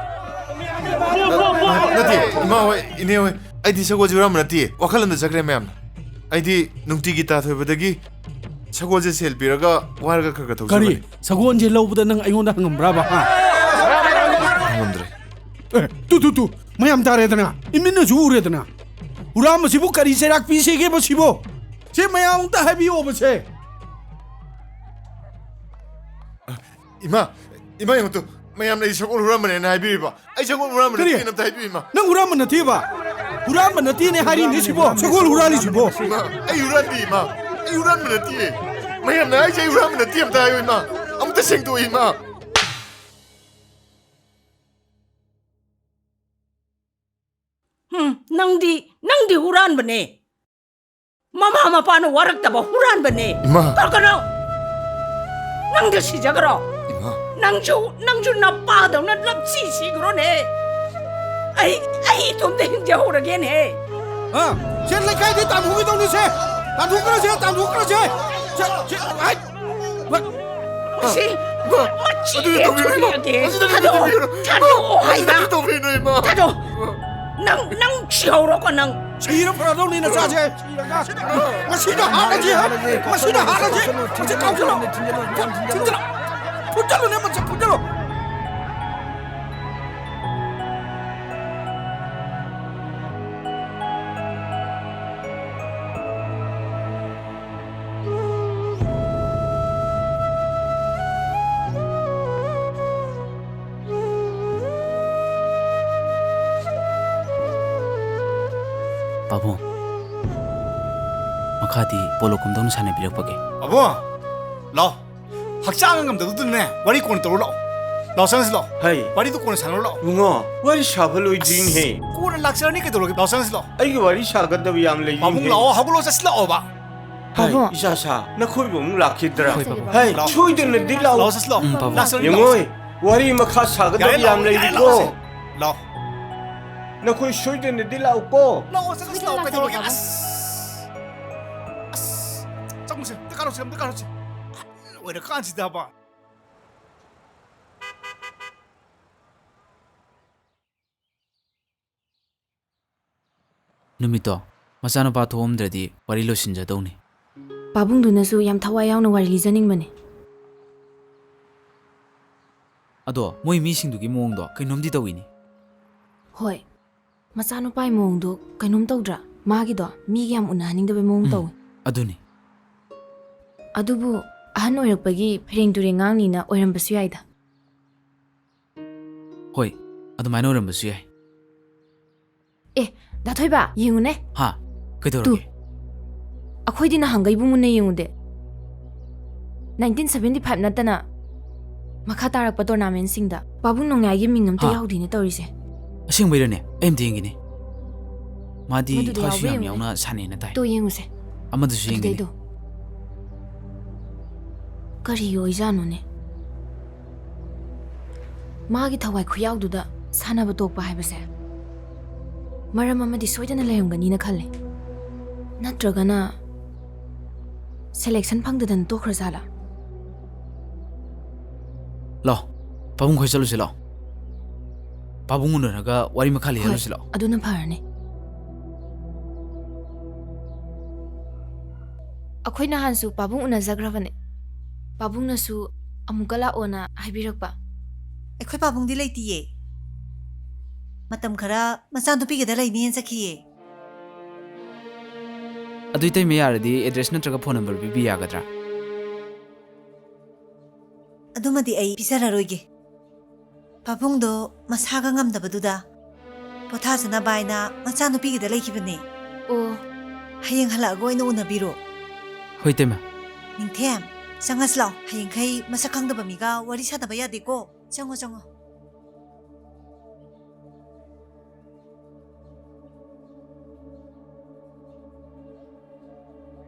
ꯅꯠꯇꯦ, ꯏꯃꯥ ꯍꯣꯏ, ꯏꯅꯦ ꯍꯣꯏ, ꯑꯩꯗꯤ ꯁꯒꯣꯜꯁꯦ ꯍꯨꯔꯥꯟꯕ ꯅꯠꯇꯦ, ꯋꯥꯈꯜ ꯑꯃꯗ ꯆꯠꯈ꯭ꯔꯦ ꯃꯌꯥꯝꯅ꯫ ꯑꯩꯗꯤ ꯅꯨꯡꯇꯤꯒꯤ ꯇꯥ ꯊꯣꯏꯕꯗꯒꯤ ꯁꯒꯣꯜꯁꯦ ꯁꯦꯜ ꯄꯤꯔꯒ ꯋꯥꯏꯔꯒ ꯈꯔ ꯈꯔ ꯊꯧꯖꯕꯅꯤ꯫ ꯀꯔꯤ? ꯁꯒꯣꯜꯁꯦ ꯂꯧꯕꯗ ꯅꯪ ꯑꯩꯉꯣꯟꯗ ꯍꯪꯉꯝꯕ꯭ꯔꯥꯕ, ꯍꯥ? ꯍꯪꯉꯝꯗ꯭ꯔꯦ꯫ ꯑꯦ, ꯇꯨ, ꯇꯨ, ꯇꯨ, ꯃꯌꯥꯝ ꯇꯥꯔꯦꯗꯅ, ꯏꯃꯤꯠꯅꯁꯨ ꯎꯔꯦꯗꯅ꯫ ꯍꯨꯔꯥꯟꯕꯁꯤꯕꯨ ꯀꯔꯤ ꯆꯩꯔꯥꯛ ꯄꯤꯁꯤꯒꯦꯕ ꯁꯤꯕꯣ? ꯁꯤ ꯃꯌꯥꯝ ꯑꯝꯇ ꯍꯥꯏꯕꯤꯌꯣꯕ ꯁꯦ꯫ ꯏꯃꯥ, ꯏꯃꯥ, ꯌꯦꯡꯉꯨ ꯇꯨ, ꯃꯌꯥꯝꯅ ꯑꯩ ꯁꯒꯣꯜ ꯍꯨꯔꯥꯟꯕꯅꯦꯅ ꯍꯥꯏꯕꯤꯔꯤꯕ꯫ ꯑꯩ ꯁꯒꯣꯜ ꯍꯨꯔꯥꯟꯕ ꯀꯔꯤ? ꯅꯠꯇꯦꯅ ꯑꯝꯇ ꯍꯥꯏꯕꯤꯌꯨ, ꯏꯃꯥ꯫ ꯅꯪ ꯍꯨꯔꯥꯟꯕ ꯅꯠꯇꯦꯕ? ꯍꯨꯔꯥꯟꯕ ꯅꯠꯇꯦꯅꯦ ꯍꯥꯏꯔꯤꯅꯦ ꯁꯤꯕꯣ, ꯁꯒꯣꯜ ꯍꯨꯔꯥꯜꯂꯤꯁꯤꯕꯣ꯫ ꯏꯃꯥ, ꯑꯩ ꯍꯨꯔꯥꯟꯗꯦ, ꯏꯃꯥ꯫ ꯑꯩ ꯍꯨꯔꯥꯟꯕ ꯅꯠꯇꯦ꯫ ꯃꯌꯥꯝꯅ ꯍꯥꯏꯁꯦ ꯑꯩ ꯍꯨꯔꯥꯟꯕ ꯅꯠꯇꯦ ꯑꯝꯇ ꯍꯥꯏꯌꯨ, ꯏꯃꯥ꯫ ꯑꯃꯨꯛꯇ ꯁꯦꯡꯗꯣꯛꯑꯣ, ꯏꯃꯥ꯫ ꯍꯨꯝ, ꯅꯪꯗꯤ, ꯅꯪꯗꯤ ꯍꯨꯔꯥꯟꯕꯅꯦ꯫ ꯃꯃꯥ ꯃꯄꯥꯅ ꯋꯥꯔꯛꯇꯕ ꯍꯨꯔꯥꯟꯕꯅꯦ꯫ ꯏꯃꯥ꯫ ꯇꯧꯔꯛꯀꯅꯣ꯫ ꯅꯪꯗꯤ ꯁꯤꯖꯈ꯭ꯔꯣ꯫ ꯏꯃꯥ꯫ ꯅꯪꯁꯨ, ꯅꯪꯁꯨ ꯅꯄꯥꯗꯧꯅ ꯂꯞꯁꯤ ꯁꯤꯈ꯭ꯔꯣꯅꯦ꯫ ꯑꯩ, ꯑꯩ ꯏꯇꯣꯝꯇ ꯍꯤꯡꯖꯍꯧꯔꯒꯦꯅꯦ꯫ ꯑ, ꯁꯦ ꯂꯩꯀꯥꯏꯗꯤ ꯇꯥꯟꯊꯣꯛꯈꯤꯗꯧꯅꯤ ꯁꯦ꯫ ꯇꯥꯟꯊꯣꯛꯈ꯭ꯔꯁꯦ, ꯇꯥꯟꯊꯣꯛꯈ꯭ꯔꯁꯦ꯫ ꯁꯦ, ꯁꯦ, ꯑꯩ, ꯃ-, ꯁꯤ ꯏꯃꯥ, ꯃꯆꯤ ꯑꯗꯨꯗꯤ ꯇꯧꯕꯤꯔꯨꯅꯨ꯫ ꯊꯨꯗꯦꯛꯑꯒꯦ꯫ ꯑꯗꯨꯗꯤ ꯊꯥꯗꯣꯛ-, ꯇꯧꯕꯤꯔꯨꯅꯨ꯫ ꯊꯥꯗꯣꯛꯑꯣ ꯍꯥꯏꯕ꯫ ꯑꯗꯨꯗꯤ ꯇꯧꯕꯤꯔꯨꯅꯨ, ꯏꯃꯥ꯫ ꯊꯥꯗꯣꯛ-, ꯅꯪ, ꯅꯪ ꯁꯤꯍꯧꯔꯣꯀꯣ, ꯅꯪ꯫ ꯁꯤꯔ ꯐꯔꯗꯧꯅꯤ ꯅꯆꯥꯁꯦ꯫ ꯁꯤꯔꯒ꯫ ꯉꯁꯤꯅ ꯍꯥꯠꯂꯁꯤ, ꯍꯥ? ꯉꯁꯤꯅ ꯍꯥꯠꯂꯁꯤ꯫ ꯃꯁꯤ ꯀꯥꯎꯁꯤꯜꯂꯣ꯫ ꯐꯨꯠꯆꯜꯂꯨꯅꯦ, ꯃꯁꯤ ꯐꯨꯠꯆꯜꯂꯣ꯫ ꯄꯥꯕꯨꯡ, ꯃꯈꯥꯗꯤ ꯄꯣꯂꯣ ꯀꯨꯝꯗꯧꯅ ꯁꯥꯟꯅꯕꯤꯔꯛꯄꯒꯦ꯫ ꯄꯥꯕꯨꯡ, ꯂꯥꯛꯑꯣ꯫ ꯍꯛꯆꯥꯡ ꯉꯝꯗꯕꯗꯨꯅꯅꯦ, ꯋꯥꯔꯤ ꯀꯣꯟꯅ ꯇꯧꯔꯣ ꯂꯥꯛꯑꯣ꯫ ꯂꯥꯛꯑꯣ, ꯆꯪꯉꯁꯤ ꯂꯥꯛꯑꯣ꯫ ꯍꯩ꯫ ꯋꯥꯔꯤꯗꯨ ꯀꯣꯟꯅ ꯁꯥꯟꯅꯔꯣ ꯂꯥꯛꯑꯣ꯫ ꯏꯕꯨꯡꯉꯣ, ꯋꯥꯔꯤ ꯁꯥꯕ ꯂꯣꯏꯗ꯭ꯔꯤꯅꯦꯍꯦ꯫ ꯑꯁ, ꯀꯣꯟꯅ ꯂꯥꯛꯆꯔꯅꯤ ꯀꯩꯗꯧꯔꯒꯦ? ꯂꯥꯛꯑꯣ, ꯆꯪꯉꯁꯤ ꯂꯥꯛꯑꯣ꯫ ꯑꯩꯒꯤ ꯋꯥꯔꯤ ꯁꯥꯒꯗꯕ ꯌꯥꯝ ꯂꯩꯔꯤꯅꯦꯍꯦ꯫ ꯄꯥꯕꯨꯡ ꯂꯥꯛꯑꯣ, ꯍꯧꯒꯠꯂꯣ, ꯆꯠꯁꯤ ꯂꯥꯛꯑꯣꯕ꯫ ꯍꯩ, ꯄꯥꯕꯨꯡ꯫ ꯏꯆꯥ ꯁꯥ, ꯅꯈꯣꯏꯕꯨ ꯑꯃꯨꯛ ꯂꯥꯛꯈꯤꯗ꯭ꯔꯥ? ꯍꯣꯏ, ꯄꯥꯕꯨꯡ꯫ ꯍꯩ, ꯂꯥꯛꯑꯣ꯫ ꯁꯣꯏꯗꯅꯗꯤ ꯂꯥꯛꯑꯣ꯫ ꯂꯥꯛꯑꯣ, ꯆꯠꯁꯤ ꯂꯥꯛꯑꯣ꯫ ꯎꯝ, ꯄꯥꯕꯨꯡ꯫ ꯂꯥꯛꯆꯔꯅꯤ, ꯌꯦꯡꯉꯣꯏ, ꯂꯥꯛꯑꯣ꯫ ꯋꯥꯔꯤ ꯃꯈꯥ ꯁꯥꯒꯗꯕ ꯌꯥꯔꯦ, ꯂꯥꯛꯑꯣ, ꯌꯥꯝ ꯌꯥꯔꯦ, ꯂꯩꯔꯤꯀꯣ꯫ ꯂꯥꯛꯑꯣꯁꯦ꯫ ꯂꯥꯛꯑꯣ꯫ ꯅꯈꯣꯏ ꯁꯣꯏꯗꯅꯗꯤ ꯂꯥꯛꯎꯀꯣ꯫ ꯂꯥꯛꯑꯣ, ꯆꯠꯂꯁꯤ ꯂꯥꯛꯑꯣ, ꯀꯩꯗꯧꯔꯒꯦ? ꯑꯁ꯫ ꯑꯁ꯫ ꯆꯪꯉꯨꯁꯦ, ꯑꯝꯇ ꯀꯥꯔꯨꯁꯦ, ꯑꯝꯇ ꯀꯥꯔꯨꯁꯦ꯫ ꯑꯍꯜ ꯑꯣꯏꯔꯀꯥꯟꯁꯤꯗꯕ꯫ ꯅꯨꯃꯤꯠꯇꯣ ꯃꯆꯥꯅꯨꯄꯥ ꯊꯣꯛꯑꯝꯗ꯭ꯔꯗꯤ ꯋꯥꯔꯤ ꯂꯣꯏꯁꯤꯟꯖꯗꯧꯅꯤ꯫ ꯄꯥꯕꯨꯡꯗꯨꯅꯁꯨ ꯌꯥꯝ ꯊꯋꯥꯏ ꯌꯥꯎꯅ ꯋꯥꯔꯤ ꯂꯤꯖꯅꯤꯡꯕꯅꯦ꯫ ꯑꯗꯣ ꯃꯣꯏ ꯃꯤꯁꯤꯡꯗꯨꯒꯤ ꯃꯑꯣꯡꯗꯣ ꯀꯩꯅꯣꯝꯗꯤ ꯇꯧꯏꯅꯦ꯫ ꯍꯣꯏ, ꯃꯆꯥꯅꯨꯄꯥꯒꯤ ꯃꯑꯣꯡꯗꯣ ꯀꯩꯅꯣꯝ ꯇꯧꯗ꯭ꯔꯥ? ꯃꯥꯒꯤꯗꯣ ꯃꯤꯒ ꯌꯥꯝ ꯎꯅꯍꯟꯅꯤꯡꯗꯕꯩ ꯃꯑꯣꯡ ꯎꯝ, ꯇꯧꯏ꯫ ꯑꯗꯨꯅꯤ꯫ ꯑꯗꯨꯕꯨ ꯑꯍꯟ ꯑꯣꯏꯔꯛꯄꯒꯤ ꯐꯩꯔꯦꯡ ꯇꯨꯔꯦꯡ ꯉꯥꯡꯅꯤꯅ ꯑꯣꯏꯔꯝꯕꯁꯨ ꯌꯥꯏꯗ꯫ ꯍꯣꯏ, ꯑꯗꯨꯃꯥꯏꯅ ꯑꯣꯏꯔꯝꯕꯁꯨ ꯌꯥꯏ꯫ ꯑꯦ, ꯗꯥ ꯊꯣꯏꯕ, ꯌꯦꯡꯉꯨꯅꯦ꯫ ꯍꯥ? ꯀꯩꯗꯧꯔꯒꯦ? ꯇꯨ꯫ ꯑꯩꯈꯣꯏꯗꯤ ꯅꯍꯥꯟꯈꯩꯕꯨ ꯃꯨꯟꯅ ꯌꯦꯡꯉꯨꯗꯦ꯫ ꯅꯥꯏꯟꯇꯤꯟ ꯁꯚꯦꯟꯇꯤ ꯐꯥꯏꯚ ꯅꯠꯇꯅ ꯃꯈꯥ ꯇꯥꯔꯛꯄ ꯇꯣꯔꯅꯥꯃꯦꯟꯁꯤꯡꯗ ꯄꯥꯕꯨꯡ ꯅꯣꯡꯌꯥꯏꯒꯤ ꯃꯤꯡ ꯑꯝꯇ ꯍꯥ? ꯌꯥꯎꯗꯦꯅꯦ ꯇꯧꯔꯤꯁꯦ꯫ ꯑꯁꯦꯡꯕꯩꯔꯅꯦ? ꯑꯩ ꯑꯝꯇ ꯌꯦꯡꯒꯦꯅꯦ꯫ ꯃꯥꯗꯤ ꯃꯗꯨꯗ ꯊꯋꯥꯏꯁꯨ ꯌꯥꯎꯕ꯭ꯔꯥ ꯌꯥꯝ ꯌꯦꯡꯉꯨꯅꯦ꯫ ꯌꯥꯎꯅ ꯁꯥꯟꯅꯩꯅ ꯇꯥꯏ꯫ ꯇꯣ ꯌꯦꯡꯉꯨꯁꯦ꯫ ꯑꯃꯗꯨꯁꯨ ꯌꯦꯡꯒꯦꯅꯦ꯫ ꯑꯗꯨꯗꯩꯗꯣ꯫ ꯀꯔꯤ ꯑꯣꯏꯖꯥꯠꯅꯣꯅꯦ? ꯃꯥꯒꯤ ꯊꯋꯥꯏ ꯈꯨꯌꯥꯎꯗꯨꯗ ꯁꯥꯟꯅꯕ ꯇꯣꯛꯄ ꯍꯥꯏꯕꯁꯦ ꯃꯔꯝ ꯑꯃꯗꯤ ꯁꯣꯏꯗꯅ ꯂꯩꯔꯝꯒꯅꯤꯅ ꯈꯜꯂꯦ꯫ ꯅꯠꯇ꯭ꯔꯒꯅ ꯁꯦꯂꯦꯛꯁꯟ ꯐꯪꯗꯗꯅ ꯇꯣꯛꯈ꯭ꯔꯖꯥꯠꯂꯥ? ꯂꯥꯛꯑꯣ, ꯄꯥꯕꯨꯡ ꯈꯣꯏ ꯆꯠꯂꯨꯁꯤ ꯂꯥꯛꯑꯣ꯫ ꯄꯥꯕꯨꯡ ꯎꯅꯔꯒ ꯋꯥꯔꯤ ꯃꯈꯥ ꯍꯣꯏ, ꯂꯤꯍꯜꯂꯨꯁꯤ ꯂꯥꯛꯑꯣ꯫ ꯑꯗꯨꯅ ꯐꯔꯅꯤ꯫ ꯑꯩꯈꯣꯏ ꯅꯍꯥꯟꯁꯨ ꯄꯥꯕꯨꯡ ꯎꯅꯖꯈ꯭ꯔꯕꯅꯦ꯫ ꯄꯥꯕꯨꯡꯅꯁꯨ ꯑꯃꯨꯛꯀ ꯂꯥꯛꯑꯣꯅ ꯍꯥꯏꯕꯤꯔꯛꯄ꯫ ꯑꯩꯈꯣꯏ ꯄꯥꯕꯨꯡꯗꯤ ꯂꯩꯇꯤꯌꯦ꯫ ꯃꯇꯝ ꯈꯔ ꯃꯆꯥꯅꯨꯄꯤꯒꯤꯗ ꯂꯩꯅꯤꯅ ꯆꯠꯈꯤꯌꯦ꯫ ꯑꯗꯨ ꯏꯇꯩꯃ ꯌꯥꯔꯗꯤ ꯑꯦꯗ꯭ꯔꯦꯁ ꯅꯠꯇ꯭ꯔꯒ ꯐꯣꯟ ꯅꯝꯕꯔ ꯄꯤꯕꯤ ꯌꯥꯒꯗ꯭ꯔꯥ? ꯑꯗꯨꯃꯗꯤ ꯑꯩ ꯄꯤꯖꯔꯔꯣꯏꯒꯦ꯫ ꯄꯥꯕꯨꯡꯗꯣ ꯃꯁꯥꯒ ꯉꯝꯗꯕꯗꯨꯗ ꯄꯣꯊꯥꯖꯅꯕ ꯍꯥꯏꯅ ꯃꯆꯥꯅꯨꯄꯤꯒꯤꯗ ꯂꯩꯈꯤꯕꯅꯦ꯫ ꯑꯣ꯫ ꯍꯌꯦꯡ ꯍꯜꯂꯛꯑꯒ ꯑꯣꯏꯅ ꯎꯅꯕꯤꯔꯣ꯫ ꯍꯣꯏ, ꯏꯇꯩꯃ꯫ ꯅꯤꯡꯊꯦꯝ, ꯆꯪꯉꯁꯤ ꯂꯥꯛꯑꯣ꯫ ꯍꯌꯦꯡꯈꯩ ꯃꯁꯛ ꯈꯪꯗꯕ ꯃꯤꯒ ꯋꯥꯔꯤ ꯁꯥꯟꯅꯕ ꯌꯥꯗꯦꯀꯣ꯫ ꯆꯪꯉꯣ, ꯆꯪꯉꯣ꯫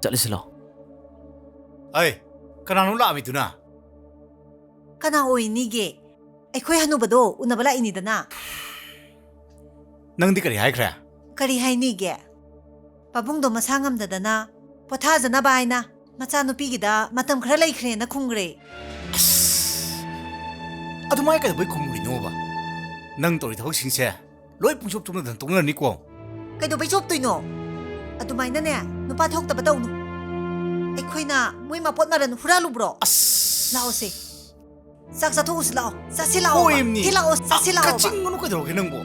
ꯆꯠꯂꯁꯤ ꯂꯥꯛꯑꯣ꯫ ꯑꯩ, ꯀꯅꯥꯅꯣ ꯂꯥꯛꯑꯝꯃꯤꯗꯨꯅ? ꯀꯅꯥ ꯑꯣꯏꯅꯤꯒꯦ? ꯑꯩꯈꯣꯏ ꯍꯅꯨꯕꯗꯣ ꯎꯅꯕ ꯂꯥꯛꯏꯅꯤꯗꯅ꯫ ꯅꯪꯗꯤ ꯀꯔꯤ ꯍꯥꯏꯈ꯭ꯔꯦ? ꯀꯔꯤ ꯍꯥꯏꯅꯤꯒꯦ? ꯄꯥꯕꯨꯡꯗꯣ ꯃꯁꯥ ꯉꯝꯗꯗꯅ ꯄꯣꯊꯥꯖꯅꯕ ꯍꯥꯏꯅ ꯃꯆꯥꯅꯨꯄꯤꯒꯤꯗ ꯃꯇꯝ ꯈꯔ ꯂꯩꯈ꯭ꯔꯦꯅ ꯈꯨꯝꯈ꯭ꯔꯦ꯫ ꯑꯁ! ꯑꯗꯨꯃꯥꯏ ꯀꯩꯗꯧꯕꯩ ꯈꯨꯝꯃꯨꯔꯤꯅꯣꯕ? ꯅꯪ ꯇꯧꯔꯤ ꯊꯕꯛꯁꯤꯡꯁꯦ ꯂꯣꯏ ꯄꯨꯡꯆꯨꯞ ꯆꯨꯞꯅꯗꯅ ꯇꯣꯛꯅꯔꯅꯤꯀꯣ꯫ ꯀꯩꯗꯧꯕꯩ ꯆꯣꯞꯇꯣꯏꯅꯣ? ꯑꯗꯨꯃꯥꯏꯅꯅꯦ, ꯅꯨꯄꯥ ꯊꯣꯛꯇꯕ ꯇꯧꯅꯨ꯫ ꯑꯩꯈꯣꯏꯅ ꯃꯣꯏ ꯃꯄꯣꯠ ꯃꯔꯟ ꯍꯨꯔꯥꯜꯂꯨꯕ꯭ꯔꯣ? ꯑꯁ! ꯂꯥꯛꯑꯣꯁꯦ꯫ ꯆꯥꯛ ꯆꯥꯊꯣꯛꯎꯁꯤ ꯂꯥꯛꯑꯣ꯫ ꯆꯥꯁꯤ ꯂꯥꯛꯑꯣꯕ꯫ ꯍꯣꯏꯃꯤ꯫ ꯁꯤ ꯂꯥꯛꯑꯣ, ꯆꯥꯁꯤ ꯑ, ꯂꯥꯛꯑꯣꯕ꯫ ꯀꯥꯆꯤꯟꯒꯅꯨ ꯀꯩꯗꯧꯔꯒꯦ ꯅꯪꯕꯣ?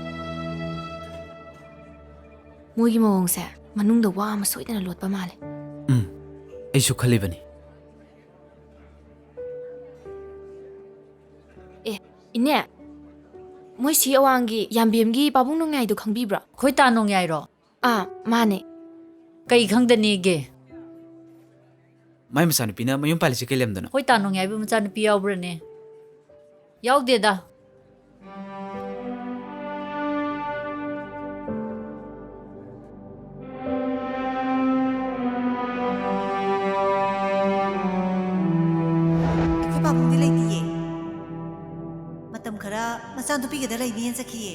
ꯃꯣꯏꯒꯤ ꯃꯑꯣꯡꯁꯦ ꯃꯅꯨꯡꯗ ꯋꯥ ꯑꯃ ꯁꯣꯏꯗꯅ ꯂꯣꯠꯄ ꯃꯥꯜꯂꯦ꯫ ꯎꯝ, ꯑꯩꯁꯨ ꯈꯜꯂꯤꯕꯅꯤ꯫ ꯑꯦ, ꯏꯅꯦ, ꯃꯣꯏ ꯁꯤ ꯑꯋꯥꯡꯒꯤ ꯌꯥꯝꯕꯦꯝꯒꯤ ꯄꯥꯕꯨꯡ ꯅꯣꯡꯌꯥꯏꯗꯣ ꯈꯪꯕꯤꯕ꯭ꯔꯣ? ꯑꯩꯈꯣꯏ ꯇꯥ ꯅꯣꯡꯌꯥꯏꯔꯣ? ꯑꯥ, ꯃꯥꯅꯦ꯫ ꯀꯩ ꯈꯪꯗꯅꯦꯒꯦ? ꯃꯥꯏ ꯃꯆꯥꯅꯨꯄꯤꯅ ꯃꯌꯨꯝ ꯄꯥꯜꯂꯤꯁꯦ ꯀꯩ ꯂꯝꯗꯅꯣ? ꯑꯩꯈꯣꯏ ꯇꯥ ꯅꯣꯡꯌꯥꯏꯕꯨ ꯃꯆꯥꯅꯨꯄꯤ ꯌꯥꯎꯕ꯭ꯔꯅꯦ? ꯌꯥꯎꯗꯦꯗ꯫ ꯑꯩꯈꯣꯏ ꯄꯥꯕꯨꯡꯗꯤ ꯂꯩꯇꯤꯌꯦ꯫ ꯃꯇꯝ ꯈꯔ ꯃꯆꯥꯅꯨꯄꯤꯒꯤꯗ ꯂꯩꯅꯤꯅ ꯆꯠꯈꯤꯌꯦ꯫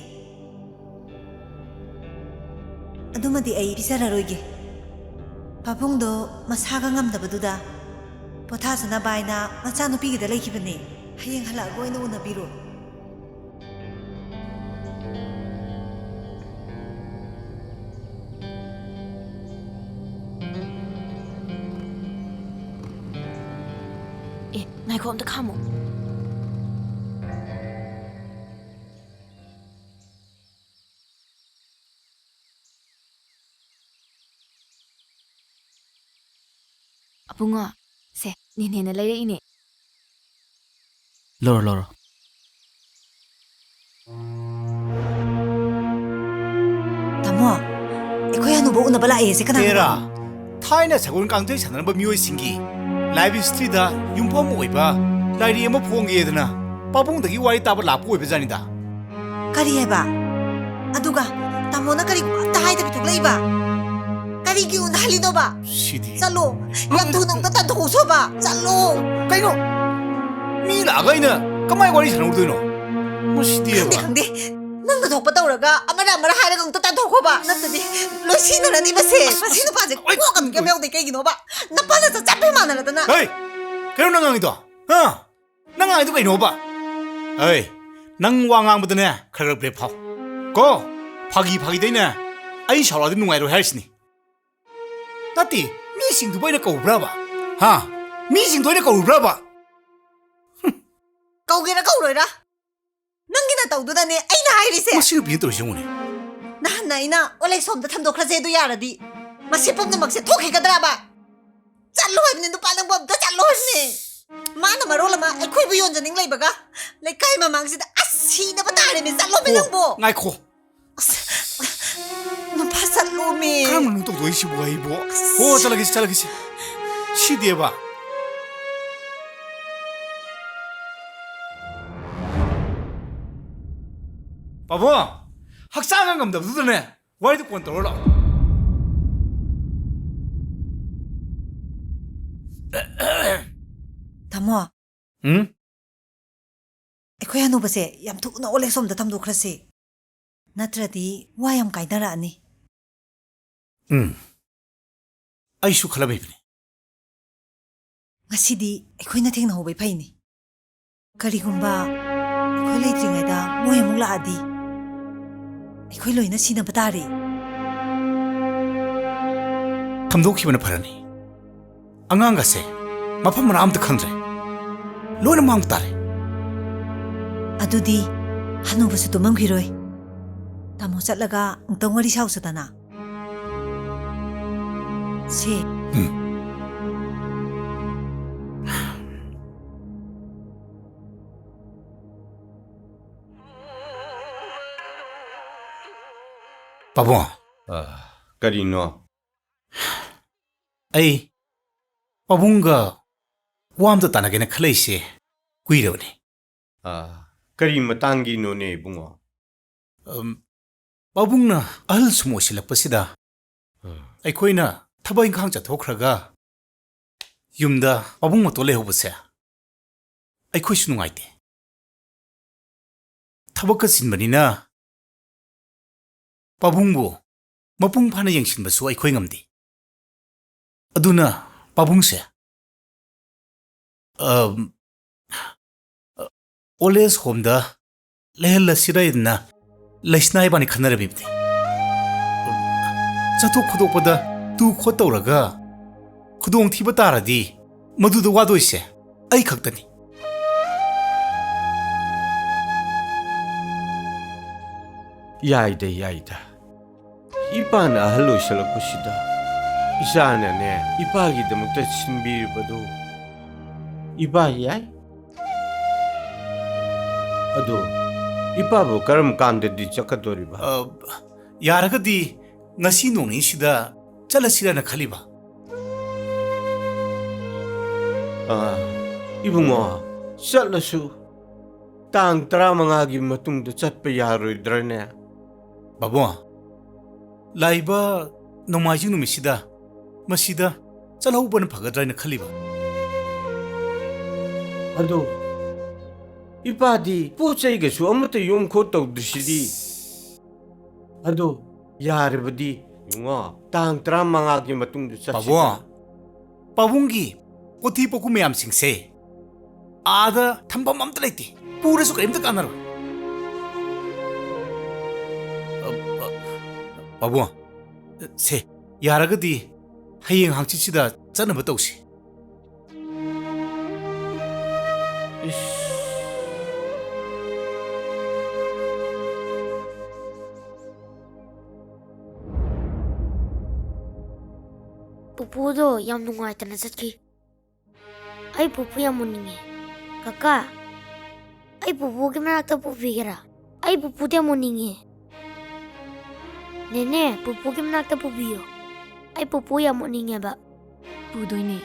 ꯑꯗꯨꯃꯗꯤ ꯑꯩ ꯄꯤꯖꯔꯔꯣꯏꯒꯦ꯫ ꯄꯥꯕꯨꯡꯗꯣ ꯃꯁꯥꯒ ꯉꯝꯗꯕꯗꯨꯗ ꯄꯣꯊꯥꯖꯅꯕ ꯍꯥꯏꯅ ꯃꯆꯥꯅꯨꯄꯤꯒꯤꯗ ꯂꯩꯈꯤꯕꯅꯦ꯫ ꯍꯌꯦꯡ ꯍꯜꯂꯛꯑꯒ ꯑꯣꯏꯅ ꯎꯅꯕꯤꯔꯣ꯫ ꯑꯦ, ꯉꯥꯏꯈꯣ, ꯑꯝꯇ ꯈꯥꯝꯃꯣ꯫ ꯑꯕꯨꯡꯉꯣ, ꯁꯦ, ꯅꯦꯅꯦꯅ ꯂꯩꯔꯛꯏꯅꯦ꯫ ꯂꯧꯔꯣ, ꯂꯧꯔꯣ꯫ ꯇꯥꯃꯣ, ꯑꯩꯈꯣꯏ ꯍꯅꯨꯕ ꯎꯅꯕ ꯂꯥꯛꯑꯦ꯫ ꯁꯦ, ꯀꯅꯥ? ꯑꯦꯔꯥ, ꯊꯥꯏꯅ ꯁꯒꯣꯜ ꯀꯥꯡꯖꯩ ꯁꯥꯟꯅꯔꯝꯕ ꯃꯤꯑꯣꯏꯁꯤꯡꯒꯤ life historyꯗ ꯌꯨꯝꯐꯝ ꯑꯣꯏꯕ ꯂꯥꯏꯔꯤ ꯑꯃ ꯐꯣꯡꯒꯦꯗꯅ ꯄꯥꯕꯨꯡꯗꯒꯤ ꯋꯥꯔꯤ ꯇꯥꯕ ꯂꯥꯛꯄ ꯑꯣꯏꯕꯖꯥꯠꯅꯤꯗ꯫ ꯀꯔꯤ ꯍꯥꯏꯕ? ꯑꯗꯨꯒ ꯇꯥꯃꯣꯅ ꯀꯔꯤꯒꯨꯝꯕ ꯑꯝꯇ ꯍꯥꯏꯗꯕꯤ ꯊꯣꯛꯂꯛꯏꯕ? ꯀꯔꯤꯒꯤ ꯎꯅꯍꯜꯂꯤꯅꯣꯕ? ꯁꯤꯗꯤ꯫ ꯆꯠꯂꯣ, ꯌꯥꯝ ꯊꯨꯅ ꯑꯝꯇ ꯇꯥꯟꯊꯣꯛꯎꯁꯣꯕ꯫ ꯆꯠꯂꯣ꯫ ꯀꯩꯅꯣ? ꯃꯤ ꯂꯥꯛꯑꯒ ꯑꯩꯅ ꯀꯃꯥꯏ ꯋꯥꯔꯤ ꯁꯥꯟꯅꯍꯧꯗꯣꯏꯅꯣ? ꯃꯁꯤꯗꯤ꯫ ꯈꯪꯗꯦ, ꯈꯪꯗꯦ꯫ ꯅꯪꯅ ꯊꯣꯛꯄ ꯇꯧꯔꯒ ꯑꯃꯅ ꯑꯃꯅ ꯍꯥꯏꯔꯒ ꯑꯝꯇ ꯇꯥꯟꯊꯣꯛꯈꯣꯕ꯫ ꯅꯠꯇ꯭ꯔꯗꯤ ꯂꯣꯏ ꯁꯤꯟꯅꯔꯅꯤꯕꯁꯦ꯫ ꯑꯁ, ꯃꯁꯤ ꯅꯨꯄꯥꯁꯦ ꯑꯩ ꯀꯣꯛ ꯑꯃ ꯀꯩꯝ ꯌꯥꯎꯗꯦ꯫ ꯀꯩꯒꯤꯅꯣꯕ? ꯅꯄꯥꯅ ꯆꯞ ꯆꯞ ꯍꯦꯛ ꯃꯥꯟꯅꯔꯗꯅ꯫ ꯍꯩ! ꯀꯩꯅꯣ ꯅꯪ ꯉꯥꯡꯉꯤꯗꯣ? ꯍꯥ? ꯅꯪ ꯉꯥꯡꯉꯤꯗꯣ ꯀꯩꯅꯣꯕ? ꯑꯩ, ꯅꯪ ꯋꯥ ꯉꯥꯡꯕꯗꯅꯦ, ꯈꯔ ꯈꯔ ꯕ꯭ꯔꯦꯛ ꯐꯥꯎ꯫ ꯀꯣ? ꯐꯥꯒꯤ ꯐꯥꯒꯤꯗꯩꯅꯦ, ꯑꯩ ꯁꯥꯎꯔꯛꯑꯗꯤ ꯅꯨꯡꯉꯥꯏꯔꯣꯏ ꯍꯥꯏꯔꯤꯁꯤꯅꯤ꯫ ꯅꯠꯇꯦ, ꯃꯤꯁꯤꯡꯗꯨꯕꯨ ꯑꯩꯅ ꯀꯧꯔꯨꯕ꯭ꯔꯕ? ꯍꯥ? ꯃꯤꯁꯤꯡꯗꯣ ꯑꯩꯅ ꯀꯧꯔꯨꯕ꯭ꯔꯕ? ꯀꯧꯒꯦꯔꯥ ꯀꯧꯔꯣꯏꯔꯥ, ꯅꯪꯒꯤ ꯅꯇꯧꯗꯨꯗꯅꯦ ꯑꯩꯅ ꯍꯥꯏꯔꯤꯁꯦ꯫ ꯃꯁꯤ ꯅꯨꯄꯤꯅ ꯇꯧꯔꯤꯁꯦ ꯌꯦꯡꯉꯨꯅꯦ꯫ ꯅꯍꯥꯟꯅ ꯑꯩꯅ ꯑꯣꯂꯦꯛꯁ ꯍꯣꯝꯗ ꯊꯝꯗꯣꯛꯈ꯭ꯔꯁꯦ ꯑꯗꯨ ꯌꯥꯔꯗꯤ, ꯃꯁꯤ ꯄꯨꯝꯅꯃꯛꯁꯦ ꯊꯣꯛꯈꯤꯒꯗ꯭ꯔꯕ? ꯆꯠꯂꯣ ꯍꯥꯏꯕꯅꯦ ꯅꯨꯄꯥ, ꯅꯪꯕꯨ ꯑꯝꯇ ꯆꯠꯂꯣ ꯍꯥꯏꯕꯅꯦ꯫ ꯃꯥꯅ ꯃꯔꯣꯜ ꯑꯃ ꯑꯩꯈꯣꯏꯕꯨ ꯌꯣꯟꯖꯅꯤꯡ ꯂꯩꯕꯒ, ꯂꯩꯀꯥꯏ ꯃꯃꯥꯡꯁꯤꯗ ꯑꯁ ꯁꯤꯅꯕ ꯇꯥꯔꯦꯅꯦ꯫ ꯆꯠꯂꯣꯃꯦ ꯑꯣ, ꯅꯪꯕꯨ꯫ ꯉꯥꯏꯈꯣ꯫ ꯑꯁ, ꯅꯨꯄꯥ ꯆꯠꯂꯣꯃꯦ꯫ ꯀꯔꯝꯕꯅꯣ ꯇꯧꯗꯣꯏꯁꯤꯕꯨ ꯑꯩꯕꯨ? ꯑꯣ, ꯆꯠꯂꯒꯦꯁꯦ, ꯆꯠꯂꯒꯦꯁꯦ꯫ ꯁꯤꯗꯦꯕ꯫ ꯄꯥꯕꯨꯡ, ꯍꯛꯆꯥꯡꯒ ꯉꯝꯗꯕꯗꯨꯗꯅꯦ, ꯋꯥꯔꯤꯗꯨ ꯀꯣꯟ ꯇꯧꯔ ꯂꯥꯛꯑꯣ꯫ ꯇꯥꯃꯣ, ꯎꯝ? ꯑꯩꯈꯣꯏ ꯍꯅꯨꯕꯁꯦ ꯌꯥꯝ ꯊꯨꯅ ꯑꯣꯂꯦꯛꯁ ꯍꯣꯝꯗ ꯊꯝꯗꯣꯛꯈ꯭ꯔꯁꯤ, ꯅꯠꯇ꯭ꯔꯗꯤ ꯋꯥ ꯌꯥꯝ ꯀꯥꯏꯅꯔꯛꯑꯅꯤ꯫ ꯎꯝ꯫ ꯑꯩꯁꯨ ꯈꯜꯂꯝꯃꯤꯕꯅꯤ꯫ ꯉꯁꯤꯗꯤ ꯑꯩꯈꯣꯏꯅ ꯊꯦꯡꯅꯍꯧꯕꯩ ꯐꯩꯅꯤ꯫ ꯀꯔꯤꯒꯨꯝꯕ ꯑꯩꯈꯣꯏ ꯂꯩꯇ꯭ꯔꯤꯉꯩꯗ ꯃꯣꯏ ꯑꯃꯨꯛ ꯂꯥꯛꯑꯗꯤ, ꯑꯩꯈꯣꯏ ꯂꯣꯏꯅ ꯁꯤꯅꯕ ꯇꯥꯔꯦ꯫ ꯊꯝꯗꯣꯛꯈꯤꯕꯅ ꯐꯔꯅꯤ꯫ ꯑꯉꯥꯡꯒꯁꯦ ꯃꯐꯝ ꯃꯔꯥ ꯑꯝꯇ ꯈꯪꯗ꯭ꯔꯦ꯫ ꯂꯣꯏꯅ ꯃꯥꯡꯕ ꯇꯥꯔꯦ꯫ ꯑꯗꯨꯗꯤ ꯍꯅꯨꯕꯁꯨ ꯇꯨꯝꯃꯝꯈꯤꯔꯣꯏ꯫ ꯇꯥꯃꯣ ꯆꯠꯂꯒ ꯑꯃꯨꯛꯇꯪ ꯋꯥꯔꯤ ꯁꯥꯎꯁꯤꯗꯅ꯫ ꯁꯦ꯫ ꯎꯝ꯫ ꯄꯥꯕꯨꯡ꯫ ꯑ, ꯀꯔꯤꯅꯣ? ꯑꯩ ꯄꯥꯕꯨꯡꯒ ꯋꯥ ꯑꯝꯇ ꯇꯥꯟꯅꯒꯦꯅ ꯈꯜꯂꯛꯏꯁꯦ ꯀꯨꯏꯔꯕꯅꯤ꯫ ꯑ, ꯀꯔꯤ ꯃꯇꯥꯡꯒꯤꯅꯣꯅꯦ ꯏꯕꯨꯡꯉꯣ? ꯑꯝ, ꯄꯥꯕꯨꯡꯅ ꯑꯍꯜ ꯁꯨꯝ ꯑꯣꯏꯁꯤꯜꯂꯛꯄꯁꯤꯗ ꯑ, ꯑꯩꯈꯣꯏꯅ ꯊꯕꯛ ꯏꯪꯈꯥꯡ ꯆꯠꯊꯣꯛꯈ꯭ꯔꯒ ꯌꯨꯝꯗ ꯄꯥꯕꯨꯡ ꯃꯇꯣꯟ ꯂꯩꯍꯧꯕꯁꯦ ꯑꯩꯈꯣꯏꯁꯨ ꯅꯨꯡꯉꯥꯏꯇꯦ꯫ ꯊꯕꯛꯀ ꯆꯤꯟꯕꯅꯤꯅ ꯄꯥꯕꯨꯡꯕꯨ ꯃꯄꯨꯡ ꯐꯥꯅ ꯌꯦꯡꯁꯤꯟꯕꯁꯨ ꯑꯩꯈꯣꯏ ꯉꯝꯗꯦ꯫ ꯑꯗꯨꯅ ꯄꯥꯕꯨꯡꯁꯦ, ꯑꯝ, ꯑꯣꯜ ꯑꯦꯖ ꯍꯣꯝꯗ ꯂꯩꯍꯜꯂꯁꯤꯔꯥ ꯍꯥꯏꯗꯅ ꯂꯩꯁꯅꯥ ꯏꯕꯥꯅꯤ ꯈꯟꯅꯔꯝꯃꯤꯕꯅꯤ꯫ ꯆꯠꯊꯣꯛ ꯈꯣꯠꯇꯣꯛꯄꯗ ꯇꯨ ꯈꯣꯠ ꯇꯧꯔꯒ ꯈꯨꯗꯣꯡꯊꯤꯕ ꯇꯥꯔꯗꯤ ꯃꯗꯨꯗ ꯋꯥꯗꯣꯏꯁꯦ ꯑꯩ ꯈꯛꯇꯅꯤ꯫ ꯌꯥꯏꯗ, ꯌꯥꯏꯗ꯫ ꯏꯄꯥꯅ ꯑꯍꯜ ꯑꯣꯏꯁꯜꯂꯛꯄꯁꯤꯗ ꯏꯆꯥꯅꯅꯦ, ꯏꯄꯥꯒꯤꯗꯃꯛꯇ ꯁꯤꯟꯕꯤꯔꯤꯕꯗꯨ ꯏꯄꯥ ꯌꯥꯏ꯫ ꯑꯗꯣ ꯏꯄꯥꯕꯨ ꯀꯔꯝ ꯀꯥꯟꯗꯗꯤ ꯆꯠꯀꯗꯣꯔꯤꯕ? ꯑ, ꯌꯥꯔꯒꯗꯤ ꯉꯁꯤ ꯅꯣꯡ ꯅꯤꯅꯤꯁꯤꯗ ꯆꯠꯂꯁꯤꯔꯅ ꯈꯜꯂꯤꯕ꯫ ꯑ, ꯏꯕꯨꯡꯉꯣ, ꯆꯠꯂꯁꯨ ꯇꯥꯡ ꯇꯔꯥꯃꯉꯥꯒꯤ ꯃꯇꯨꯡꯗ ꯆꯠꯄ ꯌꯥꯔꯣꯏꯗ꯭ꯔꯅꯦ? ꯕꯥꯕꯣ, ꯂꯥꯛꯏꯕ ꯅꯣꯡꯃꯥꯏꯖꯤꯡ ꯅꯨꯃꯤꯠꯁꯤꯗ ꯃꯁꯤꯗ ꯆꯠꯍꯧꯕꯅ ꯐꯒꯗ꯭ꯔꯥ ꯍꯥꯏꯅ ꯈꯜꯂꯤꯕ꯫ ꯑꯗꯣ ꯏꯄꯥꯗꯤ ꯄꯣꯠ ꯆꯩꯒꯁꯨ ꯑꯃꯠꯇ ꯌꯣꯝ ꯈꯣꯠ ꯇꯧꯗ꯭ꯔꯤꯁꯤꯗꯤ꯫ ꯑꯗꯣ ꯌꯥꯔꯕꯗꯤ ꯏꯕꯨꯡꯉꯣ, ꯇꯥꯡ ꯇꯔꯥꯃꯉꯥꯒꯤ ꯃꯇꯨꯡꯗ ꯆꯠꯁꯤ꯫ ꯄꯥꯕꯨꯡ, ꯄꯥꯕꯨꯡꯒꯤ ꯄꯣꯊꯤ ꯄꯣꯀꯨ ꯃꯌꯥꯝꯁꯤꯡꯁꯦ ꯑꯥꯗ ꯊꯝꯐꯝ ꯑꯝꯇ ꯂꯩꯇꯦ, ꯄꯨꯔꯁꯨ ꯀꯔꯤꯝꯇ ꯀꯥꯟꯅꯔꯣꯏ꯫ ꯑ, ꯑ, ꯄꯥꯕꯨꯡ, ꯁꯦ, ꯌꯥꯔꯒꯗꯤ ꯍꯌꯦꯡ ꯍꯪꯆꯤꯠꯁꯤꯗ ꯆꯠꯅꯕ ꯇꯧꯁꯤ꯫ ꯏꯁ꯫ ꯄꯨꯄꯨꯗꯣ ꯌꯥꯝ ꯅꯨꯡꯉꯥꯏꯇꯅ ꯆꯠꯈꯤ꯫ ꯑꯩ ꯄꯨꯄꯨ ꯌꯥꯝ ꯎꯅꯤꯡꯉꯦ꯫ ꯀꯀꯥ, ꯑꯩ ꯄꯨꯄꯨꯒꯤ ꯃꯅꯥꯛꯇ ꯄꯨꯕꯤꯒꯦꯔꯥ? ꯑꯩ ꯄꯨꯄꯨꯗꯤ ꯌꯥꯝ ꯎꯅꯤꯡꯉꯦ꯫ ꯅꯦꯅꯦ, ꯄꯨꯄꯨꯒꯤ ꯃꯅꯥꯛꯇ ꯄꯨꯕꯤꯌꯣ꯫ ꯑꯩ ꯄꯨꯄꯨ ꯌꯥꯝ ꯎꯅꯤꯡꯉꯦꯕ꯫ ꯄꯨꯗꯣꯏꯅꯦ꯫